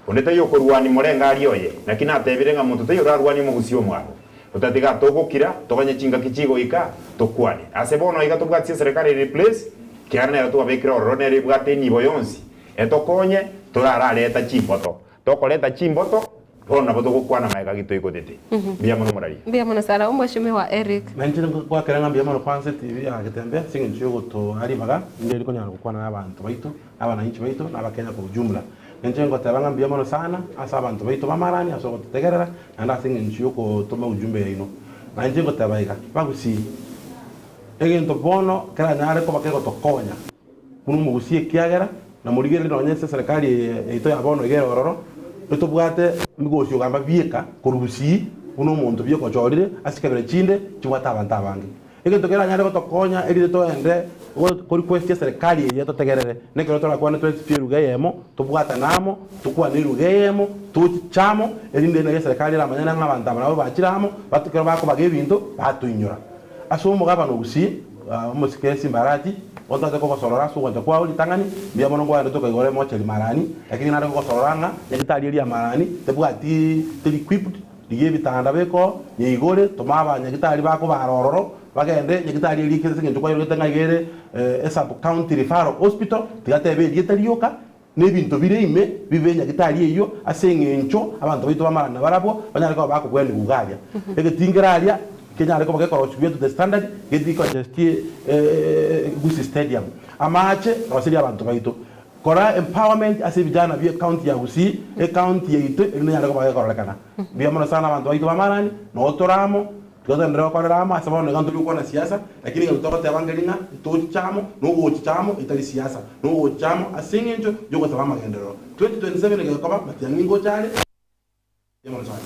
Onde taiyo okorwania morengari oye, naki natebire ng'a monto taiyo orarwanie omogusii omwabo. Otatiga togokira, toganye chingaki chigoika, tokwane. Ase bono iga tobwatisie eserekari ere replace, kiagera nero twabekire ororo nere ebwate enibo yonsi, etokonye, torarareta chimboto. Tokoreta chimboto, bono nabo togokwana magega gitoigotete. Mbuya mono moraria. Mbuya mono sana omweshimiwa Eric. Nainche ngoakera ng'a mbuya mono kwansa etibi ya Getembe ase eng'encho yogotoa ribaga rinde rikonyara gokwana nabanto baito, na abananchi baito, na abakenya kwa ujumla. Ninche ngoteba ng'a mbuya mono sana ase abanto baito b'amarani ase ogototegerera, naende ase engencho y'ogotoma ujumbe yaino. Na inche ngoteba iga, Bagusii, egento bono keranyare koba kegotokonya buna omogusii ekiagera namorigererie nonye ase eserekari eye yaito ya bono iga ere ororo, ntobwate migosi ogamba bieka korwa gusii buna omonto bieka ochorire ase chikabira chinde chibwate abanto abange. Egento keranyare gotokonya erinde toende go request eserekari eye totegerere, nekero torakwane twensi pi eruga eyemo, tobwatane amo, tokwane eruga eyemo, tochiche amo, erinde nario eserekari eramanyane ng'a abanto aba nabo bachire amo, bato ekero bakobaga ebinto, batoinyora. Ase omogabana o Gusii, omosike Simbarati, otagete kogosorora ase ogwancha kwao ritang'ani, mbuya mono nkogenda tokaigora emocheri marani, lakini nare kogosorora ng'a nyagetari eria marani tebwati teri equipped, Rigia ebitanda bikoo, nyeigore, toma abanyagitari bakobara ororo, bagende nyagitari eria ase engencho kwairogete ng'a iga ere esub county referral hospital, tiga tebe erieta rioka, na ebinto bire ime bibe nyagitari eyio ase eng'encho abanto baito bamarane nabarabwo banyare koba bakobwenigwa iga aria. Egetingera aria kenyare koba gekorosiwa to the standard geti congestie Gusii stadium. Amache roseria abanto baito. Kora empowerment ase ebijana bie county ya Gusii, ecounty yaito erinde enyare koba gekororekana. Mbuya mono sana abanto baito b'amarani, noo tore amo, tiga togenderere gokorera amo ase bono iga ntori gokwana siasa, lakini egento togoteba nkeri ng'a ntochiche amo, na ogochicha amo etari siasa, na ogochicha amo ase eng'encho yogosaba amagenderero. 2027 gekoba, matiang'i ngocha are, mbuya mono sana.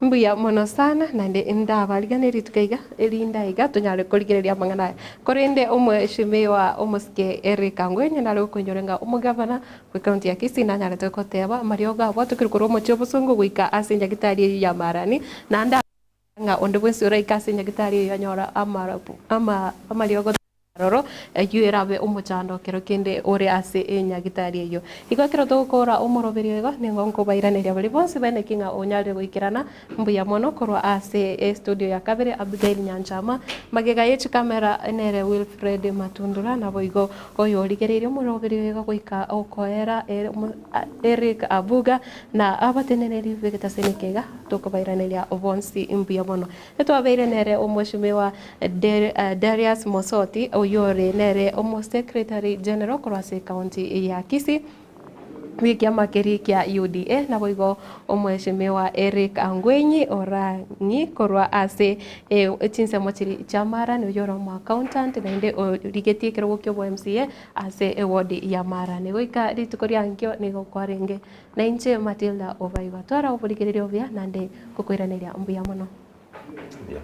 Mbuya mono sana, naende ndabariganerie rituko iga erinde aiga tonyare korigereria amang'ana aya. Korende omweshimiwa omosike Eric Angwenyi nare gokoinyora ng'a omogavana bwe county ya Kisii nanyarete goteba amariogo abwatokire korwa omochie obosongo goika ase enyagitari eyio ya Marani, naende ng'a onde bwensi oraike ase enyagitari eyio anyore amarabu ama amariogo. Aroro, eyio erabe omochando kero kende ore ase enyagitari eyio. Igo ekero togokora omoroberio igo, nigo nkobairaneria baria bonsi baineki ng'a onyarire goikerana mbuya mono korwa ase estudio ya kabere Abigail Nyanchama, magega ye chikamera nere Wilfred Matundura, naboigo oyorigereirie omoroberio igo goika okoera Eric Abuga na abateneneri b'egetaseni eke iga tokobairaneria bonsi mbuya mono. Twabeire nere Omweshimiwa Darius Mosoti, oyio ore nere Omosecretary General korwa ase ecounty ya Kisii bw'ekiama keria kia UDA, naboigo Omweshimiwa Eric Angwenyi Orang'i korwa ase chinsemo chiria chia Marani, oyio ore omoaccountant naende origetie ekerogo kia obo MCA ase eward ya Marani. Goika rituko ria ankio nigo kwarenge Nainche Matilda obaigwa. Twara oborigereria obuya naende ngokoiraneria mbuya mono. Mbuya.